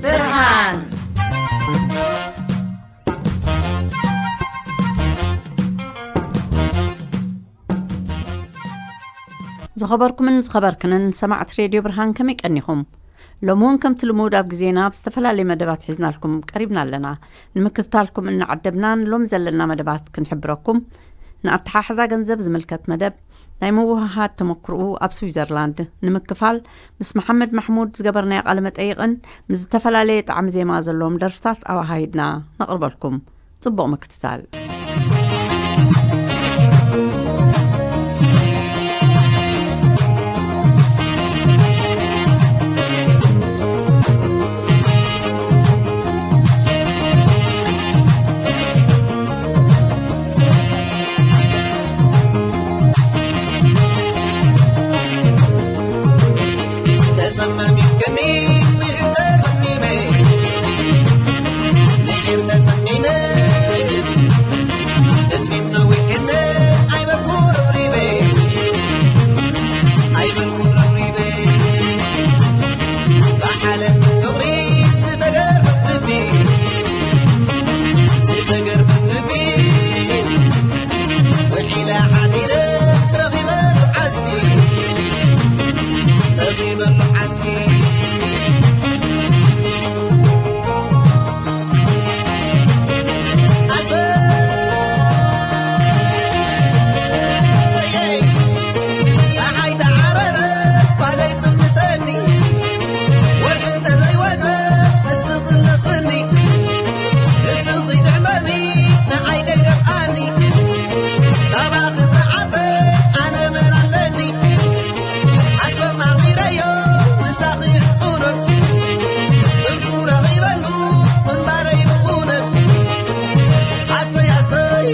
ብርሃን። ዝኸበርኩምን ዝኸበርክንን ሰማዕቲ ሬድዮ ብርሃን፣ ከመይ ቀኒኹም? ሎሚ እውን ከምቲ ልሙድ ኣብ ግዜና ኣብ ዝተፈላለየ መደባት ሒዝናልኩም ቀሪብና ኣለና። ንምክትታልኩም እናዓደብናን ሎሚ ዘለና መደባት ክንሕብረኩም፣ ንኣተሓሕዛ ገንዘብ ዝምልከት መደብ፣ ናይ ምውህሃድ ተመክርኡ ኣብ ስዊዘርላንድ ንምክፋል ምስ መሓመድ ማሕሙድ ዝገበርናዮ ቃለ መጠይቕን ምስ ዝተፈላለየ ጣዕሚ ዜማ ዘለዎም ደርፍታት ኣወሃሂድና ነቕርበልኩም። ጽቡቕ ምክትታል። ተጸመሚትኒ ምሽር ተጸሚመ፣ ምሽር ተጸሚመ፣ ተጽሚት ነዊሕኒ ኣይበልኩ ረብሪበ፣ ኣይበልኩ ረብሪበ። ብሓለሚ ፍቕሪ ዝተገርፈት ልቢ፣ ዝተገርፈት ልቢ፣ ውዒለ ሓዲረስ ረኺበሉ ዓስቢ፣ ረኺበሉ ዓስቢ። ኣሰይ! ጸሓይ ተዓረበት ጓለይ ጽምተኒ፣ ወርሒ እንተዘይወጸ ንስኺ ለኽኒ፣ ንስኺ ትሕመሚ ንዓይ ከይገፍኣኒ፣ ካባኺ ዝዓበ ኣነ መን ኣለኒ? ኣስተማቒረዮ ምሳኺ እጹኖት፣ ፍርቁ ረኺበሉ ምንባረይ ብኹነት። ኣሰይ ኣሰይ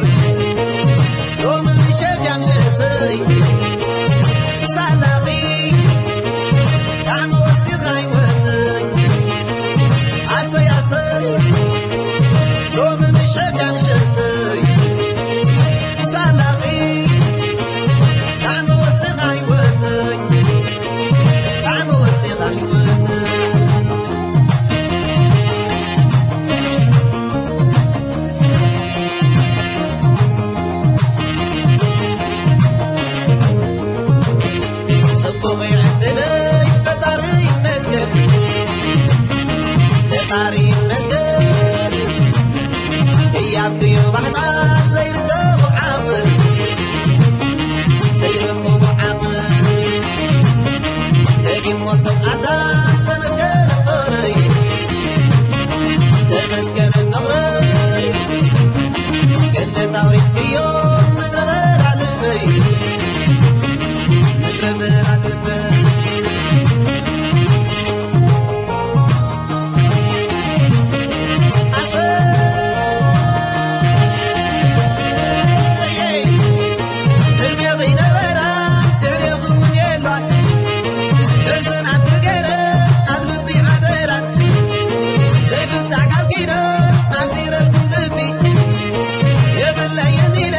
ሎሚ ምሸት እያ ምሸተይ፣ ሳላኺ ጣዕሚ ወሲኻ ህይወተይ። ኣሰይ ኣሰይ ሎሚ ምሸት እያ ምሸተይ፣ ሳላኺ ጣዕሚ ወሲኻ ህይወተይ፣ ጣዕሚ ወሲኻ ህይወተይ። ጽቡቕ ዕድለይ ፈጣሪ ይመስገን፣ ፈጣሪ ይመስገን። ህያብ ድዩ ባሕታት ዘይርከቦ ዓቕል፣ ዘይርከቦ ዓቕል። ደጊም ሞት ኣዳም ተመስገን ፍቕረይ፣ ተመስገን ፍቕረይ። ገነት ኣውሪስክዮ ምድረ በዳ ልበይ፣ ምድረ በዳ ልበይ። ኣሰይ! ህልሜኺ ነበራ ድሕሬኺ እውን የላን። ነብሰን ኣትገረ ኣብ ልቢ ሓደራን። ዘይፍታሕ ቃል ኪዳን ኣሲረልኩም ልቢ። የብለየን ኢለ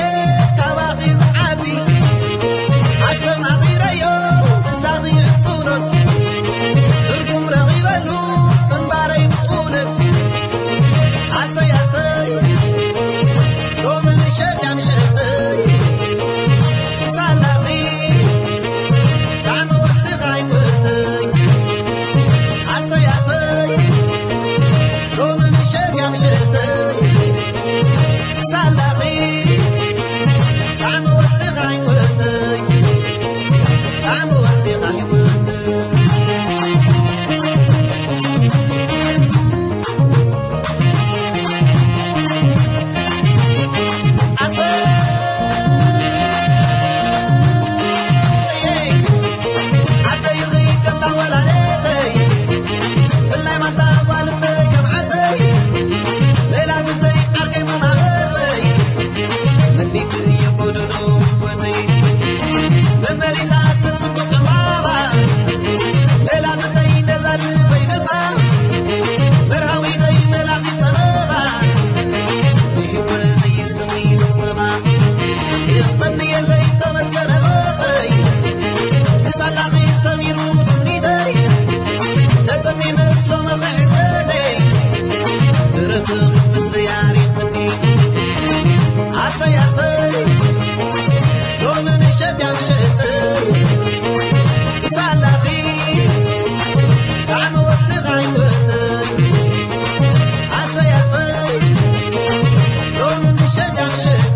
ሸጣ ሸጠ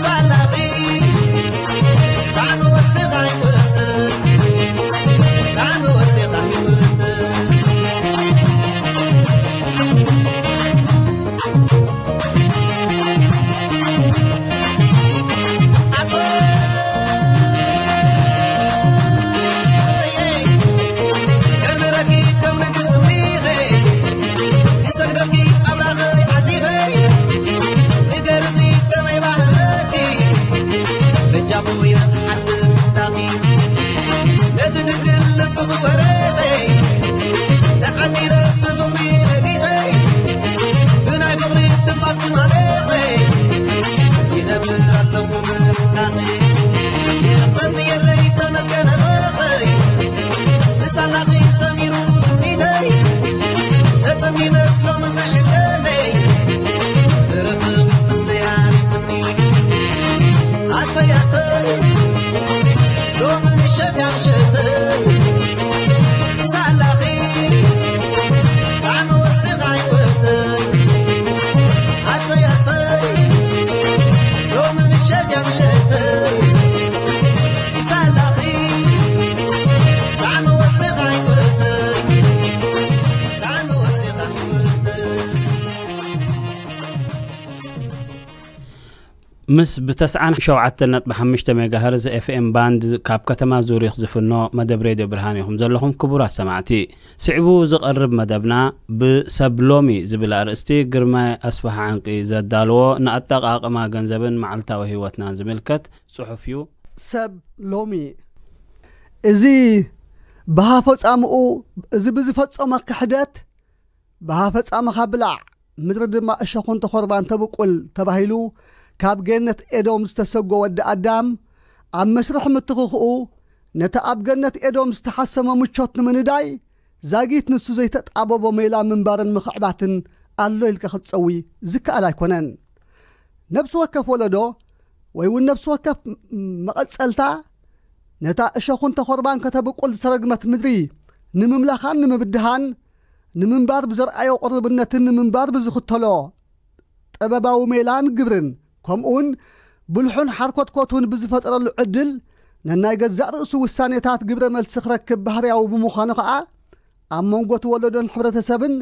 ሳላኺ ጣዕሚ ወሲኻ ይወጥን ጣዕሚ ወሲኻ ይወጥን ምስ ብ ተስዓን ሸውዓተን ነጥቢ ሓሙሽተ ሜጋሄርዝ ኤፍኤም ባንድ ካብ ከተማ ዙሪኽ ዝፍኖ መደብ ሬድዮ ብርሃን ኢኹም ዘለኹም ክቡራት ሰማዕቲ። ስዕቡ ዝቐርብ መደብና ብሰብ ሎሚ ዝብል ኣርእስቲ ግርማይ ኣስፍሃ ዕንቂ ዘዳልዎ ንኣጠቓቕማ ገንዘብን መዓልታዊ ህይወትናን ዝምልከት ጽሑፍ እዩ። ሰብ ሎሚ እዚ ብሃፈጻምኡ እዚ ብዝፈጸሞ ክሕደት ብሃፈጻምኻ ብላዕ ምድሪ ድማ እሾኹን ተኾርባን ተብቁል ተባሂሉ ካብ ገነት ኤዶም ዝተሰጎ ወዲ ኣዳም ኣብ መስርሕ ምትኽኽኡ ነቲ ኣብ ገነት ኤዶም ዝተሓሰሞ ምቾት ንምንዳይ ዛጊት ንሱ ዘይተጣበቦ ሜላ ምንባርን ምኽዕባትን ኣሎ ኢልካ ክትጸዊ ዝከኣል ኣይኮነን። ነብሲ ወከፍ ወለዶ ወይ እውን ነብሲ ወከፍ መቐጸልታ ነታ እሾኹን ተኾርባን ከተብቁል ዝተረግመት ምድሪ ንምምላኻን ንምብድሃን ንምንባር ብዘርኣዮ ቅሩብነትን ንምንባር ብዝኽተሎ ጥበባዊ ሜላን ግብርን ከምኡውን ብልሑን ሓርኮትኮቱን ብዝፈጠረሉ ዕድል ነናይ ገዛእ ርእሱ ውሳኔታት ግብረ መልሲ ክረክብ ባህርያዊ ብምዃኑ ኸኣ ኣብ መንጎ እቲ ወለዶን ሕብረተሰብን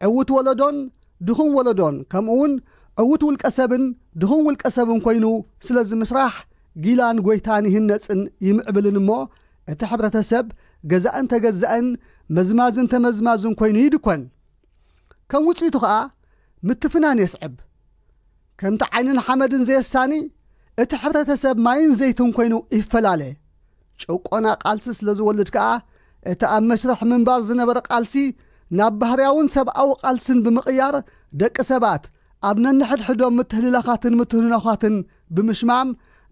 ዕዉት ወለዶን ድኹም ወለዶን ከምኡውን ዕዉት ውልቀ ሰብን ድኹም ውልቀ ሰብን ኮይኑ ስለ ዝምስራሕ ጊላን ጎይታን ይህነጽን ይምዕብልን እሞ እቲ ሕብረተሰብ ገዛእን ተገዛእን መዝማዝን ተመዝማዝን ኮይኑ ይድኮን። ከም ውጽኢቱ ኸኣ ምትፍናን የስዕብ። ከምቲ ዓይንን ሓመድን ዘየሳኒ እቲ ሕብረተሰብ ማይን ዘይትን ኮይኑ ይፈላለ። ጭቆና ቃልሲ ስለ ዝወልድ ከኣ እቲ ኣብ መስርሕ ምንባር ዝነበረ ቃልሲ ናብ ባህርያውን ሰብኣዊ ቃልስን ብምቕያር ደቂ ሰባት ኣብ ነንሕድሕዶም ምትህልላኻትን ምትህንኖኻትን ብምሽማም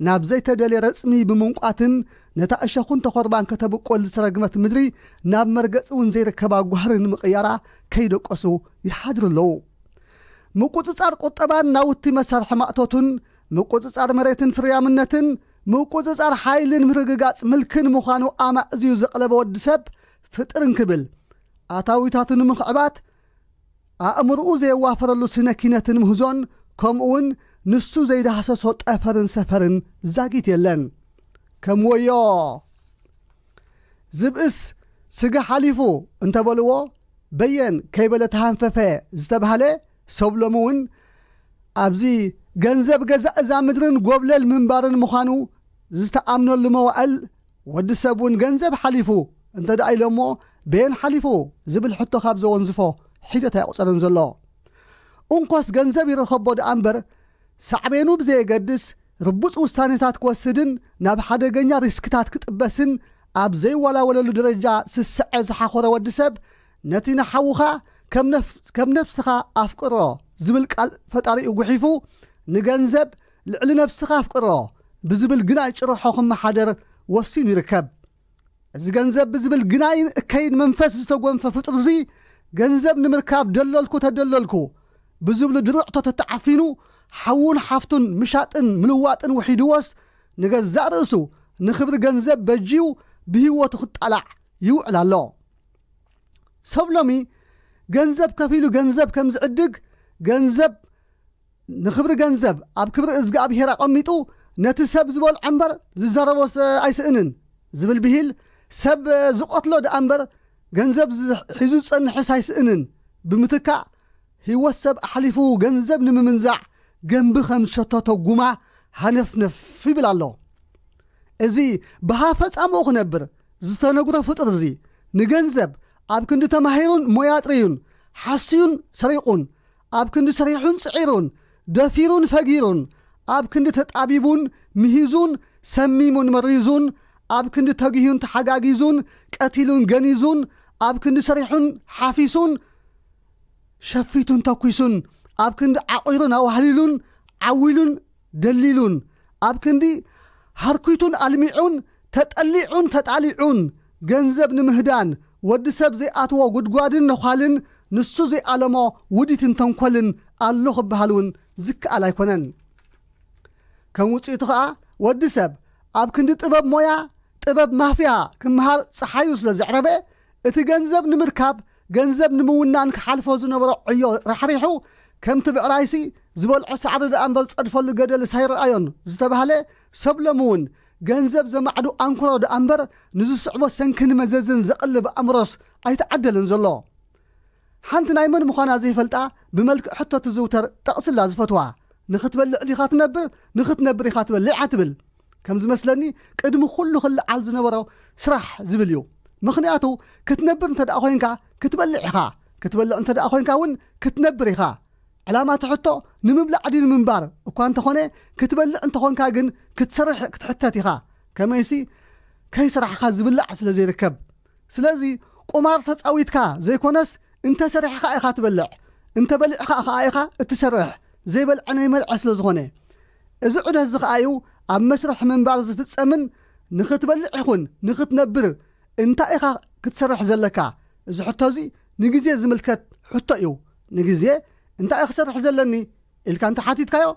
ናብ ዘይተደልየ ረጽሚ ብምንቋትን ነታ እሸኹን ተኾርባን ከተብቆል ዝተረግመት ምድሪ ናብ መርገጺ እውን ዘይርከባ ጓህሪ ንምቕያራ ከይደቀሱ ይሓድሩ ኣለዉ። ምቁጽጻር ቁጠባን ናውቲ መሳርሒ ማእቶቱን ምቁጽጻር መሬትን ፍርያምነትን ምቁጽጻር ሓይልን ምርግጋጽ ምልክን ምዃኑ ኣማእዝዩ ዘቕለበ ወዲ ሰብ ፍጥር እንክብል ኣታዊታቱ ንምኽዕባት ኣእምርኡ ዘየዋፈረሉ ስነ ኪነትን ምህዞን ከምኡውን ንሱ ዘይዳህሰሶ ጠፈርን ሰፈርን ዛጊት የለን። ከም ወዮ ዝብእስ ስጋ ሓሊፉ እንተበልዎ በየን ከይበለ ተሃንፈፈ ዝተባህለ ሰብ ሎሚ እውን ኣብዚ ገንዘብ ገዛ እዛ ምድርን ጎብለል ምንባርን ምዃኑ ዝተኣምነሉ መዋእል ወዲ ሰብ እውን ገንዘብ ሓሊፉ እንተ ደኣ ኢሎሞ በየን ሓሊፉ ዝብል ሕቶ ካብ ዘወንዝፎ ሒደት ኣይቑጸርን ዘሎ። እንኮስ ገንዘብ ይረኸቦ ደኣ እምበር ሳዕቤኑ ብዘየገድስ ርቡጽ ውሳኔታት ክወስድን ናብ ሓደገኛ ሪስክታት ክጥበስን ኣብ ዘይወላወለሉ ደረጃ ስስዐ ዝሓኾረ ወዲ ሰብ ነቲ ንሓውኻ ከም ነፍስኻ ኣፍቅሮ ዝብል ቃል ፈጣሪኡ ጉሒፉ ንገንዘብ ልዕሊ ነብስኻ ኣፍቅሮ ብዝብል ግናይ ጭርሖ ክመሓደር ወሲኑ ይርከብ። እዚ ገንዘብ ብዝብል ግናይን እከይን መንፈስ ዝተጎንፈ ፍጡር እዚ ገንዘብ ንምርካብ ደለልኩ ተደለልኩ ብዝብሉ ድርዕቶ ተተዓፊኑ ሓዉን ሓፍቱን ምሻጥን ምልዋጥን ውሒድዎስ ንገዛእ ርእሱ ንኽብሪ ገንዘብ በጅዩ ብህይወቱ ክጣላዕ ይውዕል ኣሎ። ሰብ ሎሚ ገንዘብ ከፊሉ ገንዘብ ከም ዝዕድግ ገንዘብ ንኽብሪ ገንዘብ ኣብ ክብሪ እዝግኣብሄር ኣቐሚጡ፣ ነቲ ሰብ ዝበልዖ እምበር ዝዛረቦስ ኣይስእንን ዝብል ብሂል፣ ሰብ ዝቐትሎ ደኣ እምበር ገንዘብ ዝ-፣ ሒዙ ዝጸንሕስ ኣይስእንን ብምትካእ፣ ህይወት ሰብ ኣሕሊፉ ገንዘብ ንምምንዛዕ ገንቢ ከም ዝሸተቶ ጉማ ሃነፍነፍ ይብል ኣሎ። እዚ ብሃፈጻምኡ ክነብር ዝተነግሮ ፍጡር እዚ፣ ንገንዘብ ኣብ ክንዲ ተማሂሩን ሞያ ኣጥርዩን፣ ሓስዩን ሰሪቑን፣ ኣብ ክንዲ ሰሪሑን ጽዒሩን፣ ደፊሩን ፈጊሩን፣ ኣብ ክንዲ ተጣቢቡን ምሂዙን፣ ሰሚሙን መሪዙን፣ ኣብ ክንዲ ተጊሁን ተሓጋጊዙን፣ ቀቲሉን ገኒዙን፣ ኣብ ክንዲ ሰሪሑን ሓፊሱን፣ ሸፊቱን ተኲሱን፣ ኣብ ክንዲ ዓቒሩን ኣዋህሊሉን፣ ዓዊሉን ደሊሉን፣ ኣብ ክንዲ ሃርኲቱን ኣልሚዑን፣ ተጠሊዑን ተጣሊዑን፣ ገንዘብ ንምህዳን፣ ወዲ ሰብ ዘይኣትዎ ጉድጓድን ነዃልን፣ ንሱ ዘይኣለሞ ውዲትን ተንኮልን ኣሎ ክበሃል እውን ዝከኣል ኣይኮነን። ከም ውጽኢቱ ኸኣ፣ ወዲ ሰብ ኣብ ክንዲ ጥበብ ሞያ፣ ጥበብ ማፍያ ክምሃር ጸሓዩ ስለ ዘዕረበ፣ እቲ ገንዘብ ንምርካብ፣ ገንዘብ ንምውናን ክሓልፎ ዝነበሮ ዕዮ ራሕሪሑ፣ ከምቲ ብዕራይሲ ዝበልዖ ሳዕሪ ደኣ እምበር ዝጸድፈሉ ገደልስ ኣይረኣዮን ዝተባህለ፣ ሰብ ሎሚ እውን ገንዘብ ዘማዕዱ ኣንኮሮ ደኣ እምበር ንዝስዕቦ ሰንክን መዘዝን ዘቕልብ ኣእምሮስ ኣይተዓደልን ዘሎ። ሓንቲ ናይ መን ምዃና ዘይፈልጣ ብመልክዕ ሕቶ ትዝውተር ጠቕስላ ዝፈትዋ፣ "ንኽትበልዕ ዲኻ ትነብር? ንኽትነብር ኢኻ ትበልዕ?" እያ ትብል። ከም ዝመስለኒ ቅድሚ ኩሉ ክለዓል ዝነበሮ ስራሕ ዝብል እዩ። ምኽንያቱ ክትነብር እንተ ደኣ ኮይንካ ክትበልዕ ኢኻ፣ ክትበልዕ እንተ ደኣ ኮይንካ እውን ክትነብር ኢኻ። ዕላማ እቲ ሕቶ ንምብላዕ ድዩ ንምንባር እኳ እንተኾነ፣ ክትበልዕ እንተኾንካ ግን ክትሰርሕ ክትሕተት ኢኻ። ከመይሲ ከይሰራሕኻ ዝብላዕ ስለ ዘይርከብ። ስለዚ ቁማር ተጻዊትካ ዘይኮነስ እንተ ሰሪሕኻ ኢኻ ትበልዕ፣ እንተ በሊዕኻ ኸኣ ኢኻ እትሰርሕ። ዘይበልዐ ናይ መልዐ ስለ ዝኾነ፣ እዚ ዑደት እዚ ኸኣ እዩ ኣብ መስርሕ ምንባር ዝፍጸምን ንኽትበልዕ ይኹን ንኽትነብር እንታይ ኢኻ ክትሰርሕ ዘለካ? እዚ ሕቶ እዚ ንግዜ ዝምልከት ሕቶ እዩ። ንግዜ እንታይ ክሰርሕ ዘለኒ ኢልካ እንተ ሓቲትካዮ፣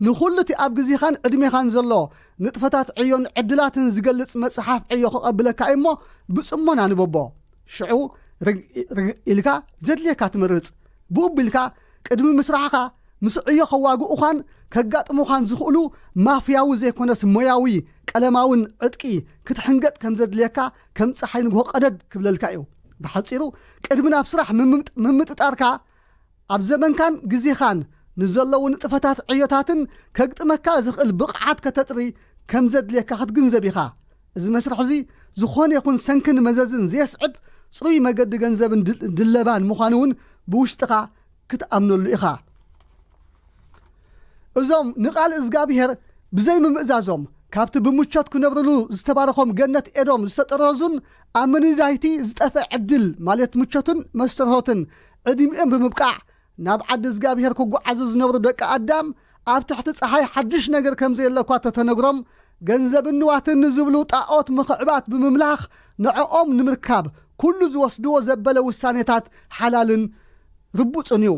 ንኹሉ እቲ ኣብ ግዜኻን ዕድሜኻን ዘሎ ንጥፈታት ዕዮን ዕድላትን ዝገልጽ መጽሓፍ ዕዮ ክቐብለካ እዩ እሞ፣ ብጽሞና ንበቦ። ሽዑ ርግ-፣ ርግ-፣ ኢልካ ዘድልየካ ትመርጽ። ብኡ ቢልካ ቅድሚ ምስራሕኻ ምስ ዕዮ ከዋግኡኻን ከጋጥሙኻን ዝኽእሉ ማፍያዊ ዘይኮነስ ሞያዊ ቀለማውን ዕጥቂ ክትሕንገጥ ከም ዘድልየካ ከም ጸሓይ ንግሆ ቀደድ ክብለልካ እዩ። ብሓጺሩ ቅድሚ ናብ ስራሕ ምምጥ-፣ ምምጥጣርካ ኣብ ዘመንካን ግዜኻን ንዘለዉ ንጥፈታት ዕዮታትን ከግጥመካ ዝኽእል ብቕዓት ከተጥሪ ከም ዘድልየካ ክትግንዘብ ኢኻ። እዚ መስርሕ እዚ ዝኾነ ይኹን ሰንክን መዘዝን ዘየስዕብ ጽሩይ መገዲ ገንዘብን ድል-፣ ድለባን ምዃኑ እውን ብውሽጥኻ ክትኣምነሉ ኢኻ። እዞም ንቓል እዝጋብሄር ብዘይምምእዛዞም ካብቲ ብምቾት ክነብርሉ ዝተባረኾም ገነት ኤዶም ዝተጠረዙን ኣብ ምንዳይቲ ዝጠፍአ ዕድል ማለት ምቾትን መስተርሆትን ዕድሚኦም ብምብቃዕ ናብ ዓዲ እግዚኣብሔር ክጓዓዙ ዝነብሩ ደቂ ኣዳም ኣብ ትሕቲ ጸሓይ ሓድሽ ነገር ከም ዘየለ እኳ ተተነግሮም፣ ገንዘብን ንዋትን ንዝብሉ ጣኦት ምኽዕባት ብምምላኽ ንዕኦም ንምርካብ ኩሉ ዝወስድዎ ዘበለ ውሳኔታት ሓላልን ርቡጽን እዩ።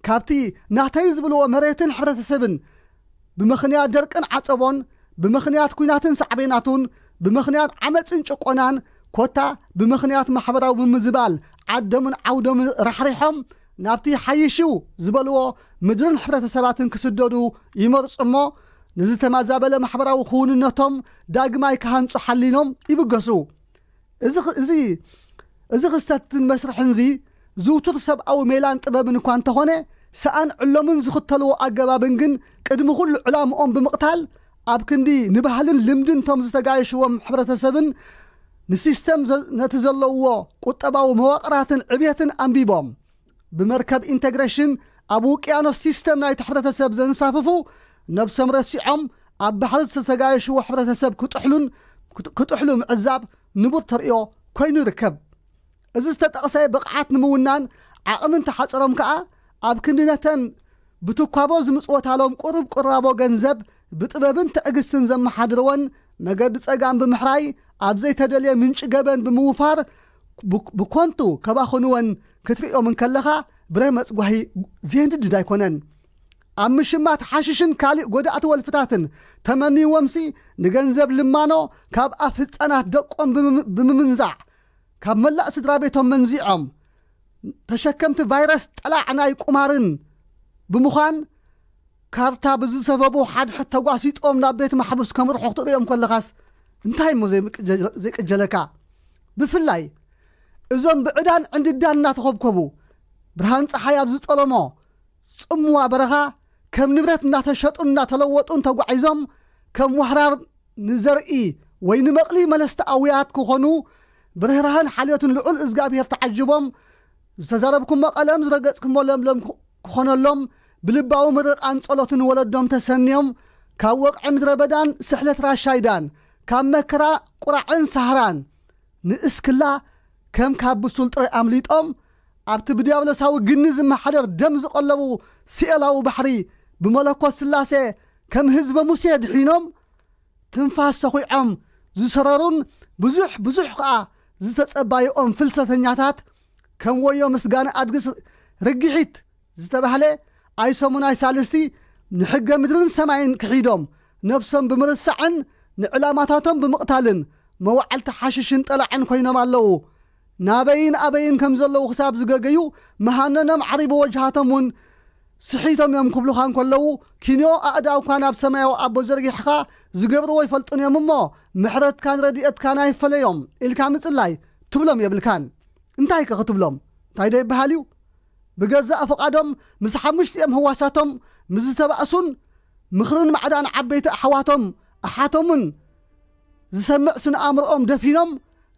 ካብቲ ናተይ ዝብልዎ መሬትን ሕብረተሰብን ብምኽንያት ደርቅን ዓጸቦን፣ ብምኽንያት ኲናትን ሳዕቤናቱን፣ ብምኽንያት ዓመጽን ጭቆናን፣ ኮታ ብምኽንያት ማሕበራዊ ምምዝባል ዓዶምን ዓውዶምን ራሕሪሖም ናብቲ ሓይሽ እዩ ዝበልዎ ምድርን ሕብረተሰባትን ክስደዱ ይመርጹ እሞ፣ ንዝተመዛበለ ማሕበራዊ ክውንነቶም ዳግማይ ክሃንጹ ሓሊኖም ይብገሱ። እዚ ኽ-፣ እዚ፣ እዚ ክስተትን መስርሕን እዚ ዝውቱር ሰብኣዊ ሜላን ጥበብን እኳ እንተኾነ፣ ሰኣን ዕሎምን ዝኽተልዎ ኣገባብን ግን ቅድሚ ኩሉ ዕላምኦም ብምቕታል፣ ኣብ ክንዲ ንባህልን ልምድን እቶም ዝተጋየሽዎም ሕብረተሰብን ንሲስተም ዘ-፣ ነቲ ዘለውዎ ቁጠባዊ መዋቕራትን ዕብየትን ኣንቢቦም፣ ብመርከብ ኢንተግሬሽን ኣብ ውቅያኖስ ሲስተም ናይቲ ሕብረተሰብ ዘንሳፍፉ፣ ነብሶም ረሲዖም ኣብ ባሕሪ ዝተጋየሽዎ ሕብረተሰብ ክጥሕሉን፣ ክጥ-፣ ክጥሕሉ ምዕዛብ ንቡር ተርእዮ ኮይኑ ይርከብ። እዚ ዝተጠቕሰ ብቕዓት ንምውናን ዓቕሚ እንተሓጸሮም ከኣ፣ ኣብ ክንዲ ነተን ብትኳቦ ዝምጽወታሎም ቁሩብ ቁራቦ ገንዘብ ብጥበብን ትዕግስትን ዘመሓድርወን መገዲ ጸጋም ብምሕራይ፣ ኣብ ዘይተደልየ ምንጪ ገበን ብምውፋር፣ ብ-፣ ብኮንቱ ከባኽንወን ክትርእዮም እንከለኻ፣ ብረመጽ ጓሂ ዘየንድድ ኣይኮነን። ኣብ ምሽማት ሓሽሽን ካልእ ጎዳእቲ ወልፍታትን ተመንይዎምሲ፣ ንገንዘብ ልማኖ ካብ ኣፍ ህጻናት ደቆም ብምም-፣ ብምምንዛዕ፣ ካብ መላእ ስድራ ቤቶም መንዚዖም፣ ተሸከምቲ ቫይረስ ጠላዕ ናይ ቁማርን ብምዃን፣ ካርታ ብዝሰበቡ ሓድሕድ ተጓሲጦም ናብ ቤት ማሕቡስ ከምርሑ ክትርእዮም ከለኻስ እንታይ እሞ ዘይምቅጀ-፣ ዘይቅጀለካ? ብፍላይ እዞም ብዕዳን ዕንድዳን እናተኾብኮቡ፣ ብርሃን ጸሓይ ኣብ ዝጠለሞ ጽምዋ በረኻ ከም ንብረት እናተሸጡን እናተለወጡን ተጓዒዞም፣ ከም ዋህራር ንዘርኢ ወይ ንመቕሊ መለስቲ ኣውያት ክኾኑ፣ ብርህራህን ሓልዮትን ልዑል እግዚኣብሔር ተዓጅቦም፣ ዝተዛረብኩሞ ቀለም ዝረገጽኩሞ ለምለም ክኾነሎም፣ ብልባዊ ምርቓን ጸሎትን ወለዶም ተሰንዮም፣ ካብ ወቕዒ ምድረ በዳን ስሕለት ራሻይዳን፣ ካብ መከራ ቁራዕን ሳህራን ንእስክላ ከም ካብ ብሱል ጥረ ኣምሊጦም፣ ኣብቲ ብዲያብሎሳዊ ግኒ ዝመሓደር ደም ዝቐለቡ ሲኦላዊ ባሕሪ ብመለኮት ስላሴ ከም ህዝበ ሙሴ ድሒኖም፣ ትንፋስ ሰኹዖም ዝሰረሩን ብዙሕ ብዙሕ ከኣ ዝተጸባይኦም ፍልሰተኛታት፣ ከም ወዮ ምስጋና ኣድግስ ርግሒት ዝተባህለ፣ ኣይ ሰሙን ኣይ ሳልስቲ ንሕገ ምድርን ሰማይን ክሒዶም፣ ነብሶም ብምርሳዕን ንዕላማታቶም ብምቕታልን መዋዕልቲ ሓሽሽን ጠላዕን ኮይኖም ኣለዉ። ናበይን ኣበይን ከም ዘለዉ ክሳብ ዝገገዩ፣ መሃነኖም ዓሪቡ ወጅሃቶም እውን ስሒቶም እዮም ክብሉኻ እንከለዉ፣ ኪንዮ ኣእዳውካ ናብ ሰማያዊ ኣቦ ዘርጊሕኻ፣ ዝገብርዎ ይፈልጡን እዮም እሞ፣ ምሕረትካን ረድኤትካን ኣይፈለዮም ኢልካ ምጽላይ ትብሎም የብልካን። እንታይ ከ ክትብሎም? እንታይ ዶ ይበሃል እዩ? ብገዛእ ፍቓዶም ምስ ሓሙሽቲኦም ህዋሳቶም ምስ ዝተባእሱን፣ ምኽርን ማዕዳን ዓበይቲ ኣሕዋቶም ኣሓቶምን ዝሰምዕ ስነ ኣእምሮኦም ደፊኖም፣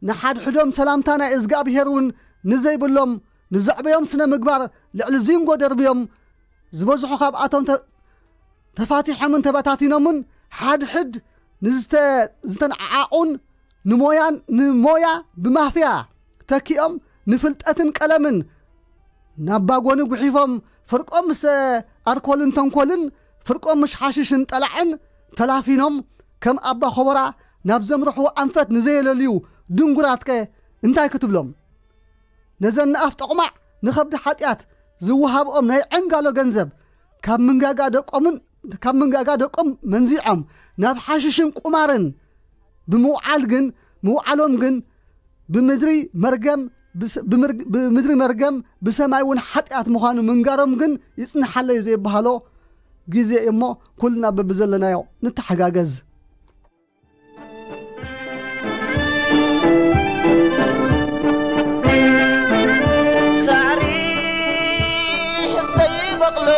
ንሓድሕዶም ሰላምታ ናይ እዝጋብሄር እውን ንዘይብሎም፣ ንዘዕበዮም ስነ ምግባር ልዕሊ ዚንጎ ደርብዮም፣ ዝበዝሑ ካብኣቶም ተ-፣ ተፋቲሖምን ተበታቲኖምን፣ ሓድሕድ ንዝተ-፣ ዝተነዓዓቑን ንሞያን፣ ንሞያ ብማፍያ ተኪኦም፣ ንፍልጠትን ቀለምን ናብ ባጎኒ ጉሒፎም፣ ፍርቆም ምስ ኣርኮልን ተንኮልን፣ ፍርቆም ምስ ሓሽሽን ጠላዕን ተላፊኖም፣ ከም ኣባ ኾቦራ ናብ ዘምርሕዎ ኣንፈት ንዘየለልዩ ድንጉራትከ እንታይ ክትብሎም? ነዘን ንኣፍ ጠቑማዕ ንኸብዲ ሓጢኣት ዝወሃብኦም ናይ ዕንጋሎ ገንዘብ ካብ ምንጋጋ ደቆምን፣ ካብ ምንጋጋ ደቆም መንዚዖም ናብ ሓሽሽን ቁማርን ብምውዓል ግን፣ ምውዓሎም ግን ብምድሪ መርገም፣ ብስ-፣ ብምርግ-፣ ብምድሪ መርገም፣ ብሰማይ እውን ሓጢኣት ምዃኑ ምንጋሮም ግን ይጽንሓለይ ዘይበሃሎ ግዜ እዩ እሞ፣ ኩልና በብዘለናዮ ንተሓጋገዝ። ሳዕሪ ዘይበቕሎ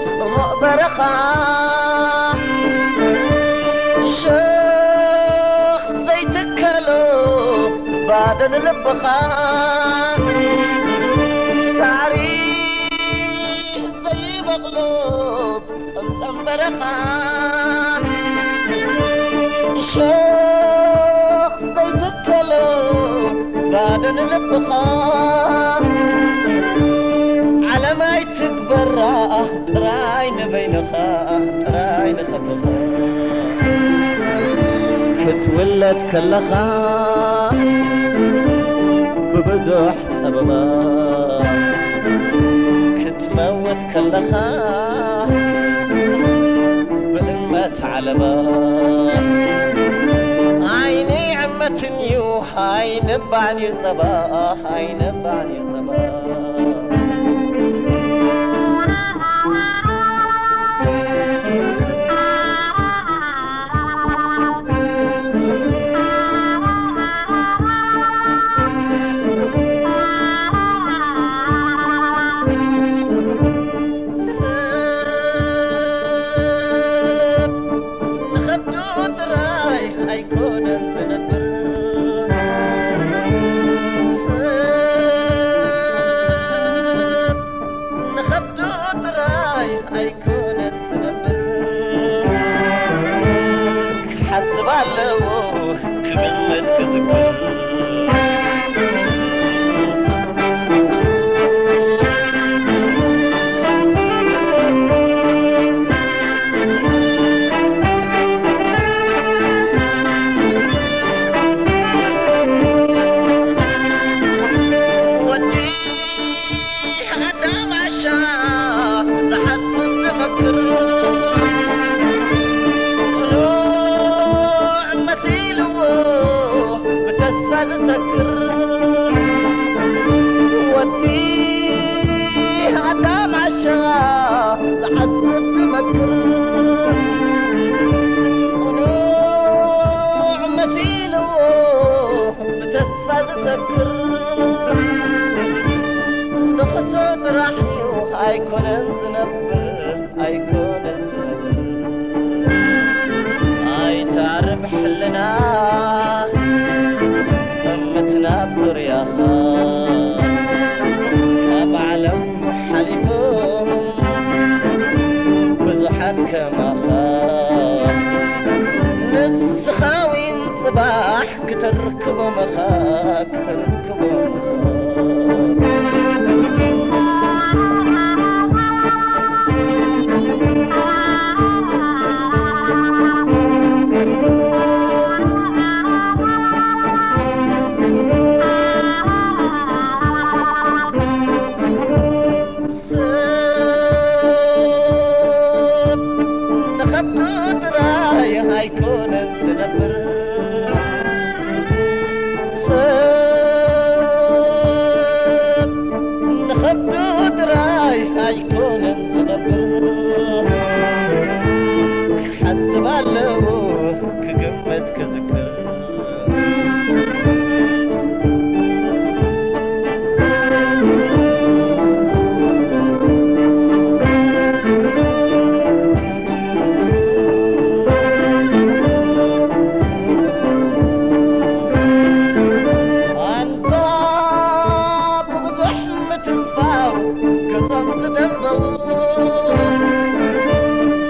ጽሙቕ በረኻ፣ እሾኽ ዘይትከሎ ባዶ ንልብኻ። ሳዕሪ ዘይበቕሎ ጸምጸም በረኻ፣ እሾኽ ዘይትከሎ ባዶ ንልብኻ። ዓለም ኣይትግበራ ጥራይ ንበይንኻ፣ ጥራይ ንኽብርኻ። ክትውለድ ከለኻ ብብዙሕ ጸበባ፣ ክትመውት ከለኻ ብእመት ዓለባ። ዓይኒ ዕመትን እዩ፣ ኣይንባዕን እዩ ጸባ፣ ኣይንባዕን እዩ ጸባ። ንኸብዱ ጥራይ ኣይኮነን ዝነብር። ንኸብዱ ጥራይ ኣይኮነን ዝነብር። ክሓስብ ኣለዎ ክግምት ክዝክር። ወዲ ኣዳም ዓሻ ዝሓስብ ዝመክር፣ ቅኑዕ መሲልዎ ብተስፋ ንኽሱ ጥራሕ እዩ ኣይኮነን ዝነብር፣ ኣይኮነን ዝነብር። ኣይታርብ ሕልና እምትና ብ ዙርያኻ፣ ካብ ዓለም ሓሊፎም ብዙሓት ከማኻ። ንስኻ ዊን ጽባሕ ክተርክቦም ኢኻ፣ ክተርክቦም ኢኻ። ሰብ ንኸብዱ ጥራይ ኣይኮነን ዝነብር። ሰብ ንኸብዱ ጥራይ ኣይኮነን ዝነብር። ክሓስብ ኣለዎ ክግምት ክዝክር። ኣንታ ብብዙሕ ምትስፋው ገጾም ዝደንበው፣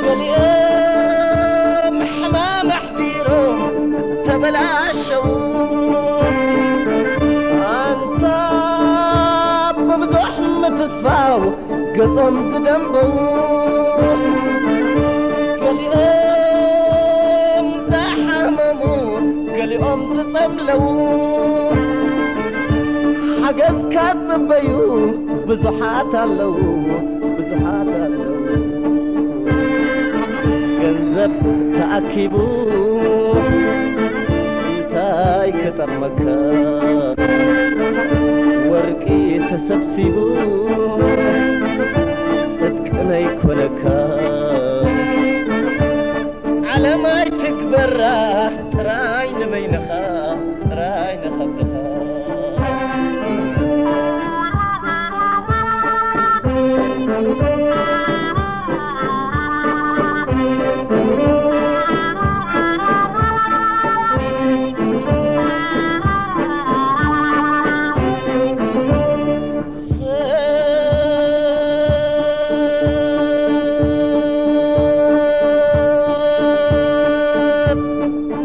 ገሊኦም ሕማም ኣሕዲሮም ተበላሸው። ኣንታ ብብዙሕ ምትስፋው ገጾም ዝደንበው፣ ገሊኦም ዝሓመሙ፣ ገሊኦም ዝጸምለው፣ ሓገዝካ ዝጽበዩ ብዙሓት ኣለዉ፣ ብዙሓት ኣለዉ። ገንዘብ ተኣኪቡ እንታይ ክጠቕመካ? ወርቂ ተሰብሲቡ ጽድቂ ነይኮነካ። ዓለም ኣይትግበራ ጥራይ ንበይንኻ፣ ጥራይ ንኸብድኻ።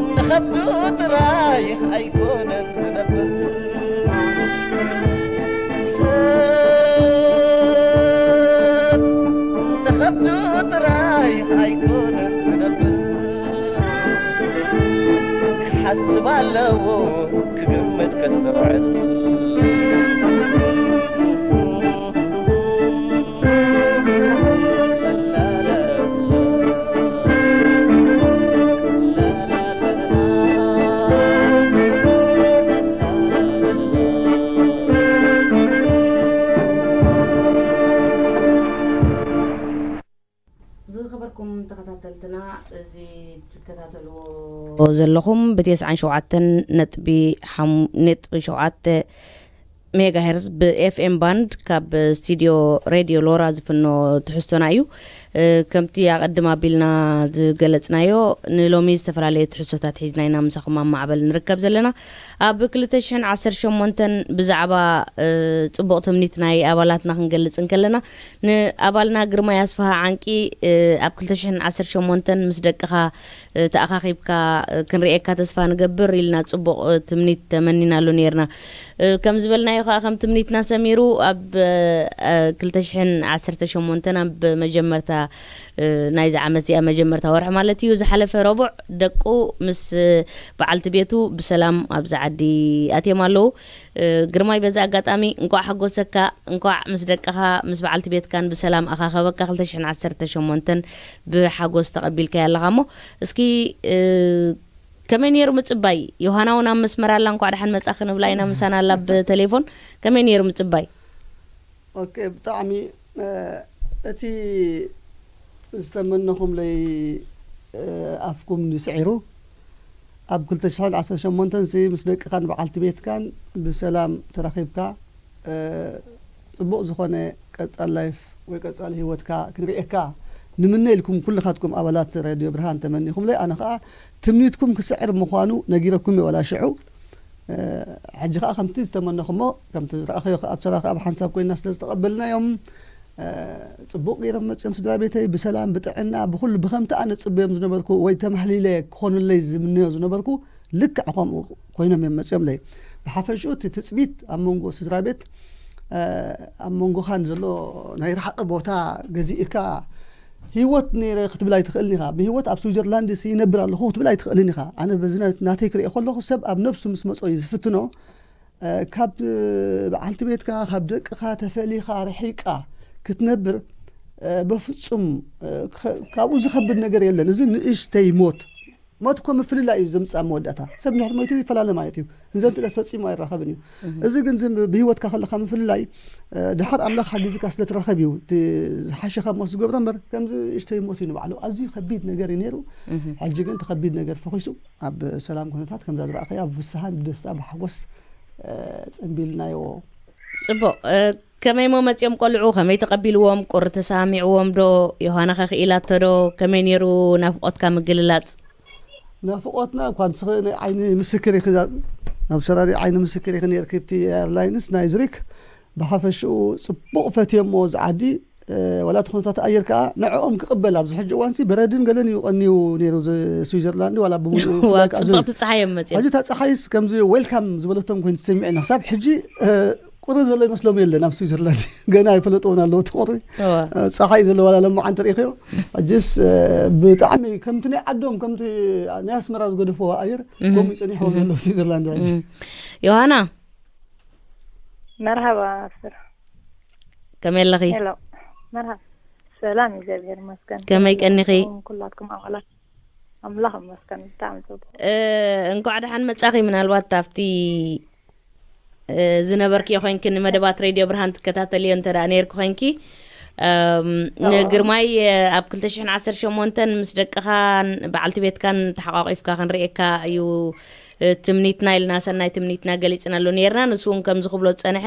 ንኸብዱ ጥራይ ኣይኮነን ዝነብር። ሰብ ንኸብዱ ጥራይ ኣይኮነን ዝነብር። ክሓስብ ኣለዎ ክግምት ከስተውዕል። ዝኸበርኩም ተኸታተልትና፣ እዚ ትከታተልዎ ዘለኹም ብ ተስዓን ሸውዓተን ነጥቢ ሓም-፣ ነጥቢ ሸውዓተ ሜጋሄርዝ ብ ኤፍ ኤም ባንድ ካብ ስቱዲዮ ሬድዮ ሎራ ዝፍኖ ትሕዝቶና እዩ። እ፣ ከምቲ ኣቐድም ኣቢልና ዝገለጽናዮ፣ ንሎሚ ዝተፈላለየ ትሕዝቶታት ሒዝና ኢና ምሳኹም ኣብ ማዕበል ንርከብ ዘለና። ኣብ ክልተ ሽሕን ዓሰርተ ሸሞንተን ብዛዕባ፣ እ፣ ጽቡቕ ትምኒት ናይ ኣባላትና ክንገልጽ እንከለና፣ ንኣባልና ግርማይ ኣስፍሃ ዓንቂ፣ እ፣ ኣብ ክልተ ሽሕን ዓሰርተ ሸሞንተን ምስ ደቅኻ፣ እ፣ ተኣኻኺብካ፣ እ፣ ክንርእየካ ተስፋ ንገብር ኢልና ጽቡቕ፣ እ፣ ትምኒት ተመኒናሉ ነይርና። እ፣ ከም ዝበልናዮ ከኣ ከም ትምኒትና ሰሚሩ ኣብ፣ እ፣ ክልተ ሽሕን ዓሰርተ ሸሞንተን ኣብ መጀመርታ፣ እ፣ ናይዚ ዓመት እዚኣ መጀመርታ ወርሒ ማለት እዩ፣ ዝሓለፈ ረቡዕ ደቁ ምስ፣ እ፣ በዓልቲ ቤቱ ብሰላም ኣብዚ ዓዲ ኣትዮም ኣለዉ። እ፣ ግርማይ፣ በዚ ኣጋጣሚ እንቋዕ ሓጎሰካ፣ እንቋዕ ምስ ደቅኻ ምስ በዓልቲ ቤትካን ብሰላም ኣኻኸበካ። ክልተ ሽሕን ዓሰርተ ሸሞንተን ብሓጎስ ተቐቢልካዮ ኣለኻ እሞ፣ እስኪ፣ እ፣ ከመይ ነይሩ ምጽባይ? ዮሃና እውን ኣብ መስመር ኣላ፣ እንቋዕ ደሓን መጻኺ ንብላ ኢና፣ ምሳና ኣላ ኣብ ቴሌፎን። ከመይ ነይሩ ምጽባይ? ኦኬ፣ ብጣዕሚ፣ እ፣ እቲ ዝተመነኹምለይ፣ እ፣ ኣፍኩም ንስዒሩ። ኣብ ክልተ ሽሕን ዓሰርተ ሸሞንተን ሲ ምስ ደቅኻን በዓልቲ ቤትካን ብሰላም ተራኺብካ፣ እ፣ ጽቡቕ ዝኾነ ቀጻል ላይፍ ወይ ቀጻል ህይወትካ ክንርእየካ ንምነ ኢልኩም ኩልኻትኩም ኣባላት ሬድዮ ብርሃን ተመኒኹምለይ። ኣነ ኸኣ ትምኒትኩም ክስዕር ምዃኑ ነጊረኩም እየ ዋላ ሽዑ። እ፣ ሕጂ ኸኣ ከምቲ ዝተመነኹሞ፣ ከምቲ ዝረኣኸዮ ኸኣ ኣብ ሰራ ኸኣ ብሓንሳብ ኮይና ስለ ዝተቐበልናዮም፣ እ፣ ጽቡቕ ገይሮም መጺኦም ስድራ ቤተይ ብሰላም፣ ብጥዕና፣ ብኹሉ ብኸምቲ ኣነ ጽበዮም ዝነበርኩ ወይ ተማህሊለ ክኾኑለይ ዝምነዮ ዝነበርኩ ልክዕ ከምኡ ኮይኖም እዮም መጺኦምለይ። ብሓፈሽኡ እቲ ትጽቢት ኣብ መንጎ ስድራ ቤት፣ እ፣ ኣብ መንጎኻን ዘሎ ናይ ርሓቐ ቦታ ገዚእካ ህይወት ነይረ ክትብል ኣይትኽእልን ኢኻ። ብህይወት ኣብ ስዊዘርላንድ ሲ ይነብር ኣለኹ ክትብል ኣይትኽእልን ኢኻ። ኣነ በዚ ናይ-፣ ናተይ ክሪኦ ከለኹ ሰብ ኣብ ነብሱ ምስ መጾ እዩ ዝፍትኖ። እ፣ ካብ፣ እ፣ በዓልቲ ቤትካ፣ ካብ ደቅኻ ተፈሊኻ ርሒቃ ክትነብር፣ እ፣ በፍጹም፣ እ፣ ከ-፣ ካብኡ ዝኸብድ ነገር የለን። እዚ ንእሽተይ ሞት፣ ሞት እኮ ምፍልላይ እዩ ዘምጽእ ኣብ መወዳእታ። ሰብ እንድሕር ሞይቱ ይፈላለ ማለት እዩ። ህንዘ እንትለት ፈጺሙ ኣይራኸብን እዩ። እዚ ግን ዝም ብህይወትካ ከለኻ ምፍልላይ፣ እ፣ ድሓር ኣምላኽ ሓጊዝካ ስለ ትራኸብ እዩ። እቲ ዝሓሸኻ ሞት ዝገብሮ እምበር ከምዚ ንእሽተይ ሞት እዩ ንባዕሉ። ኣዝዩ ከቢድ ነገር እዩ ነይሩ። ሕጂ ግን እቲ ከቢድ ነገር ፈኺሱ ኣብ ሰላም ኩነታት ከምዛ ዝረኣኸያ ብፍስሃን ብደስታ ብሓጎስ፣ እ፣ ጸንቢልናዮ። ጽቡቕ። እ፣ ከመይ እሞ መጺኦም ቆልዑ? ከመይ ተቐቢልዎም? ቁሪ ተሰማሚዕዎም ዶ? ዮሃና ከ ክኢላቶ ዶ? ከመይ ነይሩ ናፍቖትካ ምግልላጽ? ናፍቖትና እኳ ንስኺ ናይ ዓይኒ ምስክር ኢኺ፣ እዛ ኣብ ሰራሪ ዓይኒ ምስክር ኢኺ ነይርኪ። ኣብቲ ኤርላይንስ ናይ ዝሪክ ብሓፈሽኡ ጽቡቕ ፈትዮሞ እዚ ዓዲ። እ፣ ዋላ እቲ ኩነታት ኣየር ከኣ ንዕኦም ክቕበል ኣብዚ ሕጂ እዋንሲ በረድን ገለን እዩ ቀንዩ ነይሩ፣ እዚ ስዊዘርላንድ ዋላ ብምሉኡ ዋ፣ ብፍላይ ከኣ ጽብቕቲ ዝሪክ። ጸሓይ እዮም መጺኦም። ሕጂ እታ ጸሓይስ ከምዚ ዌልካም ዝበለቶም ኮይኑ ተሰሚዑና። ክሳብ ሕጂ፣ እ፣ ቁሪ ዘሎ ይመስሎም የለን ኣብ ስዊዘርላንድ። ገና ኣይፈለጥዎን ኣለዉ እቲ ቁሪ። እዋ። እ፣ ጸሓይ ዘሎ ዋላ ለማዓንቲ ርኢኽዮ። ሕጂስ፣ እ፣ ብጣዕሚ ከምቲ ናይ ዓዶም፣ ከምቲ ናይ ኣስመራ ዝገደፍዎ ኣየር፣ እህ። ከምኡ ይጸኒሕዎም እህ። ዘሎ ስዊዘርላንድ ሕጂ። እህ። ዮሃና። መርሃባ ኣስር። ከመይ ኣለኺ? ሄሎ። መርሃባ። ሰላም፣ እግዚኣብሔር ይመስገን። ከመይ ቀኒኺ? ኩላትኩም ኣባላት። ኣምላኽ ይመስገን፣ ብጣዕሚ ጽቡቕ። እ፣ እንኳዕ ደሓን መጻኺ። ምናልባት ኣብቲ፣ እ፣ ዝነበርክዮ ኮይንኪ ንመደባት ሬድዮ ብርሃን ትከታተልዮ እንተ ደኣ ነይርኪ ኮይንኪ፣ እም፣ እዎ። ንግርማይ፣ እ፣ ኣብ ክልተ ሽሕን ዓሰርተ ሸሞንተን ምስ ደቅኻን በዓልቲ ቤትካን ተሓቋቒፍካ ክንርእየካ እዩ፣ እ፣ ትምኒትና ኢልና፣ ሰናይ ትምኒትና ገሊጽናሉ ነይርና። ንሱ እውን ከምዚ ክብሎ ዝጸንሐ፣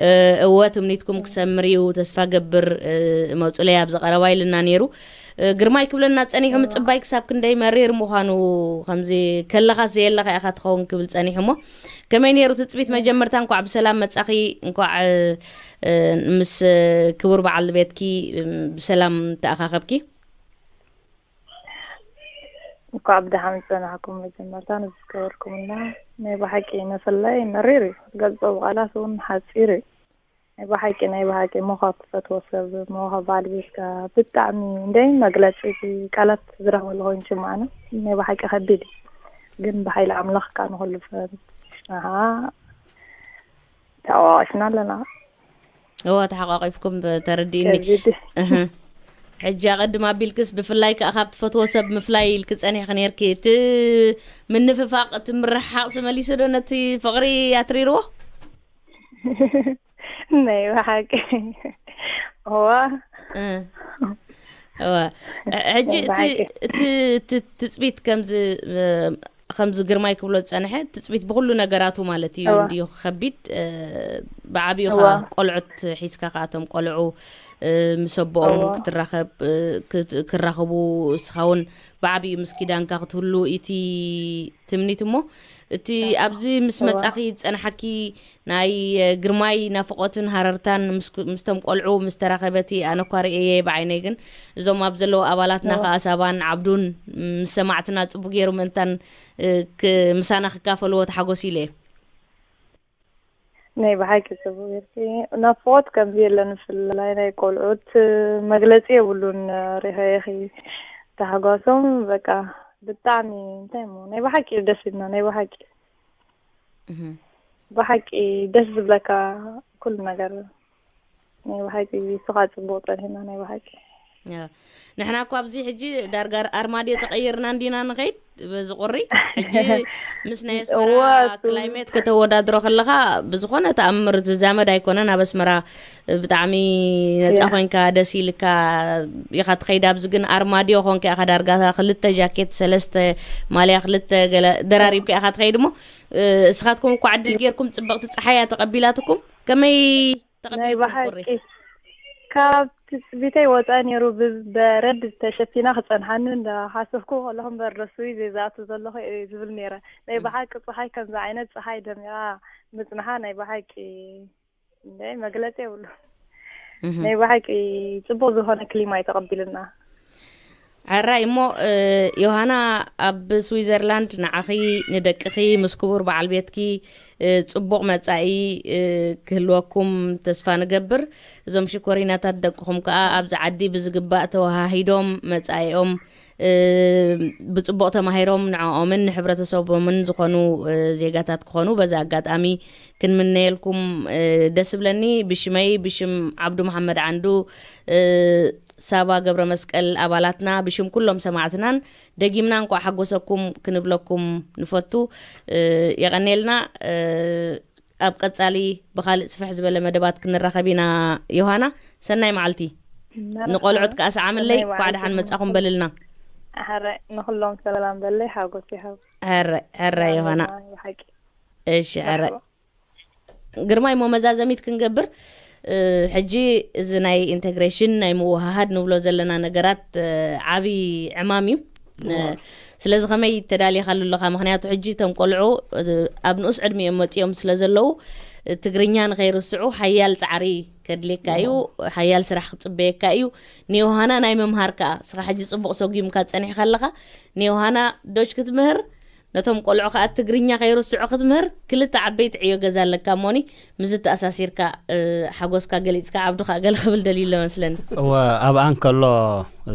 እ፣ እወ፣ ትምኒትኩም ክሰምር እዩ፣ ተስፋ ገብር፣ እ፣ መጹለይ ኣብዚ ቀረባ ኢልና ነይሩ። እ፣ ግርማይ ክብለና ጸኒሑ፣ ምጽባይ ክሳብ ክንደይ መሪር ምዃኑ፣ ከምዚ ከለኻስ ዘየለኻ ኢኻ ትኸውን ክብል ጸኒሑ እሞ፣ ከመይ ነይሩ ትጽቢት መጀመርታ? እንኳዕ ብሰላም መጻኺ፣ እንኳዕ፣ እ፣ እ፣ ምስ፣ እ፣ ክቡር በዓል ቤትኪ፣ እ፣ ብሰላም ተኣኻኸብኪ። እንኳዕ ብደሓን ጸናሕኩም። መጀመርታ ንዝገበርኩምና ናይ ብሓቂ መፈላይ መሪር እዩ። ክትገልጾ ብቓላት እውን ሓጺር እዩ። ናይ ብሓቂ፣ ናይ ብሓቂ፣ ሞኻ ትፈትዎ ሰብ፣ ሞኻ በዓል ቤትካ ብጣዕሚ፣ እንደይ መግለጺ ቃላት ዝረኽበሉ ኮይኑ ይስምዓኒ። ናይ ብሓቂ ከቢድ እዩ። ግን ብሓይሊ ኣምላኽ ከኣ ንኹሉ ፈቲሕናሃ ተሓቋቒፍና ኣለና። እወ፣ ተሓቋቒፍኩም ተረዲእኒ። ከቢድ እዩ። እህ። ሕጂ ኣቐድም ኣቢልክስ ብፍላይ ከኣ ካብ ትፈትዎ ሰብ ምፍላይ ኢልኪ ጸኒሕኪ ነይርኪ። እቲ ምንፍፋቕ፣ እቲ ምርሕሓቕ መሊሱ ዶ ነቲ ፍቕሪ ኣትሪርዎ? ናይ ብሓቂ። እዋ። እ። እዋ። ሕ-፣ ሕጂ ናይ እቲ፣ ብሓቂ። እቲ፣ እቲ ትጽቢት ከምዚ፣ እ፣ ከምዚ ግርማይ ክብሎ ዝጸንሐ ትጽቢት ብኹሉ ነገራቱ ማለት እዩ እዋ። እንድዩ ከቢድ፣ እ፣ ብዓቢኡ እዋ። ከኣ ቆልዑት ሒዝካ ከኣቶም ቆልዑ፣ እ፣ ምስ ኣቦኦም እዋ። ክትራኸብ፣ እ፣ ክት-፣ ክራኸቡ እስኻ እውን ብዓቢኡ ምስ ኪዳንካ ክትህሉ እቲ ትምኒት እሞ፣ እቲ ኣብዚ ምስ እዋ። መጻኺ ዝጸንሓኪ ናይ ግርማይ ናፍቖትን ሃረርታን ምስ፣ ምስቶም ቆልዑ ምስ ተራኸበቲ፣ ኣነ እኳ ርእየየ ብዓይነይ፣ ግን እዞም ኣብ ዘለዉ ኣባላትና እዋ። ከኣ ሳባን ዓብዱን ምስ ሰማዕትና ጽቡቕ ገይሩ ምእንታን፣ እ፣ ክ-፣ ምሳና ክካፈልዎ ተሓጎስ ኢለ እየ። ናይ ብሓቂ ጽቡቕ ጌርኪ። ናፍቖት ከምዚ የለን፣ ብፍላይ ናይ ቆልዑት መግለጺ የብሉን። ሪኸየኺ ታሕጓሶም በቃ ብጣዕሚ፣ እንታይ እሞ፣ ናይ ብሓቂ ደስ ኢልና፣ ናይ ብሓቂ። እህ። ብሓቂ ደስ ዝብለካ ኩሉ ነገር። ናይ ብሓቂ እሱኻ ጽቡቕ ጸኒሕና፣ ናይ ብሓቂ። ንሕና እኳ ኣብዚ ሕጂ ዳርጋ ኣርማድዮ ተቐይርና እንዲና ንኸይድ በዚ ቁሪ። ሕጂ ምስ ናይ ኣስመራ ክላይሜት ከተወዳድሮ ከለኻ ብዝኾነ ተኣምር ዝዛመድ ኣይኮነን። ኣብ ኣስመራ ብጣዕሚ ነፃ ኮይንካ ደስ ኢልካ ኢኻ ትኸይድ። ኣብዚ ግን ኣርማድዮ ኾንካ ኢኻ ዳርጋ ክልተ ጃኬት፣ ሰለስተ ማልያ፣ ክልተ ገለ ደራሪብካ ኢኻ ትኸይድ። እሞ እስኻትኩም እኳ ዕድል ጌርኩም፣ ፅብቕቲ ፀሓያ ተቐቢላትኩም። ከመይ ናይ ብሓቂ ካብ ትጽቢተይ ወጻ ነይሩ። ብበረድ ተሸፊና ክጸንሓኒ እንዳሓሰብኩ ከለኹ እምበር ደስ እዩ ዘይዝኣቱ ዘለኹ እየ ዝብል ነይረ። ናይ ብሓቂ ጸሓይ ከምዚ ዓይነት ጸሓይ ደሚቓ ምጽንሓ ናይ ብሓቂ እንደ መግለጺ የብሉ። ናይ ብሓቂ ጽቡቕ ዝኾነ ክሊማ እዩ ተቐቢልና። ሕራይ እሞ ዮሃና፣ ኣብ ስዊዘርላንድ ንዓኺ፣ ንደቅኺ፣ ምስ ክቡር በዓል ቤትኪ ጽቡቕ መጻኢ ክህልወኩም ተስፋ ንገብር። እዞም ሽኮሪናታት ደቅኹም ከኣ ኣብዚ ዓዲ ብዝግባእ ተወሃሂዶም መጻኢኦም ብጽቡቕ ተማሂሮም ንዕኦምን ንሕብረተሰቦምን ዝኾኑ ዜጋታት ክኾኑ በዚ ኣጋጣሚ ክንምነየልኩም ደስ ብለኒ። ብሽመይ፣ ብሽም ዓብዱ መሓመድ ዓንዱ፣ ሳባ ገብረ መስቀል ኣባላትና፣ ብሽም ኩሎም ሰማዕትናን ደጊምና እንኳዕ ሓጎሰኩም ክንብለኩም ንፈቱ። የቐኔልና። ኣብ ቀጻሊ ብኻልእ ስፍሕ ዝበለ መደባት ክንራኸብ ኢና። ዮሃና፣ ሰናይ መዓልቲ። ንቆልዑት ከኣ ሰዓምለይ፣ እንኳዕ ደሓን መጻኹም በልልና። ሕረ ንኹሎም ሰላም በለይ፣ ሓጎስ ይሃብ። ሕረ ሕረ ዮሃና። ብሓቂ እሺ፣ ሕረ ግርማይ፣ እሞ መዛዘሚት ክንገብር፣ ሕጂ እዚ ናይ ኢንተግሬሽን፣ ናይ ምውሃሃድ ንብሎ ዘለና ነገራት ዓብዪ ዕማም እዩ። ስለዚ ከመይ ተዳሊኻሉ ኣለኻ? ምኽንያቱ ሕጂ እቶም ቆልዑ ኣብ ንኡስ ዕድሚኦም መፂኦም ስለ ዘለዉ ትግርኛ ንኸይርስዑ ሓያል ፃዕሪ ከድልየካ እዩ፣ ሓያል ስራሕ ክፅበየካ እዩ። ንዮሃና ናይ ምምሃር ከኣ እስኻ ሕጂ ፅቡቕ ሰጒምካ ፀኒሕካ ኣለኻ። ንዮሃና ዶች ክትምህር፣ ነቶም ቆልዑ ከኣ ትግርኛ ከይርስዑ ክትምህር ክልተ ዓበይቲ ዕዮ ገዛ ኣለካ እሞኒ፣ ምስዚ ተኣሳሲርካ ሓጎስካ ገሊጽካ፣ ዓብዱ ከኣ ገለ ክብል ደልዩ ኣሎ መስለኒ። እወ፣ ኣብኣ እንከሎ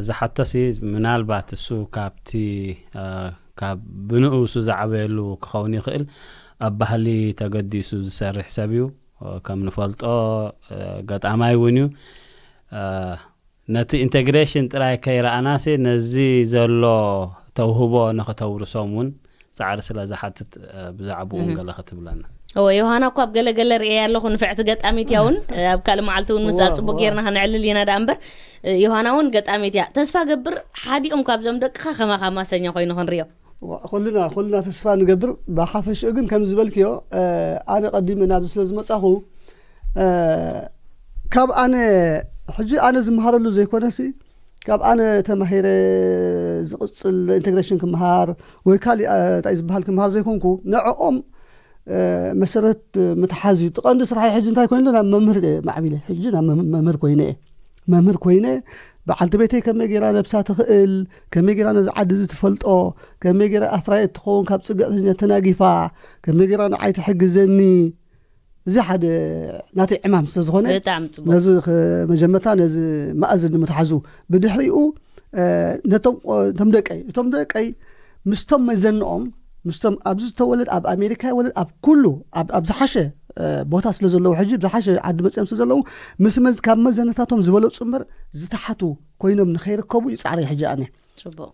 ዝሓተሲ ምናልባት እሱ ካብቲ ካብ ብንኡ እሱ ዝዓበየሉ ክኸውን ይኽእል። ኣብ ባህሊ ተገዲሱ ዝሰርሕ ሰብ እዩ። ከም ንፈልጦ ገጣማይ እውን እዩ። ነቲ ኢንተግሬሽን ጥራይ ከይረኣናሲ ነዚ ዘሎ ተውህቦ ንኽተውርሶም እውን ጻዕሪ ስለ ዝሓትት ብዛዕባኡ እውን ገለ ክትብለና። እወ፣ ዮሃና እኳ ኣብ ገለገለ ርእየ ኣለኹ፣ ንፍዕቲ ገጣሚት እያ እውን። ኣብ ካልእ መዓልቲ እውን ምስኣ ጽቡቅ ጌርና ከነዕልል ኢና ደኣ እምበር፣ ዮሃና እውን ገጣሚት እያ። ተስፋ ገብር ሓዲኦም ካብዞም ደቅኻ ከማኻ ማሰኛ ኮይኑ ክንሪኦ። ኩልና ኩልና ተስፋ ንገብር። ብሓፈሽኡ ግን ከም ዝበልክዮ፣ ኣነ ቀዲመ ናብዚ ስለ ዝመጻኹ፣ ካብ ኣነ ሕጂ ኣነ ዝመሃረሉ ዘይኮነሲ ካብ ኣነ ተማሂረ ዝቕጽል ኢንተግሬሽን ክመሃር ወይ ካሊእ እንታይ ዝበሃል ክመሃር ዘይኮንኩ፣ ንዕኦም መሰረት ምትሓዝ እዩ። እቲ ቀንዲ ስራሐይ ሕጂ እንታይ ኮይኑ ኣሎ? ናብ መምህር እየ ማዕቢለ። ሕጂ ናብ መም- መምህር ኮይነ እየ። መምህር ኮይነ በዓልቲ ቤተይ ከመይ ገይራ ነብሳ ትኽእል፣ ከመይ ገይራ ነዚ ዓዲ እዚ ትፈልጦ፣ ከመይ ገይራ ኣፍራየት ትኸውን ካብ ጽግዕተኛ ተናጊፋ፣ ከመይ ገይራ ንዓይ ትሕግዘኒ፣ እዚ ሓደ ናተይ ዕማም ስለ ዝኾነ ብጣዕሚ ጽቡቕ። ነዚ ኸ- መጀመርታ ነዚ መኣዝን ንምትሓዙ ብድሕሪኡ ነቶም ነቶም ደቀይ እቶም ደቀይ ምስቶም መዘንኦም ምስቶም ኣብዚ ዝተወለድ ኣብ ኣሜሪካ ይወለድ ኣብ ኩሉ ኣብ ኣብ ዝሓሸ ቦታ ስለ ዘለዉ ሕጂ ዝሓሸ ዓዲ መፅኦም ስለ ዘለዉ ምስ መዝ ካብ መዘነታቶም ዝበለፁ እምበር ዝተሓቱ ኮይኖም ንኸይርከቡ ይፃዕረ ሕጂ ኣነ።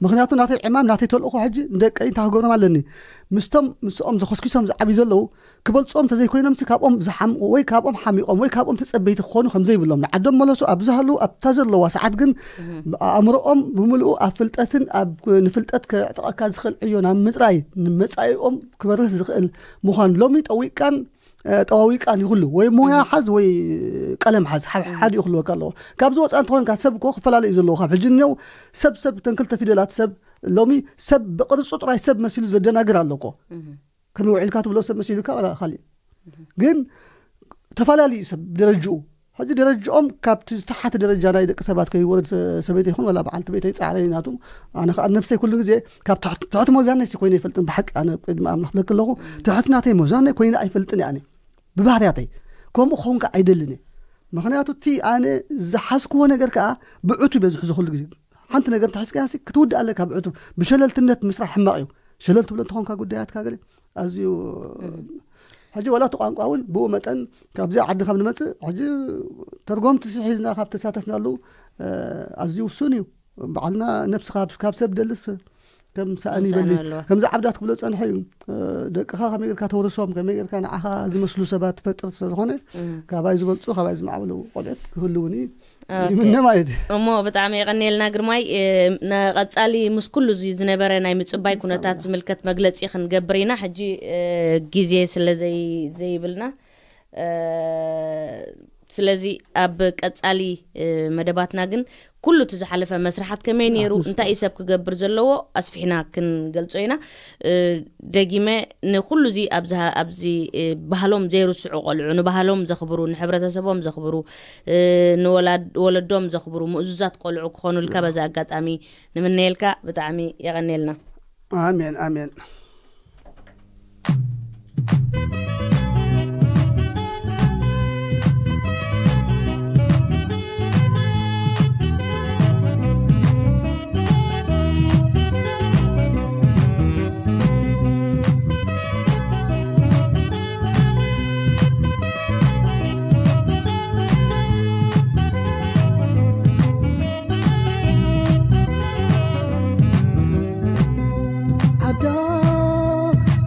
ምክንያቱ ናተይ ዕማም ናተይ ተልእኮ ሕጂ ንደቀይ እንታይ ክገብሮም ኣለኒ? ምስቶም ምስኦም ዘኸስኪሶም ዝዓብዩ ዘለዉ ክበልፅኦም እንተዘይኮይኖም ሲ ካብኦም ዝሓምቑ ወይ ካብኦም ሓሚቖም ወይ ካብኦም ተፀበይቲ ክኾኑ ከምዘይብሎም ንዓዶም መለሱ ኣብ ዝሃለዉ ኣብታ ዘለዋ ሰዓት ግን ኣእምሮኦም ብምልኡ ኣብ ፍልጠትን ኣብ ንፍልጠት ከዕጥቐካ ዝኽእል ዕዮ ናብ ምጥራይ ንመፃኢኦም ክበርህ ዝኽእል ምዃኑ ሎሚ ጠዊቃን ጠዋዊቃን ይኹሉ ወይ ሞያ ሓዝ ወይ ቀለም ሓዝ ሓዲኡ ክህልወካ ኣለዎ። ካብዚ ወፃ እንተኾይንካ ሰብ እኮ ክፈላለ እዩ ዘለዎ። ካብ ሕጂ እኒው ሰብ ሰብ ተን ክልተ ፊደላት ሰብ ሎሚ ሰብ ብቕርፁ ጥራይ ሰብ መሲሉ ዘደናግር ኣሎ እኮ። ከመይ ውዒልካ ትብሎ ሰብ መሲሉካ ዋላ ካሊእ ግን ተፈላለዩ እዩ ሰብ ብደረጅኡ። ሕዚ ደረጅኦም ካብቲ ዝተሓተ ደረጃ ናይ ደቂ ሰባት ከይወርድ ሰበይቲ ይኹን ዋላ በዓልቲ ቤተይ ፃዕረ ናቱ ኣነ ከዓ ነብሰይ ኩሉ ግዜ ካብ ትሕቲ መዛነይ ኮይነ ይፈልጥን ብሓቂ ኣነ ቅድሚ ኣምላኽ ብለክ ኣለኹ ትሕቲ ናተይ መዛነይ ኮይነ ኣይፈልጥን እየ ኣነ ብባህርያተይ ከምኡ ክኸውን ከዓ ኣይደልን እየ። ምክንያቱ እቲ ኣነ ዝሓዝክዎ ነገር ከዓ ብዕቱ በዝሑ ዝክሉ ግዜ ሓንቲ ነገር እንተሒዝካያ ክትውድእ ኣለካ ብዕቱ ብሸለልትነት ምስራሕ ሕማቕ እዩ። ሸለል ትብሎ እንተኾንካ ጉዳያትካ ገለ ኣዝዩ ሕጂ ዋላ እቲ ቋንቋ እውን ብኡ መጠን ካብዚ ዓዲ ካብ ንመፅእ ሕጂ ተርጎምቲ ሲ ሒዝና ካብ ተሳተፍናሉ ኣዝዩ ውሱን እዩ። ባዕልና ነብስኻ ካብ ሰብ ደልስ ከም ሳእን ይበሊ። ከምዚ ዓብዳት ክብሎ ጸንሐ እዩ። ደቅኻ ከመይ ጌርካ ተውርሶም፣ ከመይ ጌርካ ንዓኻ ዝመስሉ ሰባት ትፈጥር ስለ ዝኾነ፣ ካባይ ዝበልጹ፣ ካባይ ዝማዕበሉ ቆልዑት ክህልውኒ ይምነ ማለት እዩ። እሞ ብጣዕሚ የቐንየልና ግርማይ። ንቐጻሊ ምስ ኩሉ እዚ ዝነበረ ናይ ምጽባይ ኩነታት ዝምልከት መግለጺ ክንገብር ኢና። ሕጂ ግዜ ስለ ዘይብልና ስለዚ ኣብ ቀጻሊ መደባትና ግን ኩሉ እቲ ዝሓለፈ መስርሓት ከመይ ነይሩ፣ እንታይ እዩ ሰብ ክገብር ዘለዎ ኣስፊሕና ክንገልጾ ኢና። ደጊመ ንኩሉ እዚ ኣብዚ ኣብዚ ባህሎም ዘይርስዑ ቆልዑ፣ ንባህሎም ዘኽብሩ፣ ንሕብረተሰቦም ዘኽብሩ፣ ንወለዶም ዘኽብሩ ምእዙዛት ቆልዑ ክኾኑልካ በዚ ኣጋጣሚ ንምነየልካ። ብጣዕሚ የቐንየልና። ኣሜን ኣሜን። ዓዳ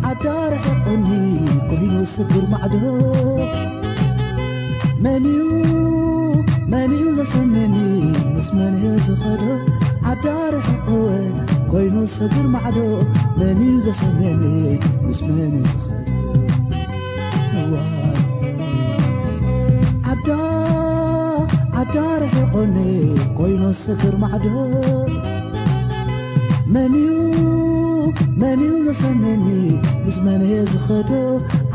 ዓዳ ርሕቁኒ ኮይኑ ስግር ማዕዶ። መን እዩ መን እዩ ዘሰነኒ ምስ መን እየ ዝኸዶ? ዓዳ ርሕቁወ ኮይኑ ስግር ማዕዶ። መን እዩ ዘሰነኒ ምስ መን እየ ዝኸዶ? እዋይ ዓዳ ዓዳ ርሕቁኒ ኮይኑ ስግር ማዕዶ። መን እዩ መን እዩ ዘሰነኒ ምስ መን እየ ዝኸዶ?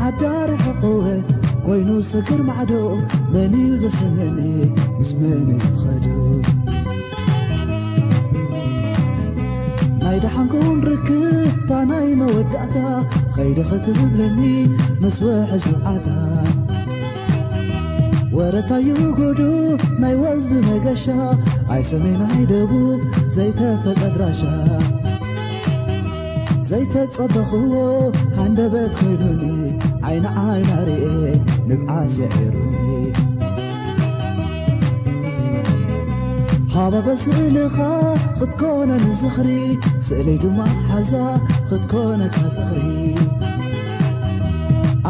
ዓዳ ርሕቁወ ኮይኑ ስግር ማዕዶ። መን እዩ ዘሰነኒ ምስ መን እየ ዝኸዶ? ናይ ደሓንኩን ርክብታ ናይ መወዳእታ ኸይደ ኽትብለኒ ምስ ውሕጅ ውዓታ። ወረታዩ ጉዱ ናይ ወዝቢ መገሻ፣ ኣይ ሰሜን ኣይ ደቡብ ዘይተፈቀ ኣድራሻ። ዘይተጸበኽዎ ሃንደበት ኮይኑኒ፣ ዓይኒ ዓይና ርኤ ንብዓት ስዒሩኒ። ሃባበ ስእልኻ ክትኮነኒ ዝኽሪ፣ ስእለይ ድማ ሓዛ ክትኮነካ ዝኽሪ።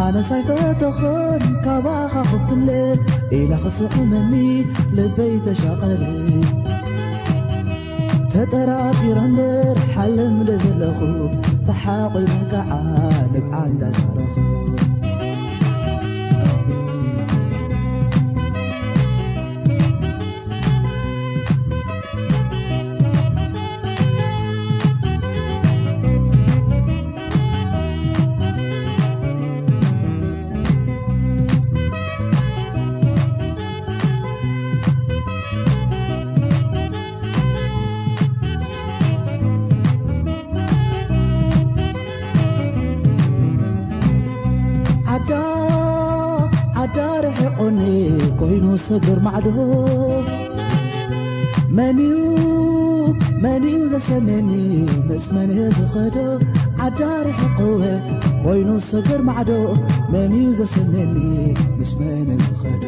ኣነስ ኣይፈተኽን ካባኻ ክፍለ፣ ኢላ ክስዕመኒ ልበይ ተሻቐለ። ተጠራጢረ እምበር ሓለምለ ዘለኹ፣ ተሓቑፈን ከዓ ንብዓት እንዳዛረኹ። ዓዳ ዓዳ ርሒቑኒ ኮይኑ ሰገር ማዕዶ። መን እዩ መን እዩ ዘሰነኒ ምስ መን እየ ዝኸዶ? ዓዳ ርሒቑወ ኮይኑ ሰገር ማዕዶ። መን እዩ ዘሰነኒ ምስ መን እየ ዝኸዶ?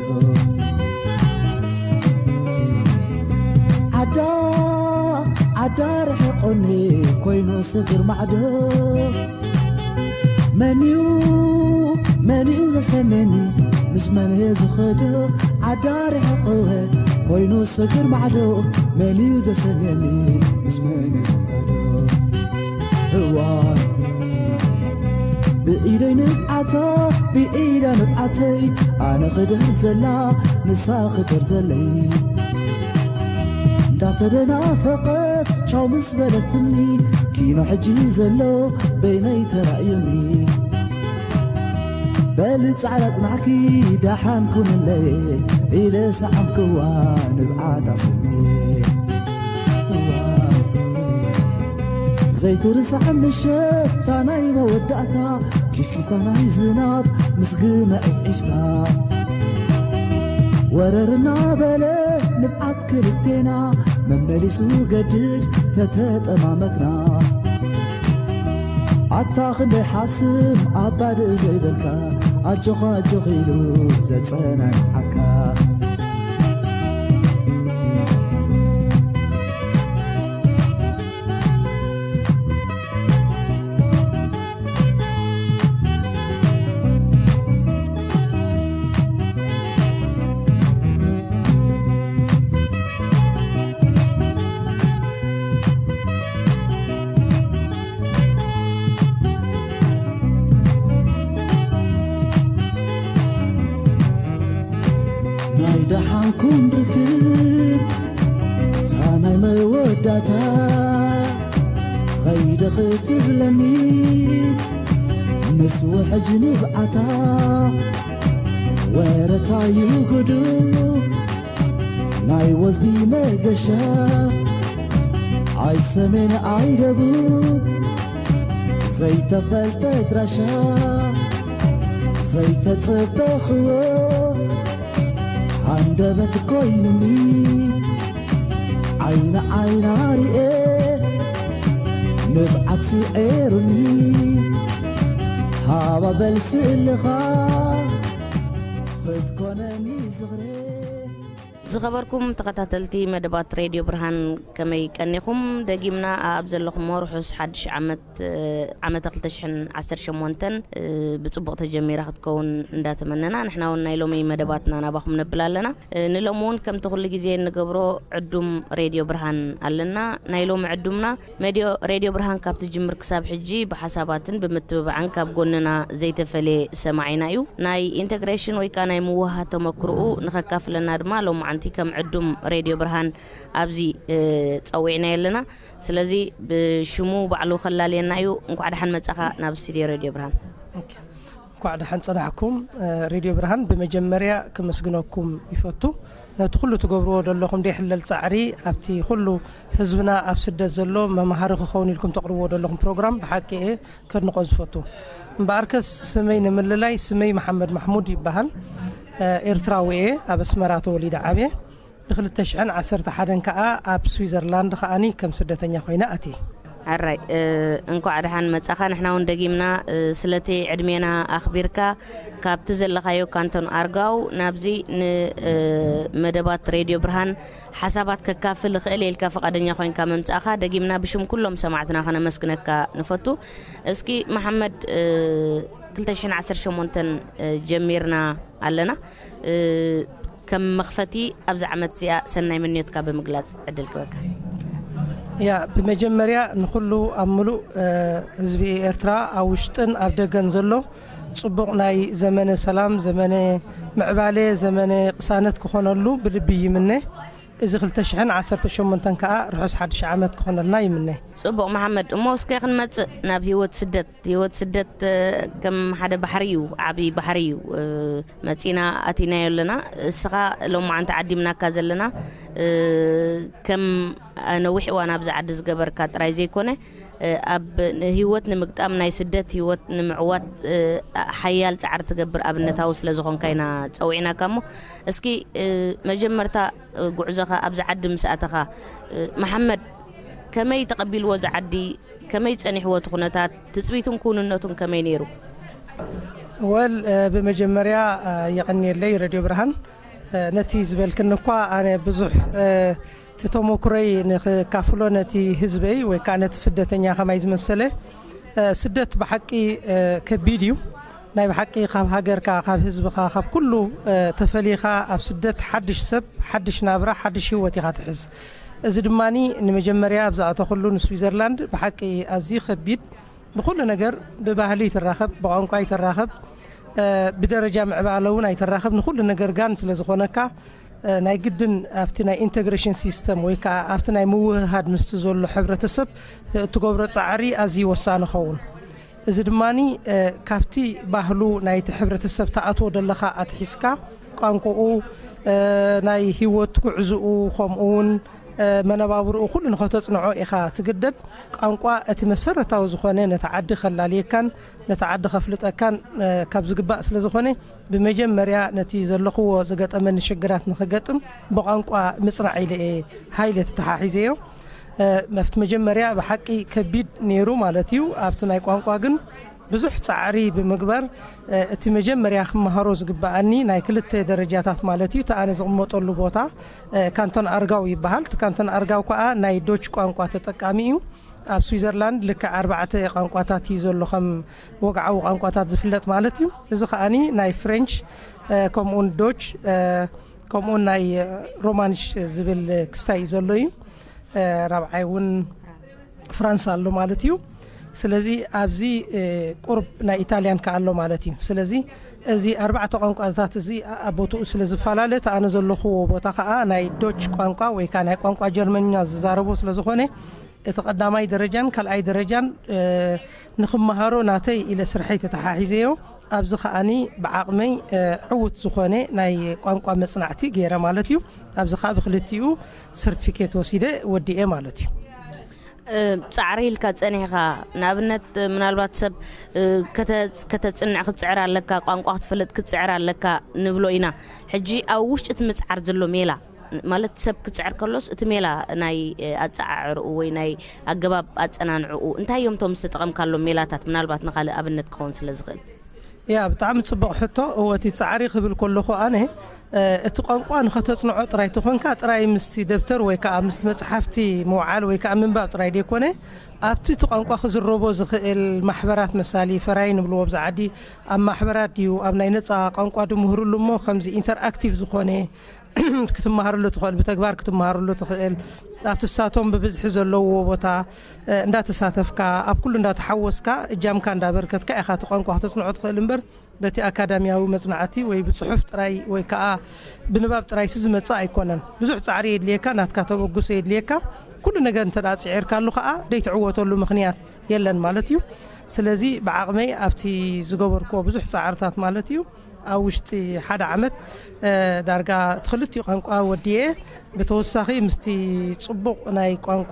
ዓዳ ዓዳ ርሒቑኒ ኮይኑ ሰገር ማዕዶ። መን እዩ መን እዩ ዘሰነኒ ምስ መን እየ ዝኸዶ? ዓዳ ርሒቑወ ኮይኑ ሰገር ማዕዶ። መን እዩ ዘሰነኒ ምስ መን እየ ዝኸዶ? እዋ ብኢደይ ንብዓታ ብኢዳ ንብዓተይ፣ ኣነ ክድህር ዘላ ንሳ ክድህር ዘለይ። እንዳተደናፈቐት ቻው ምስ በለትኒ፣ ኪኖ ሕጂ ዘሎ በይነይ ተራእዩኒ። በሊ ጻዕዳ ጽናሕኪ ደሓን ኩንለይ ኢለ ሰዓምክዋ ንብዓት ኣስሜ። ዘይትርሳዕ ምሸት፣ እታ ናይ መወዳእታ ኪሽኪሽታ ናይ ዝናብ ምስ ግመ ዒፍዒፍታ። ወረር እናበለ ንብዓት ክልቴና፣ መመሊሱ ገድድ ተተጠማመትና። ኣታ ክንደይ ሓስም ኣባድእ ዘይበልካ፣ ኣጆኻ ኣጆኺ ኢሉ ዘጸናንዓካ። ኩን ርክብ እታ ናይ መወዳእታ ኸይደ ክትብለኒ ምስ ውሕጅ ንብዓታ ወረታ ይጉዱ ናይ ወዝቢ መገሻ ኣይ ሰሜን ኣይ ደቡብ ዘይተፈልጠ ድራሻ ዘይተጸበኽዎ ሃንደበት ኮይኑኒ ዓይኒ ዓይና ርኤ ንብዓት ስዔሩኒ ሃባበል ስእልኻ ክትኮነኒ ዝኽሬ። ዝኸበርኩም ተኸታተልቲ መደባት ሬድዮ ብርሃን፣ ከመይ ቀኒኹም? ደጊምና ኣብ ዘለኹሞ ርሑስ ሓድሽ ዓመት፣ እ፣ ዓመተ ክልተ ሽሕን ዓሰርተ ሸሞንተን፣ እ፣ ብጽቡቕ ተጀሚራ ክትከውን እንዳተመነና፣ ንሕና እውን ናይ ሎሚ መደባትና ናባኹም ነብል ኣለና። እ፣ ንሎሚ እውን ከምቲ ኩሉ ግዜ እንገብሮ ዕዱም ሬድዮ ብርሃን ኣለና። ናይ ሎሚ ዕዱምና መድዮ-፣ ሬድዮ ብርሃን ካብ ትጅምር ክሳብ ሕጂ ብሓሳባትን ብምትብባዕን ካብ ጎንና ዘይተፈልየ ሰማዒና እዩ። ናይ ኢንተግሬሽን ወይ ከኣ ናይ ምውህሃድ ተመክሮኡ ንኸካፍለና ድማ ሎማዓንቲ ከም ዕዱም ሬድዮ ብርሃን ኣብዚ፣ እ፣ ጸዊዕናዮ ኣለና። ስለዚ ብሽሙ ባዕሉ ከላልየና እዩ። እንኳዕ ደሓን መጻኻ ናብ ስቱድዮ ሬድዮ ብርሃን። ኦኬ። እንኳዕ ደሓን ጸናሕኩም። እ፣ ሬድዮ ብርሃን ብመጀመርያ ከመስግነኩም ይፈቱ። ነቲ ኩሉ ትገብርዎ ዘለኹም ደይሕለል ጻዕሪ ኣብቲ ኩሉ ህዝብና ኣብ ስደት ዘሎ መምሃሪ ክኸውን ኢልኩም ተቕርብዎ ዘለኹም ፕሮግራም ብሓቂ እየ ከድንቆ ዝፈቱ። እምበኣርከስ ስመይ ንምልላይ ስመይ መሓመድ ማሕሙድ ይበሃል። እ፣ ኤርትራዊ እየ። ኣብ ኣስመራ ተወሊደ ዓብየ። ብ ክልተ ሽሕን ዓሰርተ ሓደን ከኣ ኣብ ስዊዘርላንድ ከኣኒ ከም ስደተኛ ኮይነ ኣትየ። ሕራይ፣ እ፣ እንኳዕ ደሓን መጻኻ። ንሕና እውን ደጊምና፣ እ፣ ስለቲ ዕድሜና ኣኽቢርካ ካብቲ ዘለኻዮ ካንቶን ኣርጋው ናብዚ ን-፣ እ፣ መደባት ሬድዮ ብርሃን ሓሳባት ከካፍል እኽእል ኢልካ ፈቓደኛ ኮይንካ ምምጻእኻ ደጊምና ብሽም ኩሎም ሰማዕትና ከነመስግነካ ንፈቱ። እስኪ መሓመድ፣ እ፣ ክልተ ሽሕን ዓሰርተ ሸሞንተን፣ እ፣ ጀሚርና ኣለና። እ፣ ከም መኽፈቲ ኣብዚ ዓመት እዚኣ ሰናይ ምንዮትካ ብምግላጽ ዕድል ክበካ። ያ፣ ብመጀመርያ ንኹሉ ኣብ ምሉእ፣ እ፣ ህዝቢ ኤርትራ ኣብ ውሽጥን ኣብ ደገን ዘሎ ጽቡቕ ናይ ዘመነ ሰላም፣ ዘመነ ምዕባለ፣ ዘመነ ቅሳነት ክኾነሉ ብልቢ ይምነ። እዚ ክልተ ሽሕን ዓሰርተ ሸሞንተን ከኣ ርሑስ ሓድሽ ዓመት ክኾነልና ይምነ። ጽቡቕ መሓመድ፣ እሞ እስከ ክንመጽእ ናብ ህይወት ስደት። ህይወት ስደት፣ እ፣ ከም ሓደ ባሕሪ እዩ፣ ዓቢ ባሕሪ እዩ። እ፣ መጺና ኣቲናዮ ኣለና። እስኻ ሎማዓንቲ ዓዲምናካ ዘለና፣ እ፣ ከም ነዊሕ እዋን ኣብዚ ዓዲ ዝገበርካ ጥራይ ዘይኮነ፣ እ፣ ኣብ ህይወት ንምግጣም ናይ ስደት ህይወት ንምዕዋት፣ እ፣ ሓያል ጻዕሪ ትገብር ኣብነታዊ ስለ ዝኾንካ ኢና ጸዊዕናካ። እሞ እስኪ፣ እ፣ መጀመርታ፣ እ፣ ጉዕዞኻ ኣብዚ ዓዲ ምስ ኣተኻ፣ እ፣ መሓመድ ከመይ ተቐቢልዎ እዚ ዓዲ? ከመይ ጸኒሕዎ እቲ ኩነታት? ትጽቢቱን ክውንነቱን ከመይ ነይሩ? ወል፣ እ፣ ብመጀመርያ፣ እ፣ የቐንየለይ ሬድዮ ብርሃን። እ፣ ነቲ ዝበልክኒ እኳ ኣነ ብዙሕ፣ እ፣ እቲ ተመኩረይ ንኽካፍሎ ነቲ ህዝበይ ወይ ከዓ ነቲ ስደተኛ ከማይ ዝመሰለ፣ እ፣ ስደት ብሓቂ፣ እ፣ ከቢድ እዩ። ናይ ብሓቂ ካብ ሃገርካ፣ ካብ ህዝብኻ፣ ካብ ኩሉ፣ እ፣ ተፈሊኻ ኣብ ስደት ሓድሽ ሰብ፣ ሓድሽ ናብራ፣ ሓድሽ ህይወት ኢኻ ትሕዝ። እዚ ድማኒ ንመጀመርያ ኣብ ዝኣተኹሉ ንስዊዘርላንድ ብሓቂ ኣዝዩ ከቢድ፣ ብኹሉ ነገር ብባህሊ ይትራኸብ፣ ብቋንቋ ይትራኸብ፣ እ፣ ብደረጃ ምዕባለ እውን ኣይትራኸብ። ንኹሉ ነገር ጋን ስለ ዝኾነካ፣ እ፣ ናይ ግድን ኣብቲ ናይ ኢንተግሬሽን ሲስተም ወይ ከዓ ኣብቲ ናይ ምውህሃድ ምስቲ ዘሎ ሕብረተሰብ እትገብሮ ጻዕሪ ኣዝዩ ወሳኒ ይኸውን። እዚ ድማኒ፣ እ፣ ካብቲ ባህሉ ናይቲ ሕብረተሰብ ትኣትዎ ዘለኻ ኣትሒዝካ ቋንቋኡ፣ እ፣ ናይ ህይወት ጉዕዝኡ፣ ከምኡ እውን፣ እ፣ መነባብርኡ ኩሉ ንኸተጽንዖ ኢኻ ትግደድ። ቋንቋ እቲ መሰረታዊ ዝኾነ ነቲ ዓዲ ከላልየካን ነቲ ዓዲ ከፍልጠካን፣ እ፣ ካብ ዝግባእ ስለ ዝኾነ ብመጀመርያ ነቲ ዘለኽዎ ዝገጠመኒ ሽግራት ንኽገጥም ብቋንቋ ምጽናዕ ኢለ እየ ሃይለ ተተሓሒዘዮ። እ፣ ኣብቲ መጀመርያ ብሓቂ ከቢድ ነይሩ ማለት እዩ። ኣብቲ ናይ ቋንቋ ግን ብዙሕ ጻዕሪ ብምግባር፣ እ፣ እቲ መጀመርያ ክመሃሮ ዝግበኣኒ ናይ ክልተ ደረጃታት ማለት እዩ። እቲ ኣነ ዝቕመጠሉ ቦታ፣ እ፣ ካንቶን ኣርጋው ይበሃል። እቲ ካንቶን ኣርጋው ከኣ ናይ ዶች ቋንቋ ተጠቃሚ እዩ። ኣብ ስዊዘርላንድ ልክዕ ኣርባዕተ ቋንቋታት እዩ ዘሎ፣ ከም ወግዓዊ ቋንቋታት ዝፍለጥ ማለት እዩ። እዚ ከኣኒ ናይ ፍሬንች፣ እ፣ ከምኡውን ዶች፣ እ፣ ከምኡውን ናይ፣ እ፣ ሮማንሽ ዝብል ክስታይ እዩ ዘሎ እዩ። እ፣ ራብዓይ እውን ፍራንስ ኣሎ ማለት እዩ። ስለዚ ኣብዚ ቁርብ ናይ ኢታልያን ከኣ ኣሎ ማለት እዩ። ስለዚ እዚ ኣርባዕተ ቋንቋታት እዚ ኣብ ቦትኡ ስለ ዝፈላለ፣ እቲ ኣነ ዘለኹዎ ቦታ ከኣ ናይ ዶች ቋንቋ ወይ ከኣ ናይ ቋንቋ ጀርመንኛ ዝዛረቦ ስለ ዝኾነ፣ እቲ ቀዳማይ ደረጃን ካልኣይ ደረጃን ንክመሃሮ ናተይ ኢለ ስርሐይ ተተሓሒዘዮ። ኣብዚ ከኣኒ ብዓቕመይ ዕዉት ዝኾነ ናይ ቋንቋ መጽናዕቲ ገይረ ማለት እዩ። ኣብዚ ከኣ ብክልቲኡ ሰርቲፊኬት ወሲደ ወዲኤ ማለት እዩ። ጻዕሪ ኢልካ ጸኒሕካ፣ ንኣብነት ምናልባት ሰብ ከተጽንዕ ክትጽዕር ኣለካ፣ ቋንቋ ክትፈልጥ ክትጽዕር ኣለካ ንብሎ ኢና። ሕጂ ኣብ ውሽጢ እቲ ምጽዓር ዘሎ ሜላ ማለት ሰብ ክጽዕር ከሎስ እቲ ሜላ ናይ ኣጸዓዕርኡ ወይ ናይ ኣገባብ ኣጸናንዕኡ እንታይ እዮም እቶም ዝተጠቐምካሎም ሜላታት? ምናልባት ንኻልእ ኣብነት ክኸውን ስለ ዝኽእል። ያ ብጣዕሚ ጽቡቕ ሕቶ። እወ እቲ ጻዕሪ ክብል ከለኹ ኣነ እቲ ቋንቋ ንኸተጽንዖ ጥራይ ተኾንካ ጥራይ ምስቲ ደብተር ወይ ከዓ ምስቲ መጽሓፍቲ ምውዓል ወይ ከዓ ምንባብ ጥራይ ደይኮነ፣ ኣብቲ እቲ ቋንቋ ክዝረቦ ዝኽእል ማሕበራት መሳሊ ፈራይ ንብልዎ ብዛ ዓዲ ኣብ ማሕበራት ድዩ ኣብ ናይ ነጻ ቋንቋ ድምህርሉ እሞ ከምዚ ኢንተርኣክቲቭ ዝኾነ ክትመሃረሉ ትኽእል፣ ብተግባር ክትመሃረሉ ትኽእል። ኣብቲ ሳቶም ብብዝሒ ዘለዎ ቦታ እንዳተሳተፍካ ኣብ ኩሉ እንዳተሓወስካ እጃምካ እንዳበርከትካ ኢኻ እቲ ቋንቋ ክተጽንዖ ትኽእል እምበር በቲ ኣካዳሚያዊ መጽናዕቲ ወይ ብጽሑፍ ጥራይ ወይ ከዓ ብንባብ ጥራይሲ ዝመጽእ ኣይኮነን። ብዙሕ ጻዕሪ የድልየካ፣ ናትካ ተበግሶ የድልየካ። ኩሉ ነገር እንተ ደኣ ጽዒርካሉ ከዓ ደይትዕወተሉ ምኽንያት የለን ማለት እዩ። ስለዚ ብዓቕመይ ኣብቲ ዝገበርክዎ ብዙሕ ጻዕርታት ማለት እዩ ኣብ ውሽጢ ሓደ ዓመት ዳርጋ እቲ ክልቲኡ ቋንቋ ወዲኤ ብተወሳኺ ምስቲ ጽቡቕ ናይ ቋንቋ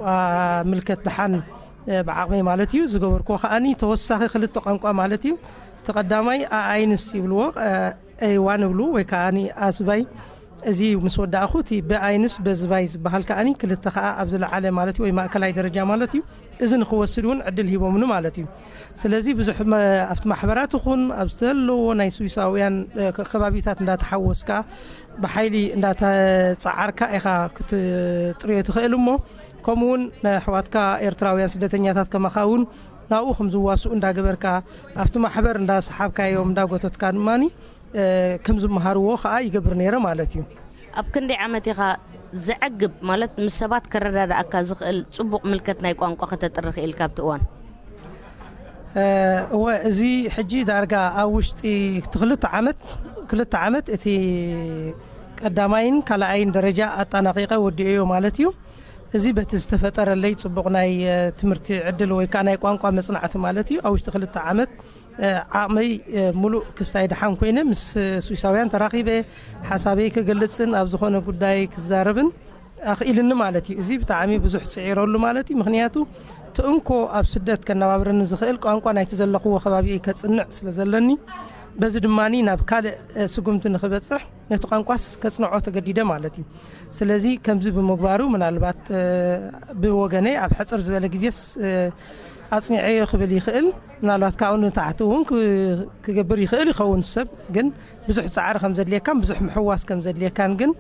ምልከት ደሓን ብዓቕመይ ማለት እዩ ዝገበርክዎ ከዓኒ ተወሳኺ ክልተ ቋንቋ ማለት እዩ። እቲ ቀዳማይ ኣኣይንስ ይብልዎ ኤዋን እብሉ ወይ ከዓኒ ኣስባይ እዚ ምስ ወዳእኹ እቲ ብኣይንስ በዝባይ ዝበሃል ከዓኒ ክልተ ከዓ ኣብ ዝለዓለ ማለት እዩ ወይ ማእከላይ ደረጃ ማለት እዩ። እዚ ንክወስድ እውን ዕድል ሂቦምኒ ማለት እዩ። ስለዚ ብዙሕ ኣብቲ ማሕበራት ይኹን ኣብ ዝተለዎ ናይ ስዊሳውያን ከባቢታት እንዳተሓወስካ ብሓይሊ እንዳተፃዓርካ ኢኻ ክትጥርዮ ትኽእል እሞ ከምኡ እውን ናይ ኣሕዋትካ ኤርትራውያን ስደተኛታት ከማኻ እውን ናብኡ ከም ዝዋስኡ እንዳገበርካ ኣብቲ ማሕበር እንዳሰሓብካዮም እንዳጎተትካ ድማ ከም ዝመሃርዎ ከዓ ይገብር ነይረ ማለት እዩ። ኣብ ክንደይ ዓመት ኢኻ ዘዕግብ ማለት ምስ ሰባት ከረዳድኣካ ዝኽእል ጽቡቕ ምልከት ናይ ቋንቋ ከተጥሪ ክኢልካ ኣብቲ እዋን? እወ እዚ ሕጂ ዳርጋ ኣብ ውሽጢ እቲ ክልተ ዓመት ክልተ ዓመት እቲ ቀዳማይን ካልኣይን ደረጃ ኣጠናቂቀ ወዲኤዮ ማለት እዩ። እዚ በቲ ዝተፈጠረለይ ጽቡቕ ናይ ትምህርቲ ዕድል ወይ ከዓ ናይ ቋንቋ መጽናዕቲ ማለት እዩ ኣብ ውሽጢ ክልተ ዓመት ዓቕመይ ሙሉእ ክስታይ ደሓን ኮይነ ምስ ስዊሳውያን ተራኺበ ሓሳበይ ክገልጽን ኣብ ዝኾነ ጉዳይ ክዛረብን ኣኽኢልኒ ማለት እዩ። እዚ ብጣዕሚ ብዙሕ ፅዒረሉ ማለት እዩ። ምክንያቱ ትእንኮ ኣብ ስደት ከነባብረኒ ዝኽእል ቋንቋ ናይቲ ዘለኽዎ ከባቢ ከፅንዕ ስለ ዘለኒ በዚ ድማ ናብ ካልእ ስጉምቲ ንክበፅሕ ነቲ ቋንቋስ ከፅንዖ ተገዲደ ማለት እዩ። ስለዚ ከምዚ ብምግባሩ ምናልባት ብወገነይ ኣብ ሕፅር ዝበለ ግዜስ ኣጽኒዐዮ ክብል ይኽእል። ምናልባት ካብኡ ንታሕቲ እውን ክገብር ይኽእል ይኸውን ሰብ ግን ብዙሕ ፃዕሪ ከም ዘድልየካን ብዙሕ ምሕዋስ ከም ዘድልየካን ግን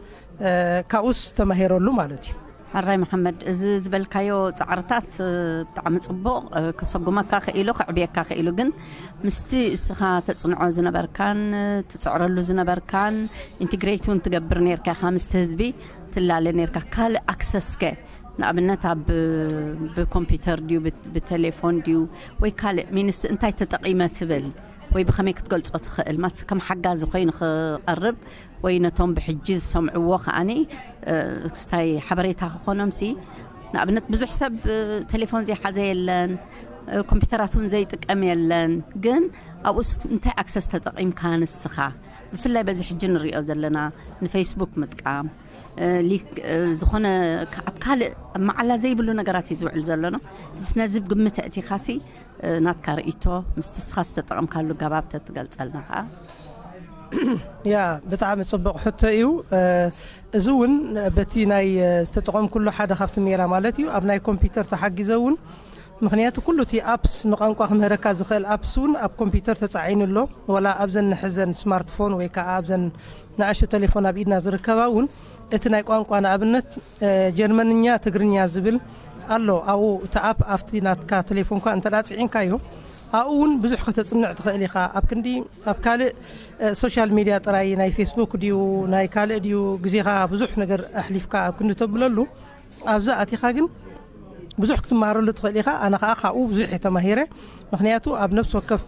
ካብኡስ ተማሂረሉ ማለት እዩ። ሕራይ መሓመድ፣ እዚ ዝበልካዮ ፃዕርታት ብጣዕሚ ፅቡቕ ከሰጉመካ ክኢሉ ከዕብየካ ክኢሉ፣ ግን ምስቲ እስኻ ተፅንዖ ዝነበርካን ትፅዕረሉ ዝነበርካን ኢንትግሬት እውን ትገብር ነርካ ኢኻ ምስቲ ህዝቢ ትላለ ነርካ። ካልእ ኣክሰስከ ንኣብነት ኣብ ብኮምፒውተር ድዩ ብቴሌፎን ድዩ ወይ ካልእ ሚንስ እንታይ ተጠቒመ ትብል ወይ ብኸመይ ክትገልጾ ትኽእል? ማት ከም ሓጋዚ ኮይኑ ክቐርብ ወይ ነቶም ብሕጂ ዝሰምዕዎ ከዓኒ ክስታይ ሓበሬታ ክኾኖምሲ ንኣብነት ብዙሕ ሰብ ቴሌፎን ዘይሓዘ የለን፣ ኮምፒውተራት እውን ዘይጥቀም የለን። ግን ኣብኡስ እንታይ ኣክሰስ ተጠቒምካ ንስኻ? ብፍላይ በዚ ሕጂ ንሪኦ ዘለና ንፌስቡክ ምጥቃም ዝኾነ ኣብ ካልእ መዓላ ዘይብሉ ነገራት እዩ ዝውዕል ዘሎ ነው። ነዚ ግምት እቲኻሲ ናትካ ርእይቶ ምስቲ ስኻ ዝተጠቐምካሉ ገባብ ተትገልጸልና ኸዓ። ያ ብጣዕሚ ጽቡቕ ሕቶ እዩ። እዚ እውን በቲ ናይ ዝተጠቐምኩሉ ሓደ ካብቲ ሜላ ማለት እዩ ኣብ ናይ ኮምፒውተር ተሓጊዘ እውን ምክንያቱ ኩሉ እቲ ኣፕስ ንቋንቋ ክምህረካ ዝኽእል ኣፕስ እውን ኣብ ኮምፒውተር ተፃዒኑ ኣሎ። ወላ ኣብዘን ንሕዘን ስማርትፎን ወይ ከዓ ኣብዘን ንኣሽቱ ቴሌፎን ኣብ ኢድና ዝርከባ እውን እቲ ናይ ቋንቋ ንኣብነት ጀርመንኛ ትግርኛ ዝብል ኣሎ። ኣብኡ እቲ ኣፕ ኣብቲ ናትካ ቴሌፎንካ እንተ ፂዒንካዮ ኣብኡ እውን ብዙሕ ከተፅንዕ ትኽእል ኢኻ። ኣብ ክንዲ ኣብ ካልእ ሶሻል ሚድያ ጥራይ ናይ ፌስቡክ ድዩ ናይ ካልእ ድዩ ግዜኻ ብዙሕ ነገር ኣሕሊፍካ ኣብ ክንዲ ተብለሉ ኣብዚ ኣቲኻ ግን ብዙሕ ክትመሃረሉ ትኽእል ኢኻ። ኣነ ከዓ ካብኡ ብዙሕ እየ ተማሂረ። ምኽንያቱ ኣብ ነፍሲ ወከፍ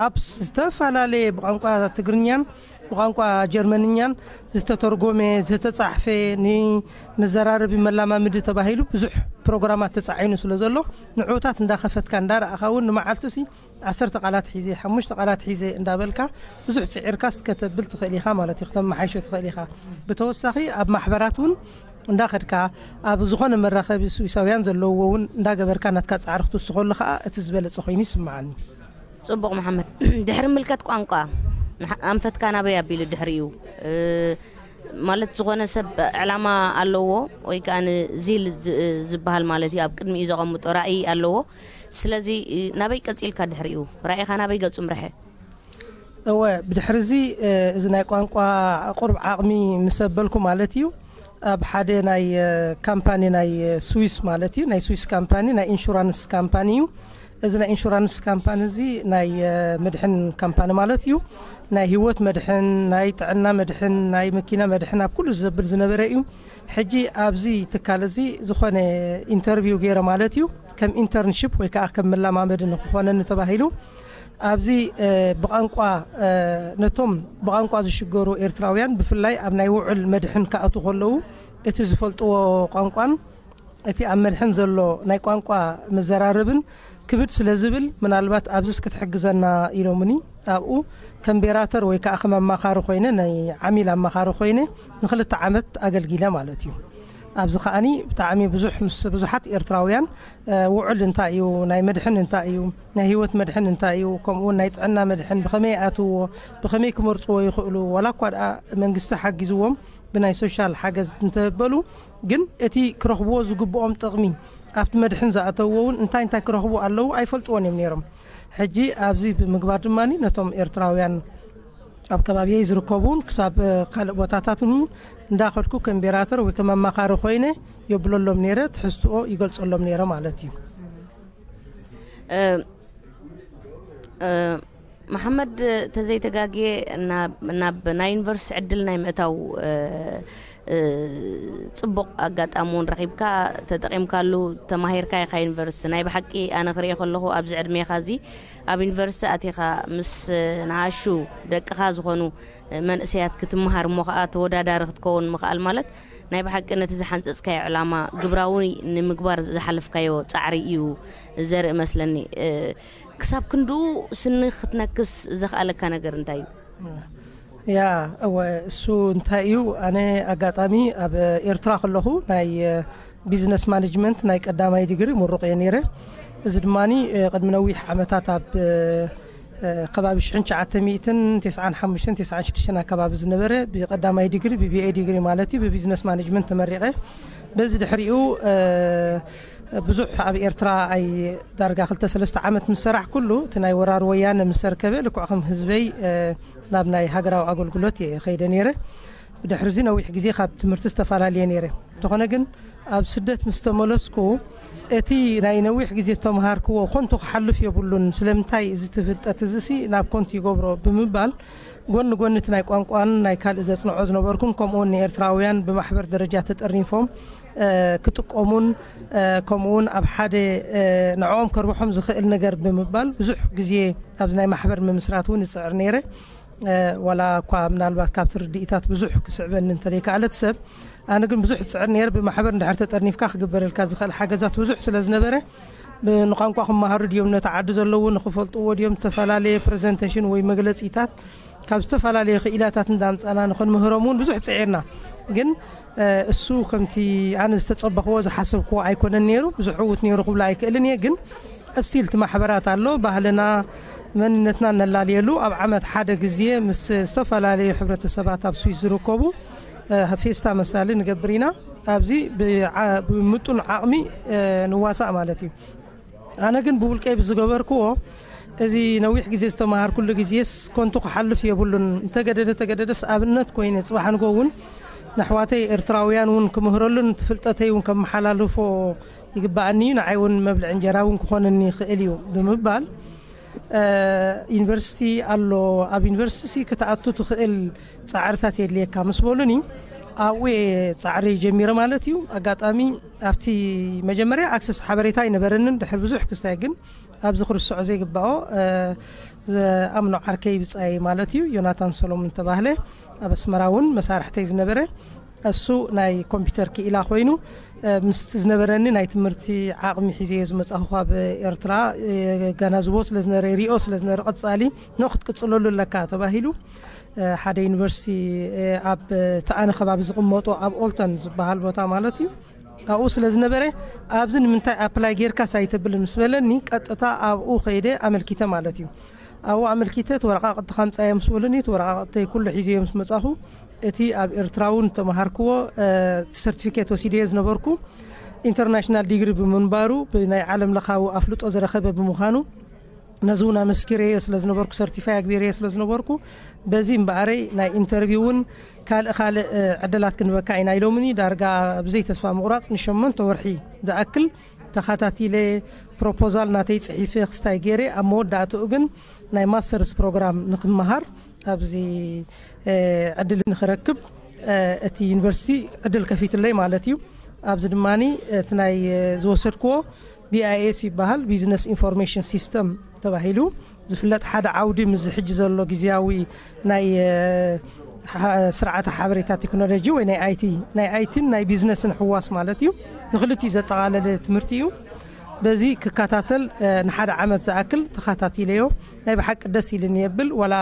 ኣፕስ ዝተፈላለየ ብቋንቋ ትግርኛን ብቋንቋ ጀርመንኛን ዝተተርጎመ ዝተጻሕፈ ንመዘራረቢ መላማምዲ ተባሂሉ ብዙሕ ፕሮግራማት ተጻዒኑ ስለ ዘሎ ንዕኡታት እንዳኸፈትካ እንዳረኣኻ እውን ንመዓልቲ ሲ ዓሰርተ ቃላት ሒዘ ሓሙሽተ ቃላት ሒዘ እንዳበልካ ብዙሕ ጽዒርካ እስከተብል ትኽእል ኢኻ ማለት እዩ። ክተመሓይሾ ትኽእል ኢኻ። ብተወሳኺ ኣብ ማሕበራት እውን እንዳኸድካ ኣብ ዝኾነ መራኸቢ ስዊሳውያን ዘለዎ እውን እንዳገበርካ ናትካ ጻዕሪ ክትውስኸሉ ከዓ እቲ ዝበለጸ ኮይኑ ይስምዓኒ። ጽቡቕ መሓመድ። ድሕሪ ምልከት ቋንቋ ንሓ- ኣንፈትካ ናበይ ኣቢሉ ድሕሪኡ እ፣ ማለት ዝኾነ ሰብ ዕላማ ኣለዎ ወይ ከዓ ንዚል ዝ- ዝበሃል ማለት እዩ ኣብ ቅድሚኡ ዘቐምጦ ራእይ ኣለዎ። ስለዚ እ፣ ናበይ ቀፂልካ ድሕሪኡ ራእይኻ ናበይ ገጹ ምርሐ? እወ፣ ብድሕሪ እዚ እ፣ እዚ ናይ ቋንቋ ቁርብ ዓቕሚ ምስ ኣበልኩ ማለት እዩ ኣብ ሓደ ናይ እ፣ ካምፓኒ ናይ እ፣ ስዊስ ማለት እዩ ናይ ስዊስ ካምፓኒ ናይ ኢንሹራንስ ካምፓኒ እዩ። እዚ ናይ ኢንሹራንስ ካምፓኒ እዚ ናይ እ፣ መድሕን ካምፓኒ ማለት እዩ። ናይ ህይወት መድሕን፣ ናይ ጥዕና መድሕን፣ ናይ መኪና መድሕን ኣብ ኩሉ ዘብል ዝነበረ እዩ። ሕጂ ኣብዚ ትካል እዚ ዝኾነ ኢንተርቪው ገይረ ማለት እዩ ከም ኢንተርንሽፕ ወይ ከዓ ከም መለማመዲ ንክኾነኒ ተባሂሉ ኣብዚ እ፣ ብቋንቋ እ፣ ነቶም ብቋንቋ ዝሽገሩ ኤርትራውያን ብፍላይ ኣብ ናይ ውዕል መድሕን ክኣቱ ከለዉ እቲ ዝፈልጥዎ ቋንቋን እቲ ኣብ መድሕን ዘሎ ናይ ቋንቋ መዘራረብን ክብድ ስለ ዝብል ምናልባት ኣብዚስ ክትሕግዘና ኢሎምኒ ኣብኡ ከም ቤራተር ወይ ከዓ ከም ኣማኻሪ ኮይነ ናይ ዓሚል ኣማኻሪ ኮይነ ንክልተ ዓመት ኣገልጊለ ማለት እዩ። ኣብዚ ከዓኒ ብጣዕሚ ብዙሕ ምስ ብዙሓት ኤርትራውያን እ፣ ውዕል እንታይ እዩ፣ ናይ መድሕን እንታይ እዩ፣ ናይ ህይወት መድሕን እንታይ እዩ፣ ከምኡ እውን ናይ ጥዕና መድሕን ብኸመይ ይኣትዎ፣ ብኸመይ ክመርፅዎ ይኽእሉ፣ ዋላ እኳ ደኣ መንግስቲ ሓጊዝዎም ብናይ ሶሻል ሓገዝ እንተበሉ ግን እቲ ክረኽብዎ ዝግብኦም ጥቕሚ ኣብቲ መድሕን ዝኣተውዎ እውን እንታይ እንታይ ክረኽቡ ኣለዉ ኣይፈልጥዎን እዮም ነይሮም። ሕጂ ኣብዚ ብምግባር ድማ ነቶም ኤርትራውያን ኣብ ከባቢየይ ዝርከቡ እውን ክሳብ ካልእ ቦታታት እውን እንዳኸድኩ ከም ቤራተር ወይ ከም ኣማኻሪ ኮይነ የብለሎም ነይረ፣ ትሕዝትኦ ይገልጸሎም ነይረ ማለት እዩ። እ፣ እ፣ መሓመድ ተዘይተጋግየ ናብ ናብ ናይ ዩኒቨርሲቲ ዕድል ናይ ምእታው እ፣ እ፣ ጽቡቕ ኣጋጣሚ እውን ረኺብካ ተጠቒምካሉ ተማሂርካ ኢኻ ዩኒቨርሲቲ። ናይ ብሓቂ ኣነ ክሪኦ ከለኹ ኣብዚ ዕድሜኻ እዚ ኣብ ዩኒቨርሲቲ ኣቲኻ ምስ ንኣሹ ደቅኻ ዝኾኑ መንእሰያት ክትመሃር እሞ ከዓ ተወዳዳሪ ክትከውን ምኽኣል ማለት ናይ ብሓቂ ነቲ ዝሓንፀፅካዮ ዕላማ ግብራዊ ንምግባር ዝሓለፍካዮ ፃዕሪ እዩ ዘርኢ መስለኒ። እ፣ ክሳብ ክንድኡ ስኒ ክትነክስ ዘኽኣለካ ነገር እንታይ እዩ? ያ እወ፣ እሱ እንታይ እዩ፣ ኣነ ኣጋጣሚ ኣብ ኤርትራ ከለኹ ናይ ቢዝነስ ማኔጅመንት ናይ ቀዳማይ ዲግሪ ምሩቕ እየ ነይረ። እዚ ድማ ቅድሚ ነዊሕ ዓመታት ኣብ ከባቢ ሽሕን ትሽዓተ ሚእትን ተስዓን ሓሙሽተን ተስዓን ሽዱሽተን ኣካባቢ ዝነበረ ብቀዳማይ ዲግሪ ብቢኤ ዲግሪ ማለት እዩ ብቢዝነስ ማኔጅመንት ተመሪቐ። በዚ ድሕሪኡ ብዙሕ ኣብ ኤርትራ ኣይ ዳርጋ ክልተ ሰለስተ ዓመት ምስ ሰራሕ ኩሉ እቲ ናይ ወራር ወያነ ምስ ሰርከበ ልክዕ ከም ህዝበይ ናብ ናይ ሃገራዊ ኣገልግሎት እየ ከይደ ነይረ። ብድሕሪ እዚ ነዊሕ ግዜ ካብ ትምህርቲ ዝተፈላለየ ነይረ። እንተኾነ ግን ኣብ ስደት ምስ ተመለስኩ እቲ ናይ ነዊሕ ግዜ ዝተምሃርክዎ ኮንቱ ክሓልፍ የብሉን፣ ስለምንታይ እዚ ትፍልጠት እዚሲ ናብ ኮንቱ ይገብሮ ብምባል ጎኒ ጎኒ እቲ ናይ ቋንቋን ናይ ካልእ ዘጽንዖ ዝነበርኩን ከምኡውን ንኤርትራውያን ብማሕበር ደረጃ ተጠርኒፎም ክጥቀሙን ከምኡውን ኣብ ሓደ ንዕኦም ከርብሖም ዝኽእል ነገር ብምባል ብዙሕ ግዜ ኣብዚ ናይ ማሕበር ምምስራት እውን እጽዕር ነይረ። ዋላ እኳ ምናልባት ካብቲ ርድኢታት ብዙሕ ክስዕበኒ እንተዘይከኣለት ሰብ ኣነ ግን ብዙሕ እጽዕር ነይረ። ብማሕበር እንድሕር ተጠርኒፍካ ክግበረልካ ዝኽእል ሓገዛት ብዙሕ ስለ ዝነበረ ንቋንቋ ክመሃሩ ድዮም ነቲ ዓዲ ዘለዉ ንክፈልጥዎ ድዮም ዝተፈላለየ ፕሬዘንቴሽን ወይ መግለፂታት ካብ ዝተፈላለየ ክኢላታት እንዳምፃና ንክንምህሮም እውን ብዙሕ ፅዒርና። ግን እሱ ከምቲ ኣነ ዝተፀበኽዎ ዝሓሰብክዎ ኣይኮነን ነይሩ። ብዙሕ ዕዉት ነይሩ ክብሎ ኣይክእልን እየ። ግን እስቲል እቲ ማሕበራት ኣሎ ባህልና መንነትና እነላልየሉ ኣብ ዓመት ሓደ ግዜ ምስ ዝተፈላለዩ ሕብረተሰባት ኣብ ስዊስ ዝርከቡ ፌስታ መሳሊ ንገብር ኢና። ኣብዚ ብምጡን ዓቕሚ ንዋሳእ ማለት እዩ። ኣነ ግን ብውልቀይ ብዝገበርክዎ እዚ ነዊሕ ግዜ ዝተምሃርኩሉ ግዜስ ኮንቱ ክሓልፍ የብሉን። እንተገደደ ተገደደስ ኣብነት ኮይነ ፅባሕ ንጎ እውን ንኣሕዋተይ ኤርትራውያን እውን ክምህረሉን እቲ ፍልጠተይ እውን ከመሓላልፎ ይግባኣኒ እዩ፣ ንዓይ እውን መብልዒ እንጀራ እውን ክኾነኒ ይኽእል እዩ ብምባል ዩኒቨርሲቲ ኣሎ፣ ኣብ ዩኒቨርሲቲ ክትኣቱ ትኽእል ፃዕርታት የድልየካ ምስ በሉኒ ኣብኡ እየ ጻዕሪ ጀሚረ ማለት እዩ። ኣጋጣሚ ኣብቲ መጀመርያ ኣክሰስ ሓበሬታ ኣይነበረንን። ድሕሪ ብዙሕ ክስታይ ግን ኣብዚ ክርስዖ ዘይግባኦ ዝኣምኖ ዓርከይ ብጻይ ማለት እዩ፣ ዮናታን ሰሎሞን ተባህለ፣ ኣብ ኣስመራ እውን መሳርሕተይ ዝነበረ፣ እሱ ናይ ኮምፒውተር ክኢላ ኮይኑ ምስቲ ዝነበረኒ ናይ ትምህርቲ ዓቕሚ ሒዘዮ ዝመጻኹ ካብ ኤርትራ፣ ገናዝቦ ስለ ዝነበረ፣ ሪኦ ስለ ዝነበረ፣ ቀጻሊ ንኡ ክትቅጽለሉ ኣለካ ተባሂሉ ሓደ ዩኒቨርሲቲ ኣብ ተኣነ ከባቢ ዝቕመጦ ኣብ ኦልተን ዝበሃል ቦታ ማለት እዩ። ኣብኡ ስለ ዝነበረ ኣብዚ ንምንታይ ኣፕላይ ጌርካ ሳይተብል ምስ በለኒ ቀጥታ ኣብኡ ከይደ ኣመልኪተ ማለት እዩ። ኣብኡ ኣመልኪተ እቲ ወረቃቅቲ ካምፃዮ ምስ በሉኒ እቲ ወረቃቅተይ ኩሉ ሒዘዮ ምስ መፃኹ እቲ ኣብ ኤርትራ እውን ተመሃርክዎ ሰርቲፊኬት ወሲደዮ ዝነበርኩ ኢንተርናሽናል ዲግሪ ብምንባሩ ብናይ ዓለም ለኻዊ ኣፍልጦ ዝረኸበ ብምዃኑ ነዚ እውን ኣመስኪረዮ ስለ ዝነበርኩ ሰርቲፋይ ኣግቢረዮ ስለ ዝነበርኩ በዚ እምበኣረይ ናይ ኢንተርቪው እውን ካልእ ካልእ ዕድላት ክንበካ ኢና ኢሎምኒ። ዳርጋ ብዘይ ተስፋ ምቑራፅ ንሸመንተ ወርሒ ዝኣክል ተኻታቲለ ፕሮፖዛል ናተይ ፅሒፈ ክስታይ ገይረ ኣብ መወዳእትኡ ግን ናይ ማስተርስ ፕሮግራም ንክመሃር ኣብዚ ዕድል ንክረክብ እቲ ዩኒቨርሲቲ ዕድል ከፊትለይ ማለት እዩ። ኣብዚ ድማ እቲ ናይ ዝወሰድክዎ ቢኣይኤስ ይበሃል፣ ቢዝነስ ኢንፎርሜሽን ሲስተም ተባሂሉ ዝፍለጥ ሓደ ዓውዲ ምስ ሕጂ ዘሎ ግዜያዊ ናይ ስርዓተ ሓበሬታ ቴክኖሎጂ ወይ ናይ ኣይቲ፣ ናይ ኣይቲን ናይ ቢዝነስን ሕዋስ ማለት እዩ። ንክልቲኡ ዘጠቓለለ ትምህርቲ እዩ። በዚ ክከታተል ንሓደ ዓመት ዝኣክል ተኸታቲለዮ። ናይ ብሓቂ ደስ ኢልኒ የብል። ዋላ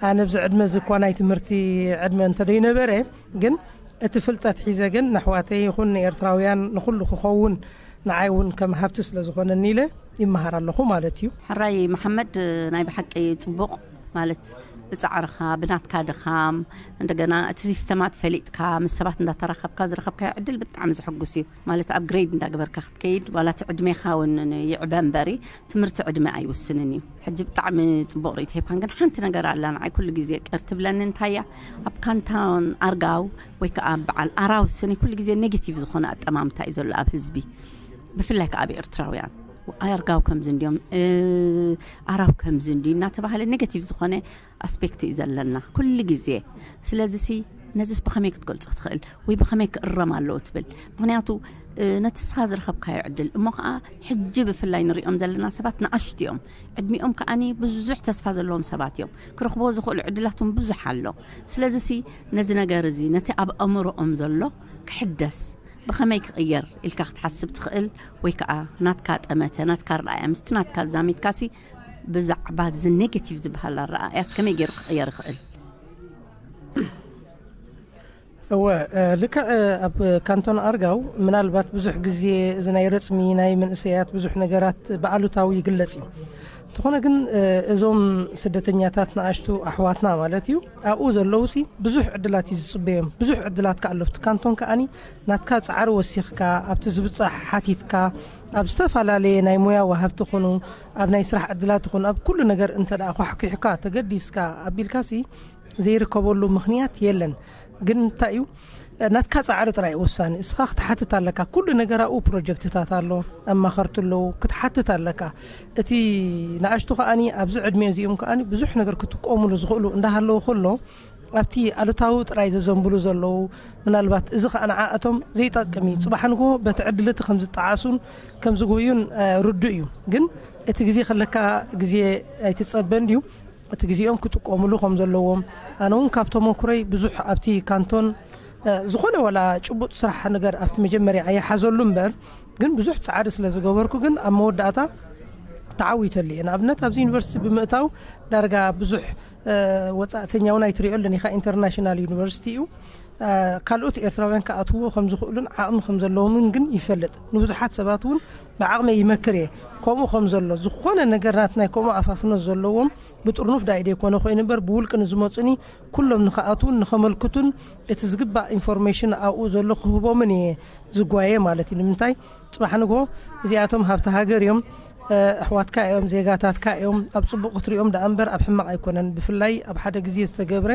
ኣነ ብዚ ዕድመ እዚ እኳ ናይ ትምህርቲ ዕድመ እንተደይነበረ ግን እቲ ፍልጠት ሒዘ ግን ንኣሕዋተይ ይኹን ንኤርትራውያን ንኹሉ ክኸውን ንዓይ እውን ከም ሃብቲ ስለ ዝኾነኒ ኢለ ይመሃር ኣለኹ ማለት እዩ። ሕራይ መሓመድ፣ ናይ ብሓቂ ጽቡቕ ማለት ብጻዕርኻ ብናትካ ድኻም እንደገና እቲ ሲስተማት ፈሊጥካ ምስ ሰባት እንዳተራኸብካ ዝረኸብካዮ ዕድል ብጣዕሚ ዘሐጉስ እዩ። ማለት ኣብ ግሬድ እንዳገበርካ ክትከይድ ዋላ እቲ ዕድሜኻ እውን ይዕበ እምበሪ ትምህርቲ ዕድመ ኣይውስንን እዩ። ሕጂ ብጣዕሚ ጽቡቕ ርእይቶ ሂብካን ግን ሓንቲ ነገር ኣላ ንዓይ ኩሉ ግዜ ቅር ትብለኒ እንታያ ኣብ ካንታን ኣርጋው ወይ ከዓ በዓል ኣራው ስኒ ኩሉ ግዜ ኔጌቲቭ ዝኾነ ኣጠማምታ እዩ ዘሎ ኣብ ህዝቢ ብፍላይ ከዓ ኣብ ኤርትራውያን ኣርጋው ከምዚ እንዲዮም ኣራው ከምዚ እንዲ እናተባሃለ ኔጋቲቭ ዝኾነ ኣስፔክት እዩ ዘለና ኩሉ ግዜ። ስለዚ ሲ ነዚስ ብኸመይ ክትገልጾ ትኽእል ወይ ብኸመይ ክእረም ኣለዎ ትብል? ምክንያቱ ነቲ ስኻ ዝረኸብካዮ ዕድል እሞ ከዓ ሕጂ ብፍላይ ንሪኦም ዘለና ሰባት ንኣሽቱ እዮም። ዕድሚኦም ከዓኒ ብዙሕ ተስፋ ዘለዎም ሰባት እዮም። ክረኽብዎ ዝኽእሉ ዕድላት እውን ብዙሕ ኣሎ። ስለዚ ሲ ነዚ ነገር እዚ ነቲ ኣብ ኣእምሮኦም ዘሎ ክሕደስ ብኸመይ ክቕየር ኢልካ ክትሓስብ ትኽእል ወይ ከዓ ናትካ ጠመተ ናትካ ኣረኣእያ ምስቲ ናትካ ኣዛሚድካሲ ብዛዕባ እዚ ኔጌቲቭ ዝበሃል ኣረኣእያስ ከመይ ገይሩ ክቕየር ይኽእል? እወ ልክዕ ኣብ ካንቶን ኣርጋው ምናልባት ብዙሕ ግዜ እዚ ናይ ረፅሚ ናይ መንእሰያት ብዙሕ ነገራት ብኣሉታዊ ይግለፅ እዩ። እንተኾነ ግን እዞም ስደተኛታት ንኣሽቱ ኣሕዋትና ማለት እዩ ኣብኡ ዘለውሲ ብዙሕ ዕድላት እዩ ዝፅበዮም። ብዙሕ ዕድላት ከኣለፍቲ ካንቶን ከኣኒ ናትካ ፃዕሪ ወሲኽካ ኣብቲ ዝብፃሕ ሓቲትካ ኣብ ዝተፈላለየ ናይ ሙያ ዋሃብቲ ኹኑ ኣብ ናይ ስራሕ ዕድላት ኹኑ ኣብ ኩሉ ነገር እንተ ደኣ ኳሕኪሕካ ተገዲስካ ኣቢልካሲ ዘይርከበሉ ምኽንያት የለን። ግን እንታይ እዩ ናትካ ፃዕሪ ጥራይ ወሳኒ። እስኻ ክትሓትት ኣለካ። ኩሉ ነገር ኣብኡ ፕሮጀክትታት ኣሎ፣ ኣማኸርቲ ኣለዉ፣ ክትሓትት ኣለካ። እቲ ንኣሽቱ ከኣኒ ኣብዚ ዕድሜ እዚኦም ከኣኒ ብዙሕ ነገር ክጥቀሙሉ ዝኽእሉ እንዳሃለዉ ከሎ ኣብቲ ኣሉታዊ ጥራይ ዘዘንብሉ ዘለዉ ምናልባት እዚ ከዓ ንዓኣቶም ዘይጠቅም እዩ። ፅባሕ ንግሆ በቲ ዕድል እቲ ከም ዝጠዓሱን ከም ዝጎዩን ርዱእ እዩ። ግን እቲ ግዜ ከለካ ግዜ ኣይትፀበን ድዩ? እቲ ግዜኦም ክጥቀሙሉ ከም ዘለዎም ኣነ እውን ካብ ተመኩረይ ብዙሕ ኣብቲ ካንቶን ዝኾነ ዋላ ጭቡጥ ስራሕ ነገር ኣብቲ መጀመርያ ኣይሓዘሉ እምበር ግን ብዙሕ ፃዕሪ ስለ ዝገበርኩ ግን ኣብ መወዳእታ ተዓዊተሉ እየ። ንኣብነት ኣብዚ ዩኒቨርሲቲ ብምእታው ዳርጋ ብዙሕ ወፃእተኛ እውን ኣይትሪኦሉን ኢኻ። ኢንተርናሽናል ዩኒቨርሲቲ እዩ። ካልኦት ኤርትራውያን ክኣትውዎ ከም ዝኽእሉን ዓቕሚ ከም ዘለዎምን ግን ይፈልጥ። ንብዙሓት ሰባት እውን ብዓቕመይ ይመክር እየ። ከምኡ ከም ዘሎ ዝኾነ ነገር ናት ናይ ከምኡ ኣፋፍኖት ዘለዎም ብጥርኑፍ ዳይ ደይኮነ ኮይኑ እምበር ብውልቂ ንዝመፁኒ ኩሎም ንኽኣትውን ንኸመልክቱን እቲ ዝግባእ ኢንፎርሜሽን ኣብኡ ዘሎ ክህቦምን እየ ዝጓየ ማለት እዩ። ንምንታይ ፅባሕ ንግሆ እዚኣቶም ሃብቲ ሃገር እዮም። ኣሕዋትካ እዮም፣ ዜጋታትካ እዮም። ኣብ ፅቡቕ ክትሪኦም ደኣ እምበር ኣብ ሕማቕ ኣይኮነን። ብፍላይ ኣብ ሓደ ግዜ ዝተገብረ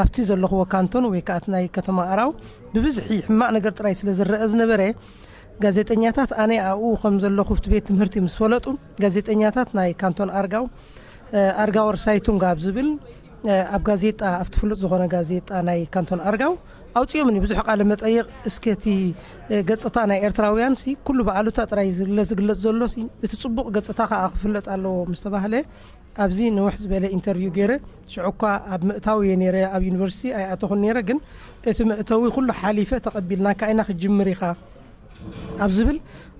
ኣብቲ ዘለኽዎ ካንቶን ወይ ከዓ ናይ ከተማ ኣራው ብብዝሒ ሕማቕ ነገር ጥራይ ስለ ዝረአ ዝነበረ ጋዜጠኛታት ኣነ ኣብኡ ከም ዘለኹ ኣብቲ ቤት ትምህርቲ ምስ ፈለጡ ጋዜጠኛታት ናይ ካንቶን ኣርጋው ኣርጋወር ሳይቱንጋ ኣብ ዝብል ኣብ ጋዜጣ ኣብቲ ፍሉጥ ዝኾነ ጋዜጣ ናይ ካንቶን ኣርጋው ኣውፅኦም ኒ ብዙሕ ቃለ መጠይቕ እስከቲ ገፅታ ናይ ኤርትራውያን ሲ ኩሉ ብኣሉታ ጥራይ ዝግለ ዝግለፅ ዘሎ ሲ እቲ ፅቡቕ ገፅታ ከዓ ክፍለጥ ኣለዎ ምስ ተባህለ ኣብዚ ንውሕ ዝበለ ኢንተርቪው ገይረ ሽዑ እኳ ኣብ ምእታው እየ ነይረ ኣብ ዩኒቨርሲቲ ኣይኣተኹን ነይረ ግን እቲ መእተዊ ኩሉ ሓሊፈ ተቐቢልናካ ኢና ክጅምር ኢኻ ኣብ ዝብል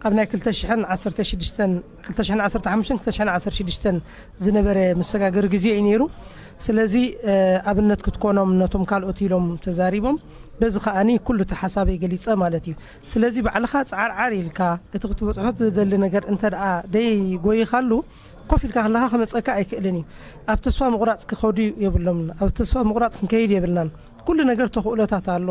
ኣብ ናይ 2016 2015 ዝነበረ መሰጋገሪ ግዜ እዩ ነይሩ ስለዚ ኣብነት ክትኮኖም ነቶም ካልኦት ኢሎም ተዛሪቦም በዚ ከዓኒ ኩሉ እቲ ሓሳበይ ገሊፀ ማለት እዩ ስለዚ ባዕልኻ ፃዓርዓር ኢልካ እቲ ክትበፅሖ ትደሊ ነገር እንተ ደኣ ደይ ጎይኻሉ ኮፍ ኢልካ ከለካ ክመፀካ ኣይክእልን እዩ ኣብ ተስፋ ምቁራፅ ክኸዱ የብሎም ኣብ ተስፋ ምቁራፅ ክንከይድ የብልናን ኩሉ ነገር ተኽእሎታት ኣሎ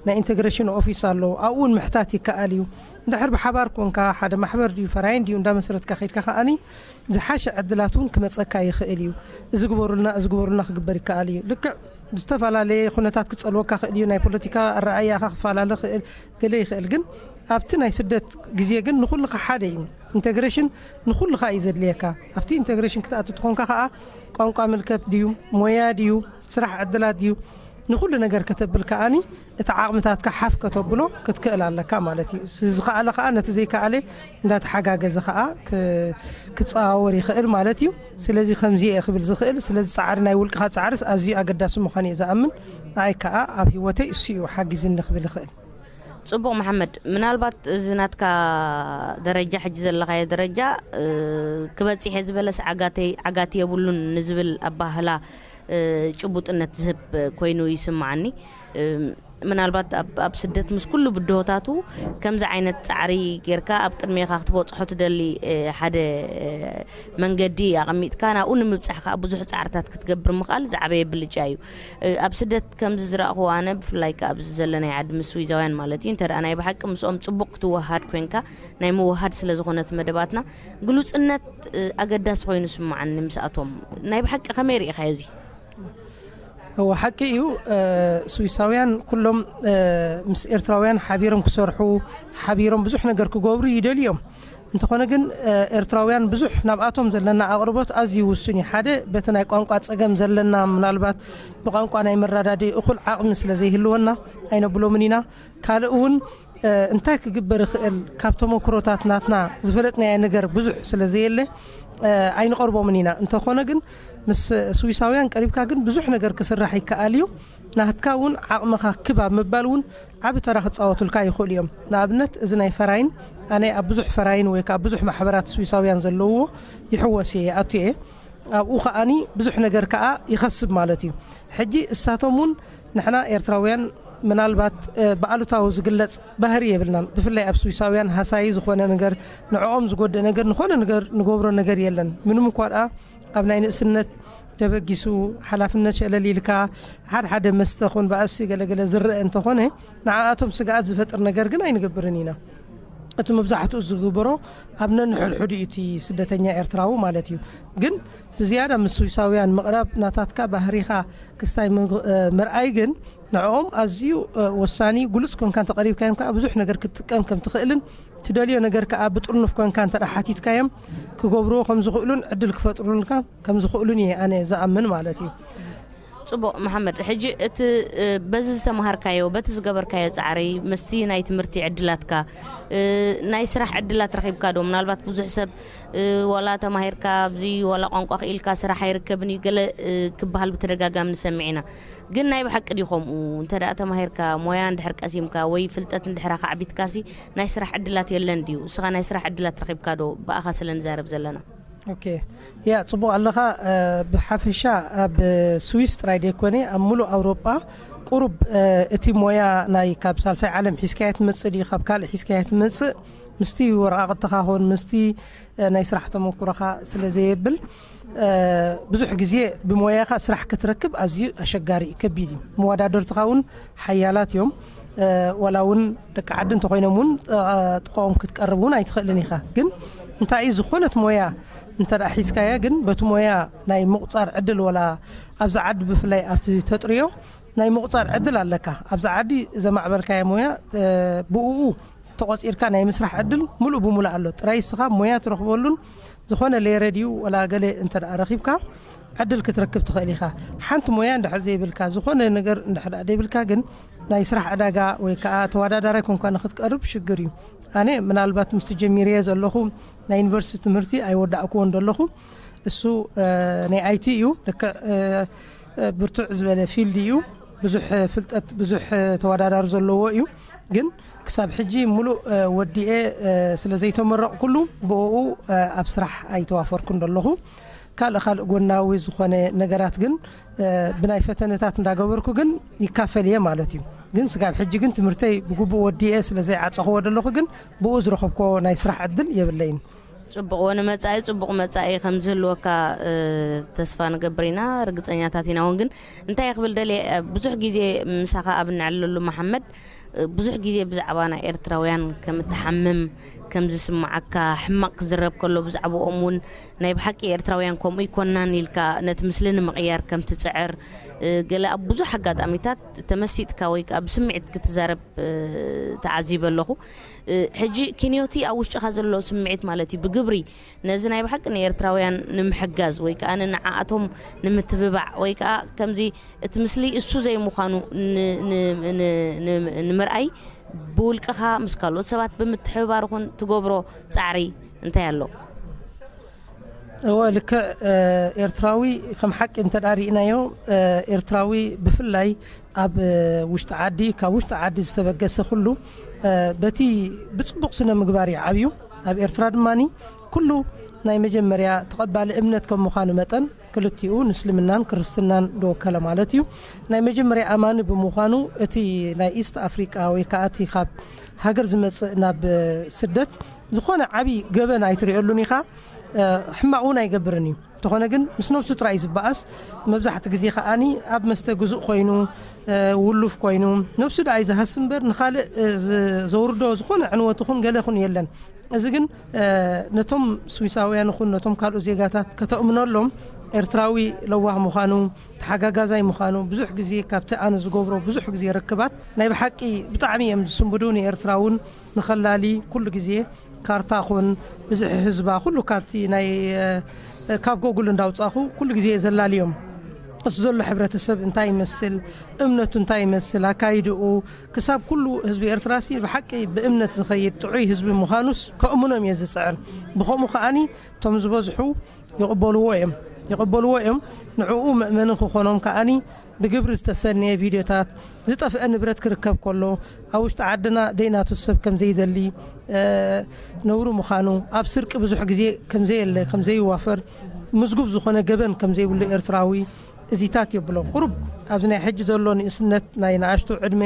ናይ ኢንተግሬሽን ኦፊስ ኣሎ ኣብኡ እውን ምሕታት ይከኣል እዩ እንድሕር ብሓባር ኮንካ ሓደ ማሕበር ድዩ ፈራይን ድዩ እንዳመሰረትካ ከድካ ከዓኒ ዝሓሸ ዕድላት እውን ክመፀካ ይኽእል እዩ እዚ ግበሩልና እዚ ግበሩልና ክግበር ይከኣል እዩ ልክዕ ዝተፈላለየ ኩነታት ክፀልወካ ክእል እዩ ናይ ፖለቲካ ኣረኣያኻ ክፈላለ ክእል ገለ ይኽእል ግን ኣብቲ ናይ ስደት ግዜ ግን ንኹልኻ ሓደ እዩ ኢንተግሬሽን ንኹልኻ እዩ ዘድልየካ ኣብቲ ኢንተግሬሽን ክትኣቱ ትኾንካ ከዓ ቋንቋ ምልከት ድዩ ሞያ ድዩ ስራሕ ዕድላት ድዩ ንኹሉ ነገር ከተብል ከኣኒ እቲ ዓቕምታትካ ሓፍ ከተብሎ ክትክእል ኣለካ ማለት እዩ ዝኸኣለ ከዓ ነቲ ዘይከኣለ እንዳተሓጋገዘ ከዓ ክፀዋወር ይኽእል ማለት እዩ ስለዚ ከምዚ እየ ክብል ዝኽእል ስለዚ ፃዕሪ ናይ ውልቅኻ ፃዕርስ ኣዝዩ ኣገዳሲ ምዃኑ እየ ዝኣምን ኣይ ከዓ ኣብ ህይወተይ እሱ እዩ ሓጊዝኒ ክብል ይኽእል ፅቡቕ መሓመድ ምናልባት እዚ ናትካ ደረጃ ሕጂ ዘለኻዮ ደረጃ ክበፂሐ ዝበለስ ዓጋተይ ዓጋት የብሉን ንዝብል ኣባህላ ጭቡጥነት ዝህብ ኮይኑ ይስምዓኒ ምናልባት ኣብ ስደት ምስ ኩሉ ብድሆታቱ ከምዚ ዓይነት ፃዕሪ ጌርካ ኣብ ቅድሜኻ ክትበፅሖ ትደሊ ሓደ መንገዲ ኣቐሚጥካ ናብኡ ንምብፃሕ ከዓ ብዙሕ ፃዕርታት ክትገብር ምኽኣል ዝዓበየ ብልጫ እዩ ኣብ ስደት ከምዚ ዝረእኹ ኣነ ብፍላይ ከዓ ኣብዚ ዘለናይ ዓዲ ምስ ስዊዛውያን ማለት እዩ እንተ ናይ ብሓቂ ምስኦም ፅቡቅ ክትወሃድ ኮንካ ናይ ምውሃድ ስለ ዝኾነት መደባትና ግሉፅነት ኣገዳሲ ኮይኑ ስምዓኒ ምስኣቶም ናይ ብሓቂ ከመይ ርኢኻዮ እዚ እዎ ሓቂ እዩ ስዊሳውያን ኩሎም ምስ ኤርትራውያን ሓቢሮም ክሰርሑ ሓቢሮም ብዙሕ ነገር ክገብሩ ይደልዮም እንተኾነ ግን ኤርትራውያን ብዙሕ ናብኣቶም ዘለና ኣቕርቦት ኣዝዩ ውሱን እዩ ሓደ በቲ ናይ ቋንቋ ጸገም ዘለና ምናልባት ብቋንቋ ናይ መረዳድኢ እኹል ዓቕሚ ስለ ዘይህልወና ኣይነብሎምን ኢና ካልእ እውን እንታይ ክግበር ይኽእል ካብ ተመክሮታት ናትና ዝፈለጥናዮ ነገር ብዙሕ ስለ ዘየለ ኣይንቐርቦምን ኢና እንተኾነ ግን ምስ ስዊሳውያን ቀሪብካ ግን ብዙሕ ነገር ክስራሕ ይከኣል እዩ ናትካ እውን ዓቕምኻ ክብ ኣብ ምባል እውን ዓብ ተራ ክፃወቱልካ ይኽእሉ እዮም ንኣብነት እዚ ናይ ፈራይን ኣነ ኣብ ብዙሕ ፈራይን ወይ ከዓ ብዙሕ ማሕበራት ስዊሳውያን ዘለውዎ ይሕወስ እየ ኣቱ እየ ኣብኡ ከዓኒ ብዙሕ ነገር ከዓ ይኸስብ ማለት እዩ ሕጂ እሳቶም እውን ንሕና ኤርትራውያን ምናልባት ብኣሉታዊ ዝግለፅ ባህሪ የብልናን ብፍላይ ኣብ ስዊሳውያን ሃሳይ ዝኾነ ነገር ንዕኦም ዝጎድእ ነገር ንኾነ ነገር ንገብሮ ነገር የለን ምንም እኳ ደኣ ኣብ ናይ ንእስነት ተበጊሱ ሓላፍነት ሸለል ኢልካ ሓደ ሓደ መስተ ኹን ባእሲ ገለገለ ዝረአ እንተኾነ ንዓኣቶም ስግኣት ዝፈጥር ነገር ግን ኣይንገብርን ኢና እቲ መብዛሕትኡ ዝግበሮ ኣብ ነንሕድሕዱ እቲ ስደተኛ ኤርትራዊ ማለት እዩ ግን ብዝያዳ ምስ ስዊሳውያን ምቕራብ ናታትካ ባህሪኻ ክስታይ ምርኣይ ግን ንዕኦም ኣዝዩ ወሳኒ ግሉጽ ኮንካ እንተቐሪብካዮም ከዓ ብዙሕ ነገር ክትጥቀም ከም ትኽእልን ትደልዮ ነገር ከዓ ብጥርኑፍ ኮንካ እንተ ሓቲትካዮም ክገብርዎ ከም ዝኽእሉን ዕድል ክፈጥሩልካ ከም ዝኽእሉን እየ ኣነ ዝኣምን ማለት እዩ ፅቡቕ መሓመድ ሕጂ እቲ በዚ ዝተምሃርካዮ በቲ ዝገበርካዮ ፃዕሪ ምስቲ ናይ ትምህርቲ ዕድላትካ ናይ ስራሕ ዕድላት ረኺብካ ዶ ምናልባት ብዙሕ ሰብ ዋላ ተማሂርካ ኣብዚ ዋላ ቋንቋ ክኢልካ ስራሕ ኣይርከብን እዩ ገለ ክበሃል ብተደጋጋሚ ንሰምዕ ኢና ግን ናይ ብሓቂ ድዩ ከምኡ እንተ ደኣ ተማሂርካ ሞያ እንድሕር ቀሲምካ ወይ ፍልጠት እንድሕር ኣኻዕቢትካሲ ናይ ስራሕ ዕድላት የለን ድዩ እስኻ ናይ ስራሕ ዕድላት ረኺብካ ዶ ብኣኻ ስለ ንዛረብ ዘለና ኦኬ ያ ጽቡቕ ኣለኻ ብሓፈሻ ኣብ ስዊስ ጥራይ ደይኮነ ኣብ ሙሉእ ኣውሮጳ ቁሩብ እቲ ሞያ ናይ ካብ ሳልሳይ ዓለም ሒዝካያ ትመጽእ ድዩ ካብ ካልእ ሒዝካያ ትመጽእ ምስቲ ወረቓቕትኻ ኾን ምስቲ ናይ ስራሕ ተመኩሮኻ ስለ ዘየብል ብዙሕ ግዜ ብሞያኻ ስራሕ ክትረክብ ኣዝዩ ኣሸጋሪ እዩ ከቢድ እዩ መወዳደርትኻ እውን ሓያላት እዮም ዋላ እውን ደቂ ዓዲ እንተኮይኖም እውን ጥቃኦም ክትቀርብ እውን ኣይትኽእልን ኢኻ ግን እንታይ እዩ ዝኾነት ሞያ እንተ ሒዝካያ ግን በቲ ሞያ ናይ ምቁፃር ዕድል ወላ ኣብዚ ዓዲ ብፍላይ ኣብቲ ተጥርዮ ናይ ምቁፃር ዕድል ኣለካ ኣብዚ ዓዲ ዘማዕበልካዮ ሞያ ብኡ ተቆፂርካ ናይ ምስራሕ ዕድል ሙሉእ ብሙሉእ ኣሎ ጥራይ ስኻ ሞያ ትረኽበሉን ዝኾነ ሌረ ድዩ ወላ ገለ እንተ ረኺብካ ዕድል ክትረክብ ትኽእል ኢኻ። ሓንቲ ሞያ እንድሕር ዘይብልካ፣ ዝኾነ ነገር እንድሕር ደኣ ዘይብልካ ግን ናይ ስራሕ ዕዳጋ ወይ ከዓ ተወዳዳራይ ኮንካ ንክትቀርብ ሽግር እዩ። ኣነ ምናልባት ምስቲ ጀሚርየ ዘለኹ ናይ ዩኒቨርሲቲ ትምህርቲ ኣይወዳእክዎን ዘለኹ። እሱ ናይ ኣይቲ እዩ። ልክዕ ብርቱዕ ዝበለ ፊልድ እዩ። ብዙሕ ፍልጠት፣ ብዙሕ ተወዳዳሪ ዘለዎ እዩ። ግን ክሳብ ሕጂ ሙሉእ ወዲኤ ስለ ዘይተመረቕኩሉ ብኡ ኣብ ስራሕ ኣይተዋፈርኩን ዘለኹ። ካልእ ካልእ ጎናዊ ዝኾነ ነገራት ግን ብናይ ፈተነታት እንዳገበርኩ ግን ይካፈል እየ ማለት እዩ። ግን ስጋብ ሕጂ ግን ትምህርተይ ብግቡእ ወዲኤ ስለ ዘይዓፀኽዎ ዘለኹ ግን ብኡ ዝረኸብኮ ናይ ስራሕ ዕድል የብለይን። ጽቡቕ ወ ንመጻኢ ጽቡቕ መጻኢ ከም ዝህልወካ ተስፋ ንገብር ኢና፣ ርግጸኛታት ኢና እውን። ግን እንታይ ክብል ደልየ፣ ብዙሕ ግዜ ምሳኻ ኣብ እንዕለሉ መሓመድ፣ ብዙሕ ግዜ ብዛዕባ ናይ ኤርትራውያን ከም እትሓምም ከም ዝስምዓካ፣ ሕማቕ ክዝረብ ከሎ ብዛዕባኦም እውን ናይ ብሓቂ ኤርትራውያን ከምኡ ይኮናን ኢልካ ነቲ ምስሊ ንምቕያር ከም ትጽዕር፣ ገለ ኣብ ብዙሕ ኣጋጣሚታት ተመሲጥካ ወይ ከዓ ብስምዒት ክትዛረብ ተዓዚበ ኣለኹ። ሕጂ ኪንዮቲ ኣብ ውሽጥኻ ዘሎ ስምዒት ማለት እዩ፣ ብግብሪ ነዚ ናይ ብሓቂ ንኤርትራውያን ንምሕጋዝ ወይ ከዓ ንዓኣቶም ንምትብባዕ ወይ ከዓ ከምዚ እቲ ምስሊ እሱ ዘይምዃኑ ንምርኣይ ብውልቅኻ ምስ ካልኦት ሰባት ብምትሕብባር ኹን ትገብሮ ጻዕሪ እንታይ ኣሎ? እወ፣ ልክዕ። ኤርትራዊ ከም ሓቂ እንተ ርኢናዮ፣ ኤርትራዊ ብፍላይ ኣብ ውሽጢ ዓዲ፣ ካብ ውሽጢ ዓዲ ዝተበገሰ ኩሉ በቲ ብጽቡቕ ስነ ምግባር እዩ ዓብዩ። ኣብ ኤርትራ ድማ ኩሉ ናይ መጀመርያ ተቐባሊ እምነት ከም ምዃኑ መጠን ክልቲኡ ንእስልምናን ክርስትናን ዝወከለ ማለት እዩ። ናይ መጀመርያ ኣማኒ ብምዃኑ እቲ ናይ ኢስት ኣፍሪቃ ወይ ከዓ እቲ ካብ ሃገር ዝመጽእ ናብ ስደት ዝኾነ ዓብዪ ገበን ኣይትሪኦሉን ኢኻ። ሕማቕ እውን ኣይገብርን እዩ። እንተኾነ ግን ምስ ነብሱ ጥራይ ዝበኣስ፣ መብዛሕቲ ግዜ ከዓኒ ኣብ መስተ ግዙእ ኮይኑ፣ ውሉፍ ኮይኑ፣ ነብሱ ደኣ እዩ ዝሃሲ እምበር ንኻልእ ዘውርዶ ዝኾነ ዕንወት ኹን ገለ ኹን የለን። እዚ ግን ነቶም ስዊሳውያን ኹን ነቶም ካልኦት ዜጋታት ከተእምነሎም፣ ኤርትራዊ ለዋህ ምዃኑ፣ ተሓጋጋዛይ ምዃኑ፣ ብዙሕ ግዜ ካብቲ ኣነ ዝገብሮ ብዙሕ ግዜ ርክባት ናይ ብሓቂ ብጣዕሚ እዮም ዝስንብዱ። ንኤርትራ እውን ንኸላሊ ኩሉ ግዜ ካርታ ኹን ብዝሒ ህዝባ ኩሉ ካብቲ ናይ ካብ ጎጉል እንዳውጻኹ ኩሉ ግዜ ዘላልዮም። እሱ ዘሎ ሕብረተሰብ እንታይ ይመስል፣ እምነቱ እንታይ ይመስል፣ ኣካይድኡ ክሳብ ኩሉ ህዝቢ ኤርትራሲ ብሓቂ ብእምነት ዝኸይድ ጥዑይ ህዝቢ ምዃኑስ ከእምኖም እየ ዝጽዕር። ብኸምኡ ከኣኒ እቶም ዝበዝሑ ይቕበልዎ እዮም፣ ይቕበልዎ እዮም። ንዕኡ መእመኒ ክኾኖም ከኣኒ ብግብሪ ዝተሰነየ ቪድዮታት፣ ዝጠፍአ ንብረት ክርከብ ከሎ፣ ኣብ ውሽጢ ዓድና ደይናቱ ሰብ ከም ዘይደሊ፣ ነውሪ ምዃኑ፣ ኣብ ስርቂ ብዙሕ ግዜ ከም ዘየለ፣ ከም ዘይዋፈር፣ ምዝጉብ ዝኾነ ገበን ከም ዘይብሉ ኤርትራዊ እዚታት የብሎ። ቁሩብ ኣብዚ ናይ ሕጂ ዘሎ ንእስነት ናይ ንኣሽቱ ዕድመ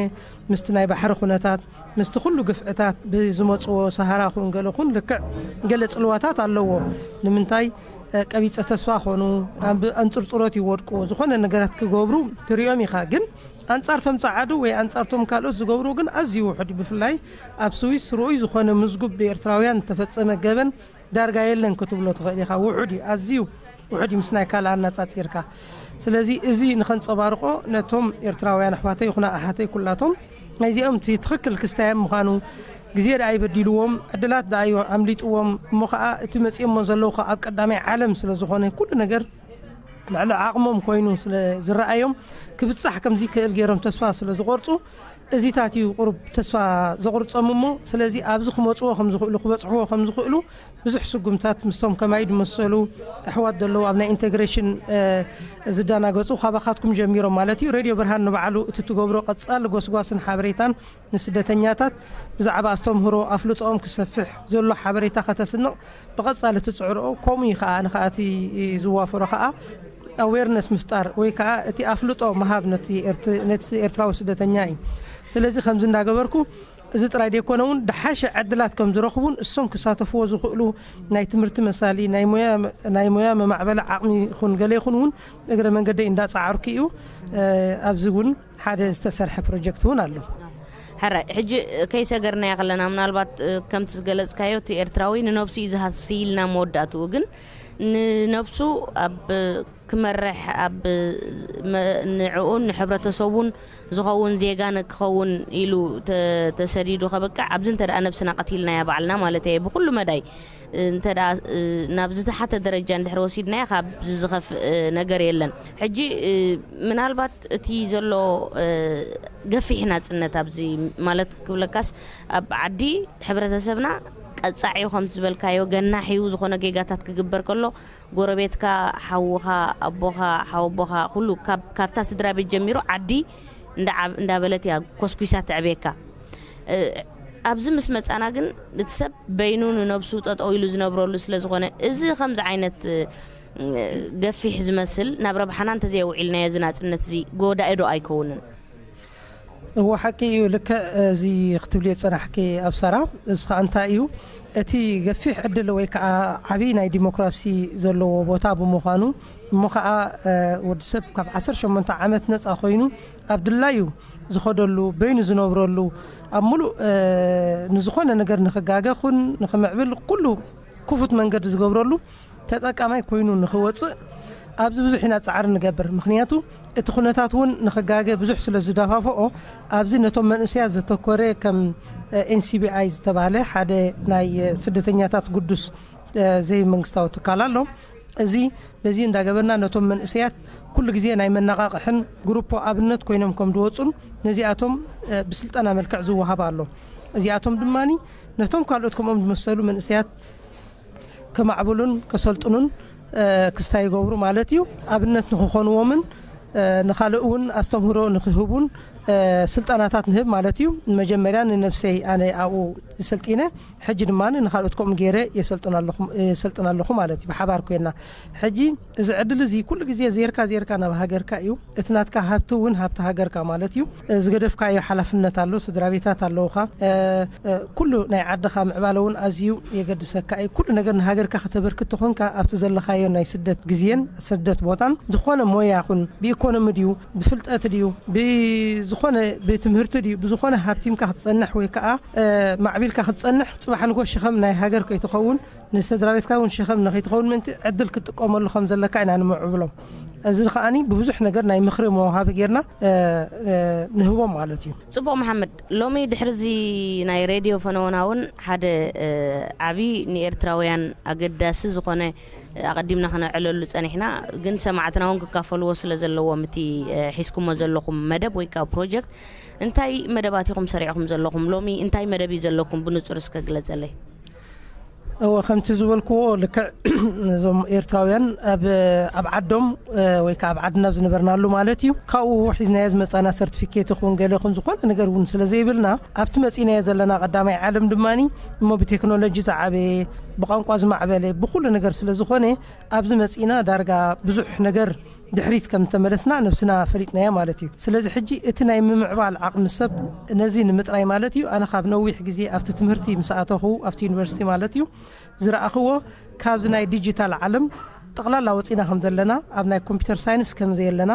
ምስቲ ናይ ባሕሪ ኩነታት ምስቲ ኩሉ ግፍዕታት ብዝመጽዎ ሰሃራ ኹን ገለ ኹን ልክዕ ገለ ጽልዋታት ኣለዎ። ንምንታይ ቀቢጸ ተስፋ ኾኑ፣ ኣብ ኣንጽርጽሮት ይወድቁ፣ ዝኾነ ነገራት ክገብሩ ትሪኦም ኢኻ። ግን ኣንጻርቶም ጸዓዱ ወይ ኣንጻርቶም ካልኦት ዝገብሩ ግን ኣዝዩ ውሑድ እዩ። ብፍላይ ኣብ ስዊስ ርኡይ ዝኾነ ምዝጉብ ብኤርትራውያን ዝተፈጸመ ገበን ዳርጋ የለን ክትብሎ ትኽእል ኢኻ። ውሑድ እዩ፣ ኣዝዩ ውሑድ እዩ ምስ ናይ ካልእ ኣነጻጺርካ። ስለዚ እዚ ንኸንጸባርቆ ነቶም ኤርትራውያን ኣሕዋተይ ይኹና ኣሓተይ ኩላቶም ናይዚኦም እቲ ትኽክል ክስታዮም ምዃኑ ግዜ ደኣ ይበዲልዎም፣ ዕድላት ደኣ እዩ ኣምሊጥዎም። እሞ ኸኣ እቲ መጺኦሞ ዘለዉ ኸኣ ኣብ ቀዳማይ ዓለም ስለ ዝኾነ ኩሉ ነገር ልዕሊ ዓቕሞም ኮይኑ ስለ ዝረኣዮም ክብጻሕ ከምዚ ክእል ገይሮም ተስፋ ስለ ዝቖርጹ እዚታት እዩ ቁሩብ ተስፋ ዘቑርጾም። እሞ ስለዚ ኣብዚ ክመጽዎ ከም ዝኽእሉ ክበጽሕዎ ከም ዝኽእሉ ብዙሕ ስጉምታት ምስቶም ከማይ ዝመሰሉ ኣሕዋት ዘለዉ ኣብ ናይ ኢንተግሬሽን ዝደናገጹ ካባኻትኩም ጀሚሮም ማለት እዩ። ሬድዮ ብርሃን ንባዕሉ እቲ ትገብሮ ቀጻሊ ጎስጓስን ሓበሬታን ንስደተኛታት ብዛዕባ ኣስተምህሮ ኣፍልጦኦም ክሰፍሕ ዘሎ ሓበሬታ ከተስንቕ ብቐጻሊ ትጽዕርኦ። ከምኡ እዩ ከኣ ንኸኣ እቲ ዝዋፈሮ ከኣ ኣዌርነስ ምፍጣር ወይ ከኣ እቲ ኣፍልጦ ምሃብ ነቲ ኤርት-፣ ነቲ ኤርትራዊ ስደተኛ እዩ። ስለዚ ከምዚ እንዳገበርኩ እዚ ጥራይ ደይኮነ እውን ድሓሸ ዕድላት ከም ዝረኽቡን እሶም ክሳተፍዎ ዝኽእሉ ናይ ትምህርቲ መሳሊ፣ ናይ ሞያ፣ ናይ ሞያ መማዕበሊ ዓቕሚ ይኹን ገለ ይኹን እውን እግረ መንገደይ እንዳጸዓርኩ እዩ። ኣብዚ እውን ሓደ ዝተሰርሐ ፕሮጀክት እውን ኣሎ። ሕራይ፣ ሕጂ ከይሰገርናዮ ከለና ምናልባት ከምቲ ዝገለጽካዮ እቲ ኤርትራዊ ንነብሱ እዩ ዝሃሲ ኢልና መወዳእትኡ ግን ንነብሱ ኣብ ክመርሕ፣ ኣብ መ- ንዕኡን ንሕብረተሰቡን ዝኸውን ዜጋ ንክኸውን ኢሉ ተ- ተሰዲዱ ከበቅዕ፣ ኣብዚ እንተ ደኣ ነብስና ቀቲልናያ ባዕልና ማለት እየ፣ ብኩሉ መዳይ እንተ ደኣ ናብ ዝተሓተ ደረጃ እንድሕር ወሲድናያ ካብ ዝኸፍእ ነገር የለን። ሕጂ ምናልባት እቲ ዘሎ ገፊሕ ናጽነት ኣብዚ ማለት ክብለካስ፣ ኣብ ዓዲ ሕብረተሰብና ቀጻዒ እዩ፣ ከምቲ ዝበልካዮ ገናሕ እዩ። ዝኾነ ጌጋታት ክግበር ከሎ ጎረቤትካ፣ ሓውኻ፣ ኣቦኻ፣ ሓወቦኻ፣ ኩሉ ካብ- ካብታ ስድራ ቤት ጀሚሩ ዓዲ እንዳ ዓብ- እንዳበለት እያ ኮስኩሳ ተዕቤካ። እ፣ ኣብዚ ምስ መጻና ግን እቲ ሰብ በይኑ ንነብሱ ጠጠው ኢሉ ዝነብረሉ ስለ ዝኾነ፣ እዚ ከምዚ ዓይነት እ፣ ገፊሕ ዝመስል ናብ ረብሓና እንተዘየውዒልናዮ እዚ ናጽነት እዚ ጎዳኢ ዶ ኣይከውንን? እዎ፣ ሓቂ እዩ። ልክዕ እዚ ክትብልዮ ዝጸናሕኪ ኣብ ሰራ፣ እዚ ከዓ እንታይ እዩ፣ እቲ ገፊሕ ዕድል ወይ ከዓ ዓብዪ ናይ ዲሞክራሲ ዘለዎ ቦታ ብምዃኑ፣ እሞ ከዓ ወዲ ሰብ ካብ ዓሰርተ ሸሞንተ ዓመት ነፃ ኮይኑ ኣብ ድላዩ ዝኸደሉ፣ በይኑ ዝነብረሉ፣ ኣብ ሙሉእ ንዝኾነ ነገር ንክጋገ ኹን ንክምዕብል ኩሉ ክፉት መንገዲ ዝገብረሉ ተጠቃማይ ኮይኑ ንክወፅእ ኣብዚ ብዙሕ ኢና ፃዕሪ ንገብር። ምክንያቱ እቲ ኩነታት እውን ንክጋገ ብዙሕ ስለ ዝደፋፍኦ፣ ኣብዚ ነቶም መንእሰያት ዘተኮረ ከም ኤንሲቢኣይ ዝተባህለ ሓደ ናይ ስደተኛታት ግዱስ ዘይመንግስታዊ ትካል ኣሎ። እዚ በዚ እንዳገበርና ነቶም መንእሰያት ኩሉ ግዜ ናይ መነቓቕሕን ግሩፖ ኣብነት ኮይኖም ከም ዝወፁን ነዚኣቶም ብስልጠና መልክዕ ዝወሃብ ኣሎ። እዚኣቶም ድማ ነቶም ካልኦት ከምኦም ዝመሰሉ መንእሰያት ከማዕብሉን ከሰልጥኑን ክስታይ ይገብሩ ማለት እዩ። ኣብነት ንክኾንዎምን ንኻልእ እውን ኣስተምህሮ ንክህቡን ስልጠናታት ንህብ ማለት እዩ። መጀመርያ ንነብሰይ ኣነ ኣብኡ ሰልጢነ፣ ሕጂ ድማ ንኻልኦት ከምኡ ገይረ የሰልጥን ኣለኹ ማለት እዩ። ብሓባር ኮይና ሕጂ እዚ ዕድል እዚ ኩሉ ግዜ ዜርካ ዜርካ ናብ ሃገርካ እዩ። እቲ ናትካ ሃብቲ እውን ሃብቲ ሃገርካ ማለት እዩ። ዝገደፍካዮ ሓላፍነት ኣሎ፣ ስድራ ቤታት ኣለውኻ። ኩሉ ናይ ዓድኻ ምዕባለ እውን ኣዝዩ የገድሰካ እዩ። ኩሉ ነገር ንሃገርካ ከተበርክት ተኾንካ ኣብቲ ዘለኻዮ ናይ ስደት ግዜን ስደት ቦታን ዝኾነ ሞያ ይኹን ብኢኮኖሚ ድዩ ብፍልጠት ድዩ ብዝኾነ ብትምህርቲ ድዩ ብዝኾነ ሃብቲምካ ክትጸንሕ ወይ ከዓ ማዕቢልካ ክትጸንሕ ጽባሕ ንጎ ሸኸም ናይ ሃገር ከይትኸውን ንስድራ ቤትካ እውን ሸኸም ንኸይትኸውን ምእንቲ ዕድል ክትጥቀመሉ ከም ዘለካ ኢና ንምዕብሎም። እዚ ከዓኒ ብብዙሕ ነገር ናይ ምኽሪ መውሃቢ ጌርና ንህቦም ማለት እዩ። ጽቡቕ መሓመድ፣ ሎሚ ድሕሪ እዚ ናይ ሬድዮ ፈነወና እውን ሓደ ዓብዪ ንኤርትራውያን ኣገዳሲ ዝኾነ ኣቐዲምና ክነዕለሉ ጸኒሕና፣ ግን ሰማዕትና እውን ክካፈልዎ ስለ ዘለዎም እቲ ሒዝኩሞ ዘለኹም መደብ ወይ ከዓ ፕሮጀክት እንታይ መደባት ኢኹም ሰሪዕኹም ዘለኹም? ሎሚ እንታይ መደብ እዩ ዘለኩም? ብንጹር እስከ ግለጸለይ። እወ፣ ከምቲ ዝበልክዎ ልክዕ እዞም ኤርትራውያን ኣብ ኣብ ዓዶም ወይ ከዓ ኣብ ዓድና ኣብ ዝነበርናሉ ማለት እዩ ካብኡ ሒዝናዮ ዝመፃና ሰርቲፊኬት ይኹን ገለ ይኹን ዝኾነ ነገር እውን ስለ ዘይብልና ኣብቲ መፂናዮ ዘለና ቀዳማይ ዓለም ድማ እሞ ብቴክኖሎጂ ዝዓበየ ብቋንቋ ዝማዕበለ ብኩሉ ነገር ስለ ዝኾነ ኣብዚ መፂና ዳርጋ ብዙሕ ነገር ድሕሪት ከም ዝተመለስና ነብስና ፈሊጥናያ ማለት እዩ። ስለዚ ሕጂ እቲ ናይ ምምዕባል ዓቕሚ ሰብ ነዚ ንምጥራይ ማለት እዩ። ኣነ ካብ ነዊሕ ግዜ ኣብቲ ትምህርቲ ምስ ኣተኹ ኣብቲ ዩኒቨርሲቲ ማለት እዩ ዝረኣኽዎ ካብዚ ናይ ዲጂታል ዓለም ጠቕላላ ወፂና ከም ዘለና ኣብ ናይ ኮምፒውተር ሳይንስ ከም ዘየለና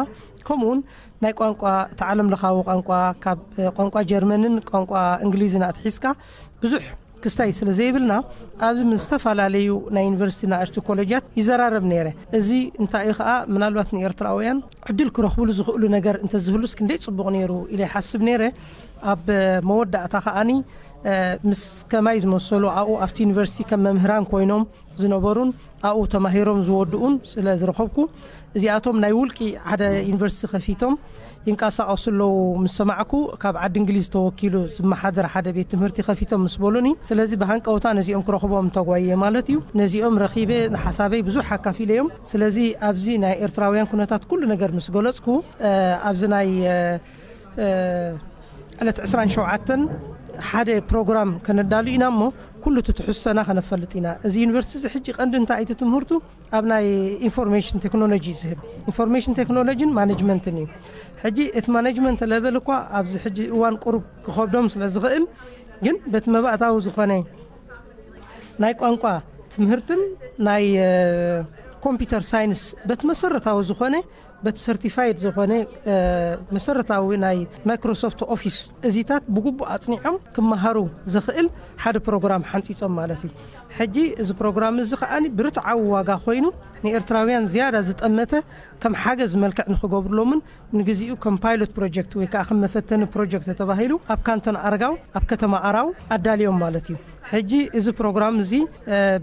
ከምኡውን ናይ ቋንቋ እቲ ዓለም ለኻዊ ቋንቋ ካብ ቋንቋ ጀርመንን ቋንቋ እንግሊዝን ኣትሒዝካ ብዙሕ ክስታይ ስለ ዘይብልና ኣብዚ ምስ ዝተፈላለዩ ናይ ዩኒቨርሲቲ ንኣሽቱ ኮሌጃት ይዘራረብ ነይረ። እዚ እንታይ እዩ ከዓ ምናልባት ንኤርትራውያን ዕድል ክረኽብሉ ዝኽእሉ ነገር እንተዝህሉስ ክንደይ ፅቡቕ ነይሩ ኢለ ይሓስብ ነይረ። ኣብ መወዳእታ ከዓኒ ምስ ከማይ ዝመሰሉ ኣብኡ ኣብቲ ዩኒቨርሲቲ ከም መምህራን ኮይኖም ዝነበሩን ኣብኡ ተማሂሮም ዝወድኡን ስለ ዝረኸብኩ እዚኣቶም ናይ ውልቂ ሓደ ዩኒቨርሲቲ ከፊቶም ይንቀሳቐሱ ኣለዉ ምስ ሰማዕኩ ካብ ዓዲ እንግሊዝ ተወኪሉ ዝመሓደር ሓደ ቤት ትምህርቲ ከፊቶም ምስ በሉኒ ስለዚ ብሃንቀውታ ነዚኦም ክረኽቦም ተጓየ ማለት እዩ። ነዚኦም ረኺበ ንሓሳበይ ብዙሕ ኣካፊለዮም። ስለዚ ኣብዚ ናይ ኤርትራውያን ኩነታት ኩሉ ነገር ምስ ገለጽኩ ኣብዚ ናይ ዕለት ዕስራን ሸውዓተን ሓደ ፕሮግራም ከነዳሉ ኢና እሞ ኩሉ እቲ ትሕዝቶና ከነፈልጥ ኢና። እዚ ዩኒቨርሲቲ እዚ ሕጂ ቀንዲ እንታይ እቲ ትምህርቱ ኣብ ናይ ኢንፎርሜሽን ቴክኖሎጂ ዝህብ ኢንፎርሜሽን ቴክኖሎጂን ማኔጅመንትን እዩ። ሕጂ እቲ ማኔጅመንት ለቨል እኳ ኣብዚ ሕጂ እዋን ቁሩብ ክኸብዶም ስለ ዝኽእል ግን በቲ መባእታዊ ዝኾነ ናይ ቋንቋ ትምህርትን ናይ ኮምፒውተር ሳይንስ በቲ መሰረታዊ ዝኾነ በቲ ሰርቲፋይድ ዝኾነ መሰረታዊ ናይ ማይክሮሶፍት ኦፊስ እዚታት ብግቡእ ኣፅኒዖም ክመሃሩ ዘኽእል ሓደ ፕሮግራም ሓንፂፆም ማለት እዩ። ሕጂ እዚ ፕሮግራም እዚ ከኣ ብርትዓዊ ዋጋ ኮይኑ ንኤርትራውያን ዝያዳ ዝጠመተ ከም ሓገዝ መልክዕ ንክገብርሎምን ንግዚኡ ከም ፓይሎት ፕሮጀክት ወይ ከዓ ከም መፈተኒ ፕሮጀክት ተባሂሉ ኣብ ካንቶን ኣርጋው ኣብ ከተማ ኣራው ኣዳልዮም ማለት እዩ። ሕጂ እዚ ፕሮግራም እዚ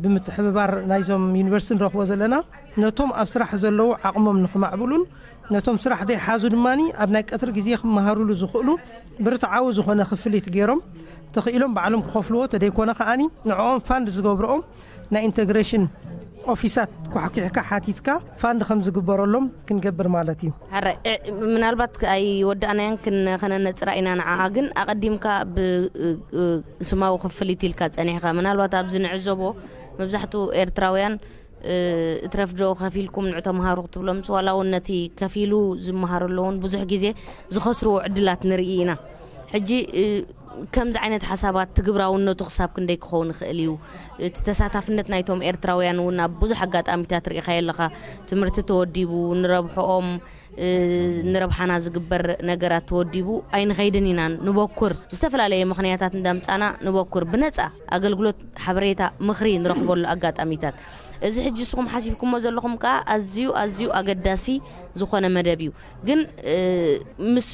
ብምትሕብባር ናይዞም ዩኒቨርሲቲ ንረኽቦ ዘለና ነቶም ኣብ ስራሕ ዘለዉ ዓቕሞም ንክማዕብሉን ነቶም ስራሕ ደይሓዙ ድማ ኣብ ናይ ቀትሪ ግዜ ክመሃሩሉ ዝኽእሉ ብርትዓዊ ዝኾነ ክፍሊት ገይሮም ተኽኢሎም ባዕሎም ክኸፍልዎ ተደይኮነ ከዓኒ ንዕኦም ፋንድ ዝገብርኦም ናይ ኢንተግሬሽን ኦፊሳት ኳሕኪሕካ ሓቲትካ ፋንድ ከም ዝግበረሎም ክንገብር ማለት እዩ። ሕረ ምናልባት ኣይወዳእናያን ክነነፅራ ኢና። ንዓኣ ግን ኣቐዲምካ ብስማዊ ክፍሊት ኢልካ ፀኒሕካ። ምናልባት ኣብዚ ንዕዘቦ መብዛሕትኡ ኤርትራውያን እትረፍዶ ከፊልኩም ንዕ ተምሃሩ ክትብሎም ዋላ እውን ነቲ ከፊሉ ዝመሃሩ ኣለውን ብዙሕ ግዜ ዝኸስርዎ ዕድላት ንርኢ ኢና። ሕጂ ከምዚ ዓይነት ሓሳባት ትግብራውነቱ ክሳብ ክንደይ ክኸውን ይኽእል እዩ? እቲ ተሳታፍነት ናይቶም ኤርትራውያን እውን ኣብ ብዙሕ ኣጋጣሚታት ርኢኻዮ ኣለኻ። ትምህርቲ ተወዲቡ ንረብሕኦም ንረብሓና ዝግበር ነገራት ተወዲቡ ኣይንኸይድን ኢና ንበኩር። ዝተፈላለየ ምኽንያታት እንዳምጻና ንበኩር። ብነጻ ኣገልግሎት ሓበሬታ ምኽሪ ንረኽበሉ ኣጋጣሚታት። እዚ ሕጂ ንስኹም ሓሲብኩሞ ዘለኹም ከኣ ኣዝዩ ኣዝዩ ኣገዳሲ ዝኾነ መደብ እዩ። ግን ምስ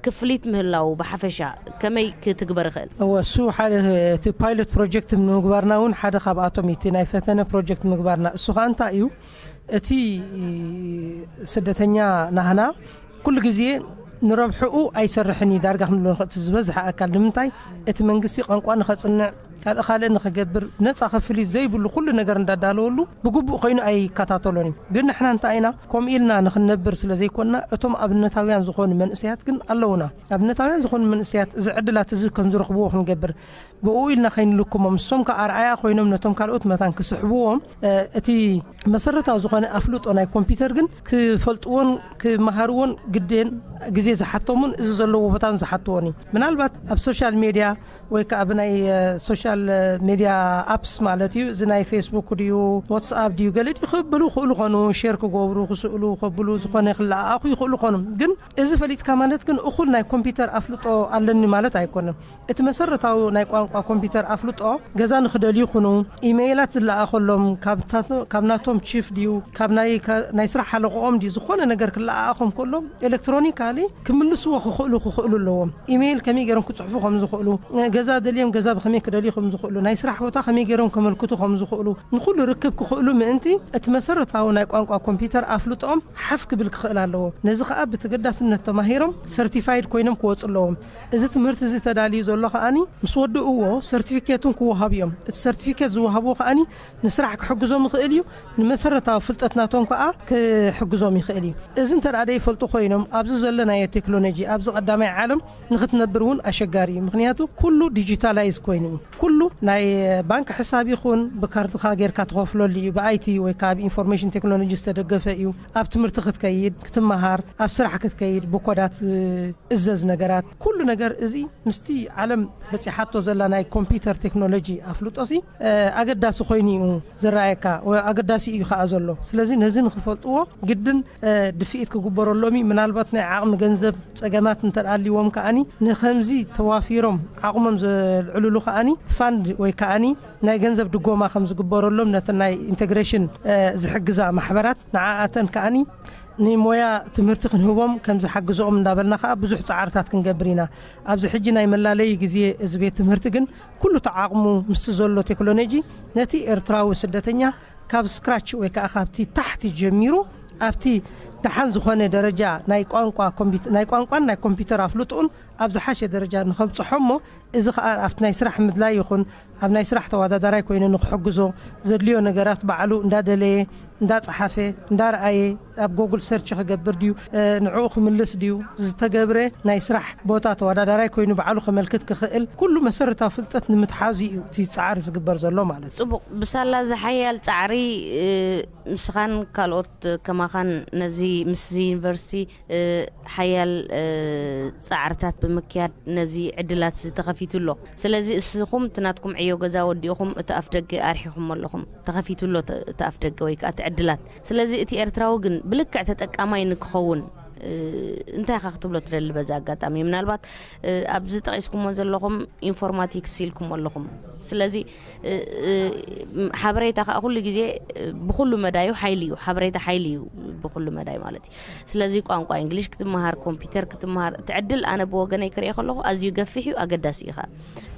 ክፍሊት ምህላው ብሓፈሻ ከመይ ክትግበር ይኽእል? እወ እሱ ሓደ እቲ ፓይሎት ፕሮጀክት ንምግባርና እውን ሓደ ካብኣቶም እዩ። እቲ ናይ ፈተነ ፕሮጀክት ምግባርና እሱ ከዓ እንታይ እዩ? እቲ ስደተኛ ናህና ኩሉ ግዜ ንረብሕኡ ኣይሰርሕን እዩ ዳርጋ ክንብሎ ንኽእል። እቲ ዝበዝሐ ኣካል ንምንታይ እቲ መንግስቲ ቋንቋ ንኸፅንዕ ካልእ ካልእ ንኽገብር ነፃ ክፍሊት ዘይብሉ ኩሉ ነገር እንዳዳለወሉ ብግቡእ ኮይኑ ኣይከታተሎን እዩ። ግን ንሕና እንታይ ኢና ከምኡ ኢልና ንኽንነብር ስለ ዘይኮንና እቶም ኣብነታውያን ዝኾኑ መንእሰያት ግን ኣለውና። ኣብነታውያን ዝኾኑ መንእሰያት እዚ ዕድላት እዚ ከም ዝረኽብዎ ክንገብር ብኡ ኢልና ከይንልክሞም ንሶም ከኣ ኣርኣያ ኮይኖም ነቶም ካልኦት መታን ክስሕብዎም እቲ መሰረታዊ ዝኾነ ኣፍልጦ ናይ ኮምፒውተር ግን ክፈልጥዎን ክመሃርዎን ግዴን ግዜ ዝሓቶምን እዚ ዘለዎ ቦታን ዝሓትዎን እዩ። ምናልባት ኣብ ሶሻል ሜድያ ወይ ከዓ ብናይ ሶሻል ሜድያ ኣፕስ ማለት እዩ እዚ ናይ ፌስቡክ ድዩ ዋትስኣፕ ድዩ ገለ ድዩ ክብሉ ክእሉ ኾኑ ሼር ክገብሩ ክስእሉ ከብሉ ዝኾነ ክለኣኣኹ ይኽእሉ ኾኑ። ግን እዚ ፈሊጥካ ማለት ግን እኹል ናይ ኮምፒውተር ኣፍልጦ ኣለኒ ማለት ኣይኮነን። እቲ መሰረታዊ ናይ ቋንቋ ኮምፒውተር ኣፍልጦ ገዛ ንክደልዩ ይኹኑ ኢሜይላት ዝለኣኸሎም ካብ ናቶም ቺፍ ድዩ ካብ ናይ ስራሕ ሓለቆኦም ድዩ ዝኾነ ነገር ክለኣኣኾም ከሎ ኤሌክትሮኒካሊ ክምልስዎ ክኽእሉ ክኽእሉ ኣለዎም። ኢሜይል ከመይ ገይሮም ክፅሕፉ ከም ዝኽእሉ፣ ገዛ ደልዮም ገዛ ብከመይ ክደልዩ ከም ዝኽእሉ፣ ናይ ስራሕ ቦታ ከመይ ገይሮም ከመልክቱ ከም ዝኽእሉ ንኩሉ ርክብ ክኽእሉ ምእንቲ እቲ መሰረታዊ ናይ ቋንቋ ኮምፒውተር ኣፍልጦኦም ሓፍ ክብል ክኽእል ኣለዎ። ነዚ ከዓ ብተገዳስነት ተማሂሮም ሰርቲፋይድ ኮይኖም ክወፁ ኣለዎም። እዚ ትምህርቲ እዚ ተዳልዩ ዘሎ ከዓኒ ምስ ወድእዎ ሰርቲፊኬቱን ክወሃቡ እዮም። እቲ ሰርቲፊኬት ዝወሃብዎ ከዓኒ ንስራሕ ክሕግዞም ይኽእል እዩ፣ ንመሰረታዊ ፍልጠት ናቶም ከዓ ክሕግዞም ይኽእል እዩ። እዚ እንተ ደኣ ዘይፈልጡ ኮይኖም ኣብዚ ዘሎ ናይ ቴክኖሎጂ ኣብዚ ቀዳማይ ዓለም ንክትነብር እውን ኣሸጋሪ እዩ። ምክንያቱ ኩሉ ዲጂታላይዝ ኮይኑ እዩ። ኩሉ ናይ ባንክ ሕሳብ ይኹን ብካርድኻ ጌርካ ትኸፍለሉ እዩ። ብኣይቲ ወይ ከዓ ብኢንፎርሜሽን ቴክኖሎጂ ዝተደገፈ እዩ። ኣብ ትምህርቲ ክትከይድ ክትመሃር ኣብ ስራሕ ክትከይድ ብኮዳት እዘዝ ነገራት ኩሉ ነገር እዚ ምስቲ ዓለም በፂሓቶ ዘላ ናይ ኮምፒውተር ቴክኖሎጂ ኣፍልጦሲ ኣገዳሲ ኮይኑ እዩ ዝረኣየካ፣ ኣገዳሲ እዩ ከዓ ዘሎ። ስለዚ ነዚ ንክፈልጥዎ ግድን ድፍኢት ክግበረሎም እዩ። ምናልባት ናይ ዓቕሚ ገንዘብ ፀገማት እንተልኣልዎም ከዓኒ ንከምዚ ተዋፊሮም ዓቕሞም ዘልዕልሉ ከዓኒ ፋንድ ወይ ከዓኒ ናይ ገንዘብ ድጎማ ከም ዝግበረሎም ነተን ናይ ኢንቴግሬሽን ዝሕግዛ ማሕበራት ንዓኣተን ከዓኒ ንሞያ ትምህርቲ ክንህቦም ከም ዝሓግዝኦም እንዳበልና ከዓ ብዙሕ ፃዕርታት ክንገብር ኢና። ኣብዚ ሕጂ ናይ መላለዪ ግዜ እዚ ቤት ትምህርቲ ግን ኩሉ ተዓቕሙ ምስቲ ዘሎ ቴክኖሎጂ ነቲ ኤርትራዊ ስደተኛ ካብ ስክራች ወይ ከዓ ካብቲ ታሕቲ ጀሚሩ ኣብቲ ደሓን ዝኾነ ደረጃ ናይ ቋንቋ ኮምፒ- ናይ ቋንቋን ናይ ኮምፒውተር ኣፍልጥኡን ኣብ ዝሓሸ ደረጃ ንኸብፅሖ እሞ እዚ ከዓ ኣብቲ ናይ ስራሕ ምድላይ ይኹን ኣብ ናይ ስራሕ ተወዳዳራይ ኮይኑ ንክሕግዞ ዘድልዮ ነገራት ባዕሉ እንዳደለየ እንዳፀሓፈ እንዳረኣየ ኣብ ጎግል ሰርች ክገብር ድዩ ንዕኡ ክምልስ ድዩ ዝተገብረ ናይ ስራሕ ቦታ ተወዳዳራይ ኮይኑ ባዕሉ ከመልክት ክኽእል ኩሉ መሰረታዊ ፍልጠት ንምትሓዙ እዩ እቲ ፃዕሪ ዝግበር ዘሎ ማለት እዩ። ፅቡቕ። ብሳላ ዝሓያል ፃዕሪ ምስኻን ካልኦት ከማኻን ነዚ ምስ ዩኒቨርሲቲ ሓያል ፃዕርታት ብምክያድ ነዚ ዕድላት ዝተኸፊቱ ኣሎ። ስለዚ እስኹም እቲ ናትኩም ዕዮ ገዛ ወዲእኹም እቲ ኣፍ ደገ ኣርሒኹም ኣለኹም። ተኸፊቱ ኣሎ እቲ ኣፍ ደገ ወይ ከዓ እቲ ዕድላት። ስለዚ እቲ ኤርትራዊ ግን ብልክዕ ተጠቃማይ ንክኸውን እንታይ ኢኻ ክትብሎ ትደሊ? በዚ ኣጋጣሚ ምናልባት ኣብዚ ጠቂስኩሞ ዘለኹም ኢንፎርማቲክስ ኢልኩም ኣለኹም። ስለዚ ሓበሬታ ከዓ ኩሉ ግዜ ብኩሉ መዳዩ ሓይሊ እዩ። ሓበሬታ ሓይሊ እዩ ብኩሉ መዳይ ማለት እዩ። ስለዚ ቋንቋ እንግሊሽ ክትመሃር፣ ኮምፒውተር ክትመሃር፣ እቲ ዕድል ኣነ ብወገነይ ክሪኦ ከለኹ ኣዝዩ ገፊሕ እዩ፣ ኣገዳሲ እዩ ከዓ።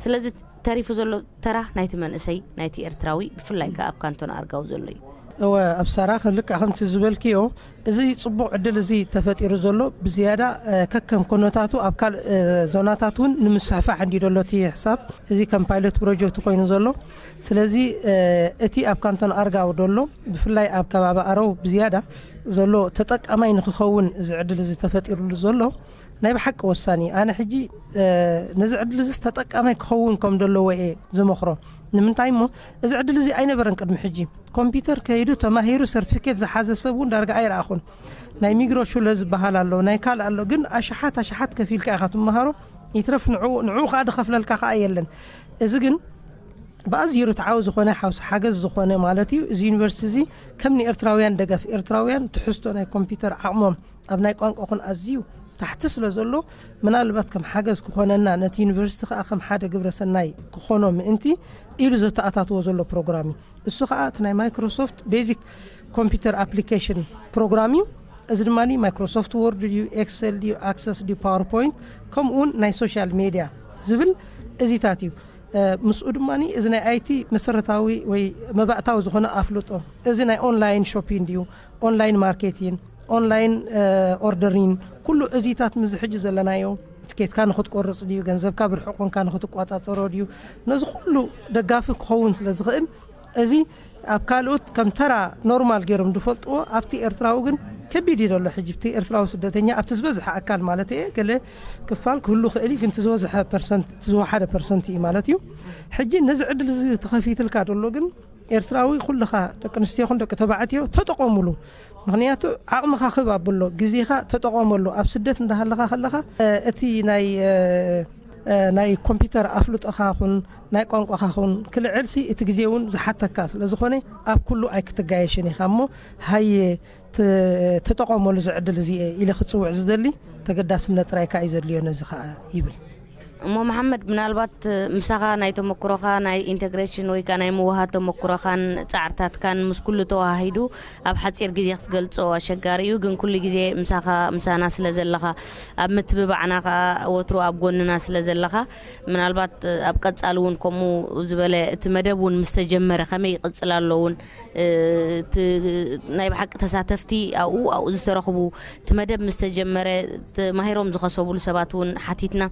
ስለዚ ተሪፉ ዘሎ ተራ ናይቲ መንእሰይ፣ ናይቲ ኤርትራዊ፣ ብፍላይ ከዓ ኣብ ካንቶን ኣርጋው ዘሎ እዩ። እወ፣ ኣብ ሳራ ልክዕ ከምቲ ዝበልክዮ፣ እዚ ጽቡቕ ዕድል እዚ ተፈጢሩ ዘሎ ብዝያዳ ከከም ኮነታቱ ኣብ ካልእ ዞናታት እውን ንምስሕፋሕ እንዲ ዘሎ እቲ ሕሳብ። እዚ ከም ፓይለት ፕሮጀክት ኮይኑ ዘሎ። ስለዚ እቲ ኣብ ካንቶን ኣርጋው ዘሎ፣ ብፍላይ ኣብ ከባቢ ኣረው ብዝያዳ ዘሎ ተጠቃማይ ንክኸውን እዚ ዕድል እዚ ተፈጢሩሉ ዘሎ ናይ ብሓቂ ወሳኒ እዩ። ኣነ ሕጂ ነዚ ዕድል እዚ ተጠቃማይ ክኸውን ከም ዘለዎ እየ ዝመኽሮ። ንምንታይ እሞ እዚ ዕድል እዚ ኣይነበረን ቅድሚ ሕጂ። ኮምፒውተር ከይዱ ተማሂሩ ሰርቲፊኬት ዝሓዘ ሰብ እውን ዳርጋ ኣይረኣኹን። ናይ ሚግሮ ሹለ ዝበሃል ኣሎ፣ ናይ ካልእ ኣሎ፣ ግን ኣሽሓት ኣሽሓት ከፊልካ ኢኻ ትመሃሮ። ይትረፍ ንዕኡ ንዕኡ ከዓ ዝኸፍለልካ ከዓ የለን። እዚ ግን ብኣዝዩ ርትዓዊ ዝኾነ ሓውሲ ሓገዝ ዝኾነ ማለት እዩ። እዚ ዩኒቨርሲቲ እዚ ከም ንኤርትራውያን ደገፍ ኤርትራውያን ትሕዝቶ ናይ ኮምፒውተር ዓቕሞም ኣብ ናይ ቋንቋ ኹን ኣዝዩ ታሕቲ ስለ ዘሎ፣ ምናልባት ከም ሓገዝ ክኾነና፣ ነቲ ዩኒቨርሲቲ ከዓ ከም ሓደ ግብረ ሰናይ ክኾኖ ምእንቲ ኢሉ ዘተኣታትዎ ዘሎ ፕሮግራም እዩ። እሱ ከዓ እቲ ናይ ማይክሮሶፍት ቤዚክ ኮምፒውተር ኣፕሊኬሽን ፕሮግራም እዩ። እዚ ድማ ማይክሮሶፍት ወርድ ድዩ፣ ኤክሰል ድዩ፣ ኣክሰስ ድዩ፣ ፓወርፖይንት፣ ከምኡውን ናይ ሶሻል ሜድያ ዝብል እዚታት እዩ። ምስኡ ድማ እዚ ናይ ኣይቲ መሰረታዊ ወይ መባእታዊ ዝኾነ ኣፍልጦ፣ እዚ ናይ ኦንላይን ሾፒን ድዩ፣ ኦንላይን ማርኬቲን፣ ኦንላይን ኦርደሪን፣ ኩሉ እዚታት ምዚ ሕጂ ዘለናዮ ትኬትካ ንክትቆርጽ ድዩ፣ ገንዘብካ ብርሕቕ ኮንካ ንክትቋጻጸሮ ድዩ፣ ነዚ ኩሉ ደጋፊ ክኸውን ስለ ዝኽእል፣ እዚ ኣብ ካልኦት ከም ተራ ኖርማል ገይሮም ዝፈልጥዎ፣ ኣብቲ ኤርትራዊ ግን ከቢድ እዩ ዘሎ። ሕጂ እቲ ኤርትራዊ ስደተኛ ኣብቲ ዝበዝሐ ኣካል ማለት እየ፣ ገለ ክፋል ክህሉ ክእል እዩ፣ ግን እቲ ዝበዝሐ ፐርሰንት፣ እቲ ዝወሓደ ፐርሰንት እዩ ማለት እዩ። ሕጂ ነዚ ዕድል እዚ ተኸፊትልካ ዘሎ ግን ኤርትራዊ ኩልኻ፣ ደቂ ኣንስትዮ ይኹን ደቂ ተባዕትዮ፣ ተጠቐሙሉ። ምኽንያቱ ዓቕምኻ ክብ ኣብሎ፣ ግዜኻ ተጠቐመሉ። ኣብ ስደት እንዳሃለኻ ከለኻ እቲ ናይ ናይ ኮምፒውተር ኣፍልጦኻ ኹን ናይ ቋንቋኻ ኹን ክልዕልሲ እቲ ግዜ እውን ዝሓተካ ስለ ዝኾነ፣ ኣብ ኩሉ ኣይክትጋየሽን ኢኻ እሞ፣ ሃየ ተጠቐመሉ ዝዕድል እዚ ኢለ ክፅውዕ ዝደሊ። ተገዳስነት ጥራይ ከዓ እዩ ዘድልዮ ነዚ ከዓ ይብል። እሞ መሓመድ፣ ምናልባት ምሳኻ ናይ ተመክሮኻ ናይ ኢንተግሬሽን ወይ ከዓ ናይ ምውሃድ ተመክሮኻን ፃዕርታትካን ምስ ኩሉ ተዋሃሂዱ ኣብ ሓፂር ግዜ ክትገልፆ ኣሸጋሪ እዩ። ግን ኩሉ ግዜ ምሳኻ ምሳና ስለ ዘለኻ፣ ኣብ ምትብባዕና ከዓ ወትሩ ኣብ ጎንና ስለ ዘለኻ፣ ምናልባት ኣብ ቀፃሊ እውን ከምኡ ዝበለ እቲ መደብ እውን ምስ ተጀመረ ከመይ ይቕፅል ኣሎ እውን፣ እቲ ናይ ብሓቂ ተሳተፍቲ ኣብኡ ኣብኡ ዝተረኽቡ፣ እቲ መደብ ምስ ተጀመረ ተማሂሮም ዝኸሰቡሉ ሰባት እውን ሓቲትና፣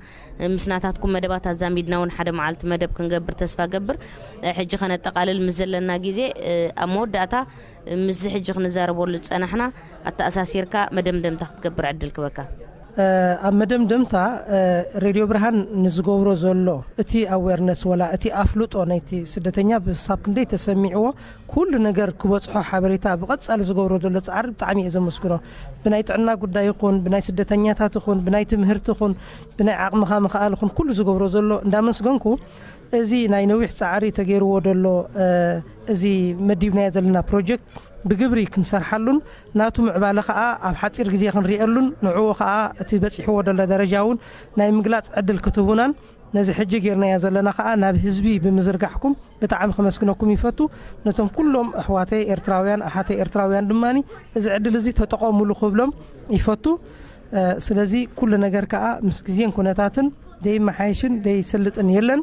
ምስ ናታትኩም መደባት ኣዛሚድና እውን ሓደ መዓልቲ መደብ ክንገብር ተስፋ ገብር። ሕጂ ከነጠቓልል ምስ ዘለና ግዜ፣ ኣብ መወዳእታ ምስዚ ሕጂ ክንዛረበሉ ዝጸናሕና ኣተኣሳሲርካ መደምደምታ ክትገብር ዕድል ክበካ። ኣብ መደምደምታ፣ ሬድዮ ብርሃን ንዝገብሮ ዘሎ እቲ ኣዌርነስ ወላ እቲ ኣፍልጦ ናይቲ ስደተኛ ብሳብ ክንደይ ተሰሚዕዎ፣ ኩሉ ነገር ክበጽሖ ሓበሬታ ብቐጻሊ ዝገብሮ ዘሎ ጻዕሪ ብጣዕሚ እየ ዘመስግኖ። ብናይ ጥዕና ጉዳይ ይኹን፣ ብናይ ስደተኛታት ይኹን፣ ብናይ ትምህርቲ ይኹን፣ ብናይ ዓቕምኻ ምኽኣል ይኹን፣ ኩሉ ዝገብሮ ዘሎ እንዳመስገንኩ፣ እዚ ናይ ነዊሕ ጻዕሪ ተገይርዎ ዘሎ፣ እዚ መዲብናዮ ዘለና ፕሮጀክት ብግብሪ ክንሰርሓሉን ናቱ ምዕባለ ከኣ ኣብ ሓጺር ግዜ ክንሪኤሉን ንዕኡ ከኣ እቲ በጺሕዎ ዘሎ ደረጃ እውን ናይ ምግላጽ ዕድል ክትህቡናን ነዚ ሕጂ ጌርናዮ ዘለና ከኣ ናብ ህዝቢ ብምዝርጋሕኩም ብጣዕሚ ከመስግነኩም ይፈቱ። ነቶም ኩሎም ኣሕዋተይ ኤርትራውያን ኣሓተይ ኤርትራውያን ድማ እዚ ዕድል እዚ ተጠቐሙሉ ክብሎም ይፈቱ። ስለዚ ኩሉ ነገር ከኣ ምስ ግዜን ኩነታትን ደይመሓየሽን ደይሰልጥን የለን።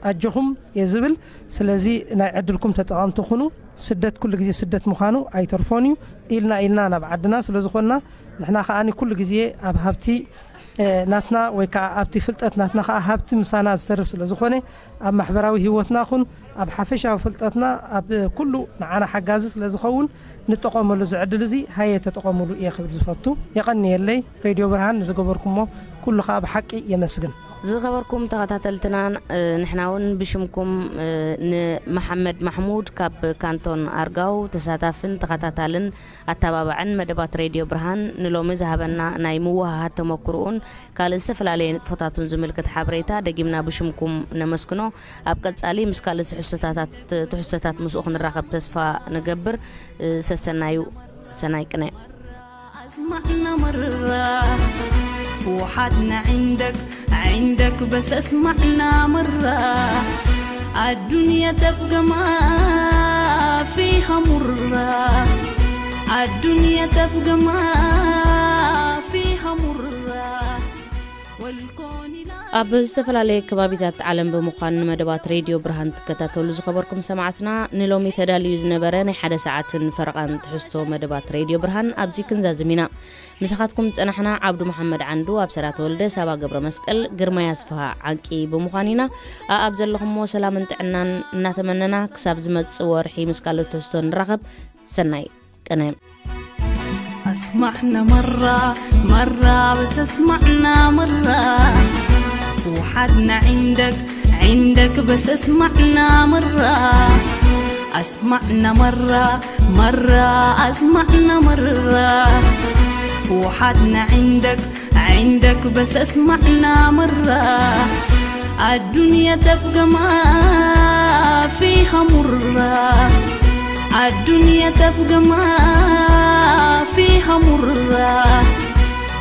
ኣጆኹም እየ ዝብል። ስለዚ ናይ ዕድልኩም ተጠቐምቲ ኩኑ። ስደት ኩሉ ግዜ ስደት ምዃኑ ኣይተርፎን እዩ። ኢልና ኢልና ናብ ዓድና ስለ ዝኾንና፣ ንሕና ከኣ ኩሉ ግዜ ኣብ ሃብቲ ናትና ወይ ከዓ ኣብቲ ፍልጠት ናትና ከዓ ሃብቲ ምሳና ዝተርፍ ስለ ዝኾነ፣ ኣብ ማሕበራዊ ህይወትና ኹን ኣብ ሓፈሻዊ ፍልጠትና ኣብ ኩሉ ንዓና ሓጋዚ ስለ ዝኸውን ንጠቐመሉ ዝዕድል እዚ ሃየ ተጠቐሙሉ እየ ክብል ዝፈቱ። የቐንየለይ ሬድዮ ብርሃን ንዝገበርኩሞ ኩሉ ከዓ ብሓቂ የመስግን። ዝኸበርኩም ተኸታተልትና ንሕና እውን ብሽምኩም ንመሓመድ ማሕሙድ ካብ ካንቶን ኣርጋው ተሳታፍን ተኸታታልን ኣተባባዕን መደባት ሬድዮ ብርሃን ንሎሚ ዝሃበና ናይ ምውሃሃድ ተመክርኡን ካልእ ዝተፈላለየ ንጥፈታቱን ዝምልከት ሓበሬታ ደጊምና ብሽምኩም ነመስግኖ። ኣብ ቀጻሊ ምስ ካልእ ትሕዝቶታት ምስኡ ክንራኸብ ተስፋ ንገብር። ሰሰናዩ ሰናይ ቅነ። أسمعنا مرة وحدنا عندك عندك بس أسمعنا مرة الدنيا تبقى ما فيها مرة الدنيا تبقى ما فيها مرة والكون لا ኣብ ዝተፈላለየ ከባቢታት ዓለም ብምዃን ንመደባት ሬድዮ ብርሃን ትከታተሉ ዝኸበርኩም ሰማዕትና ንሎሚ ተዳልዩ ዝነበረ ናይ ሓደ ሰዓትን ፈረቓን ትሕዝቶ መደባት ሬድዮ ብርሃን ኣብዚ ክንዛዝም ኢና። ምሳኻትኩም ዝጸናሕና ዓብዱ መሓመድ ዓንዱ፣ ኣብሰራ ተወልደ፣ ሳባ ገብረ መስቀል፣ ግርማይ ኣስፍሃ ዓንቂ ብምዃን ኢና። ኣኣብ ዘለኹሞ ሰላምን ጥዕናን እናተመነና ክሳብ ዝመጽእ ወርሒ ምስ ካልኦት ትሕዝቶ ንራኸብ። ሰናይ ቅነ። أسمعنا مرة مرة بس أسمعنا مرة وحدنا عندك عندك بس أسمعنا مرة أسمعنا مرة مرة أسمعنا مرة وحدنا عندك عندك بس أسمعنا مرة الدنيا تبقى ما فيها مرة الدنيا تبقى ما فيها مرة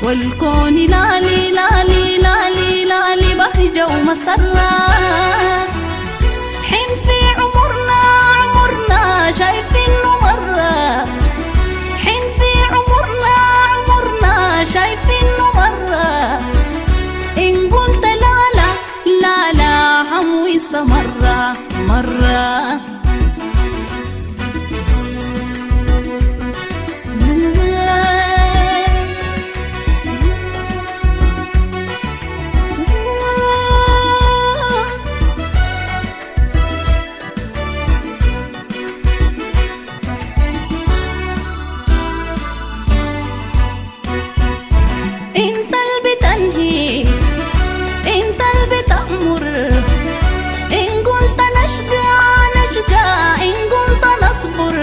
والكون لا لي لا لي لا لي لا لي بهجة ومسرة حين في عمرنا عمرنا شايفينه مرة حين في عمرنا عمرنا شايفينه مرة إن قلت لا لا لا لا هم ويستمر مرة انت البتنهي انت البتأمر ان قلت نشقى نشقى ان قلت نصبر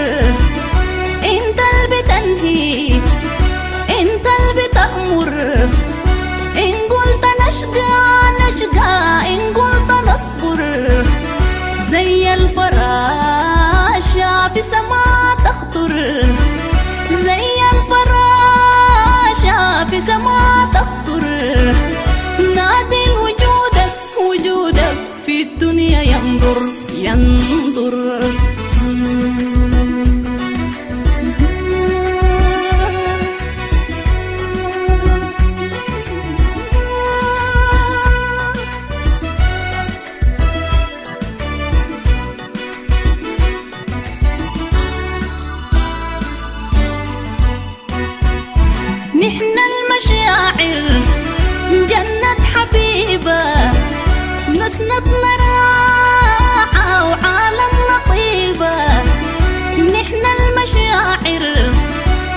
انت البتنهي انت البتأمر ان قلت نشقى نشقى ان قلت نصبر زي الفراشة في سما تخطر زي الفراشة في سما تخطر نادي وجودك وجودك في الدنيا ينظر ينظر نحن المشاعر جنة حبيبة نسنتنا راحة وعالمنا طيبة نحن المشاعر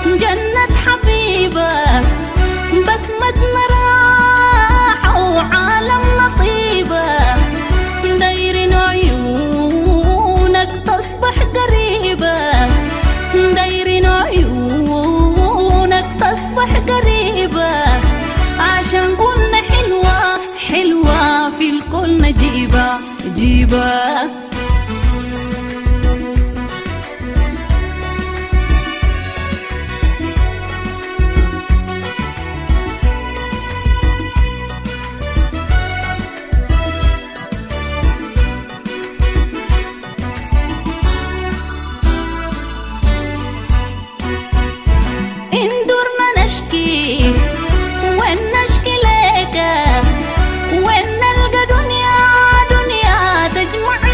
جنة حبيبة بسمتنا راحة وعالمنا طيبة دايرين عيونك تصبح قريبة دايرين عيونك تصبح قريبة عشان قلنا حلوة حلوة في الكل نجيبة جيبة إن درنا نشكي وين نشكي ليك وين نلقى دنيا دنيا تجمع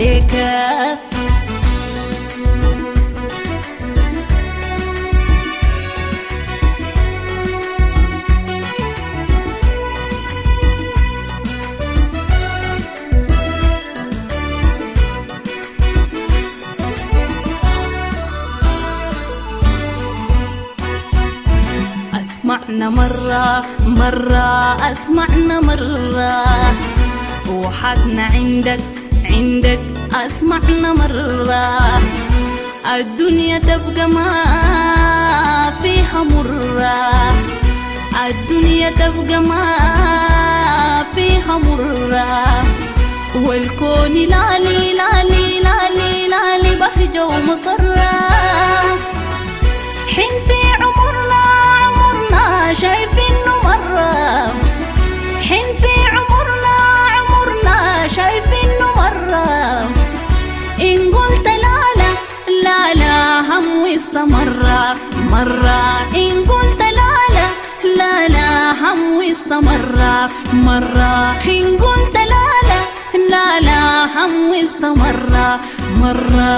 عليك. أسمعنا مرة، مرة، أسمعنا مرة. وحدنا عندك، عندك، أسمعنا مرة. الدنيا تبقى ما فيها مرة. الدنيا تبقى ما فيها مرة. والكون لالي، لالي، لالي، لالي بهجة ومسرة. حين في عمرنا، عمرنا شايفينه مرة. حين في عمرنا، عمرنا شايفينه مرة. إن قلت لا، لا، لا، لا، هم واستمرة. مرة إن قلت لا، لا، لا، لا، هم واستمرة. مرة إن قلت لا، لا، لا، لا، هم واستمرة. مرة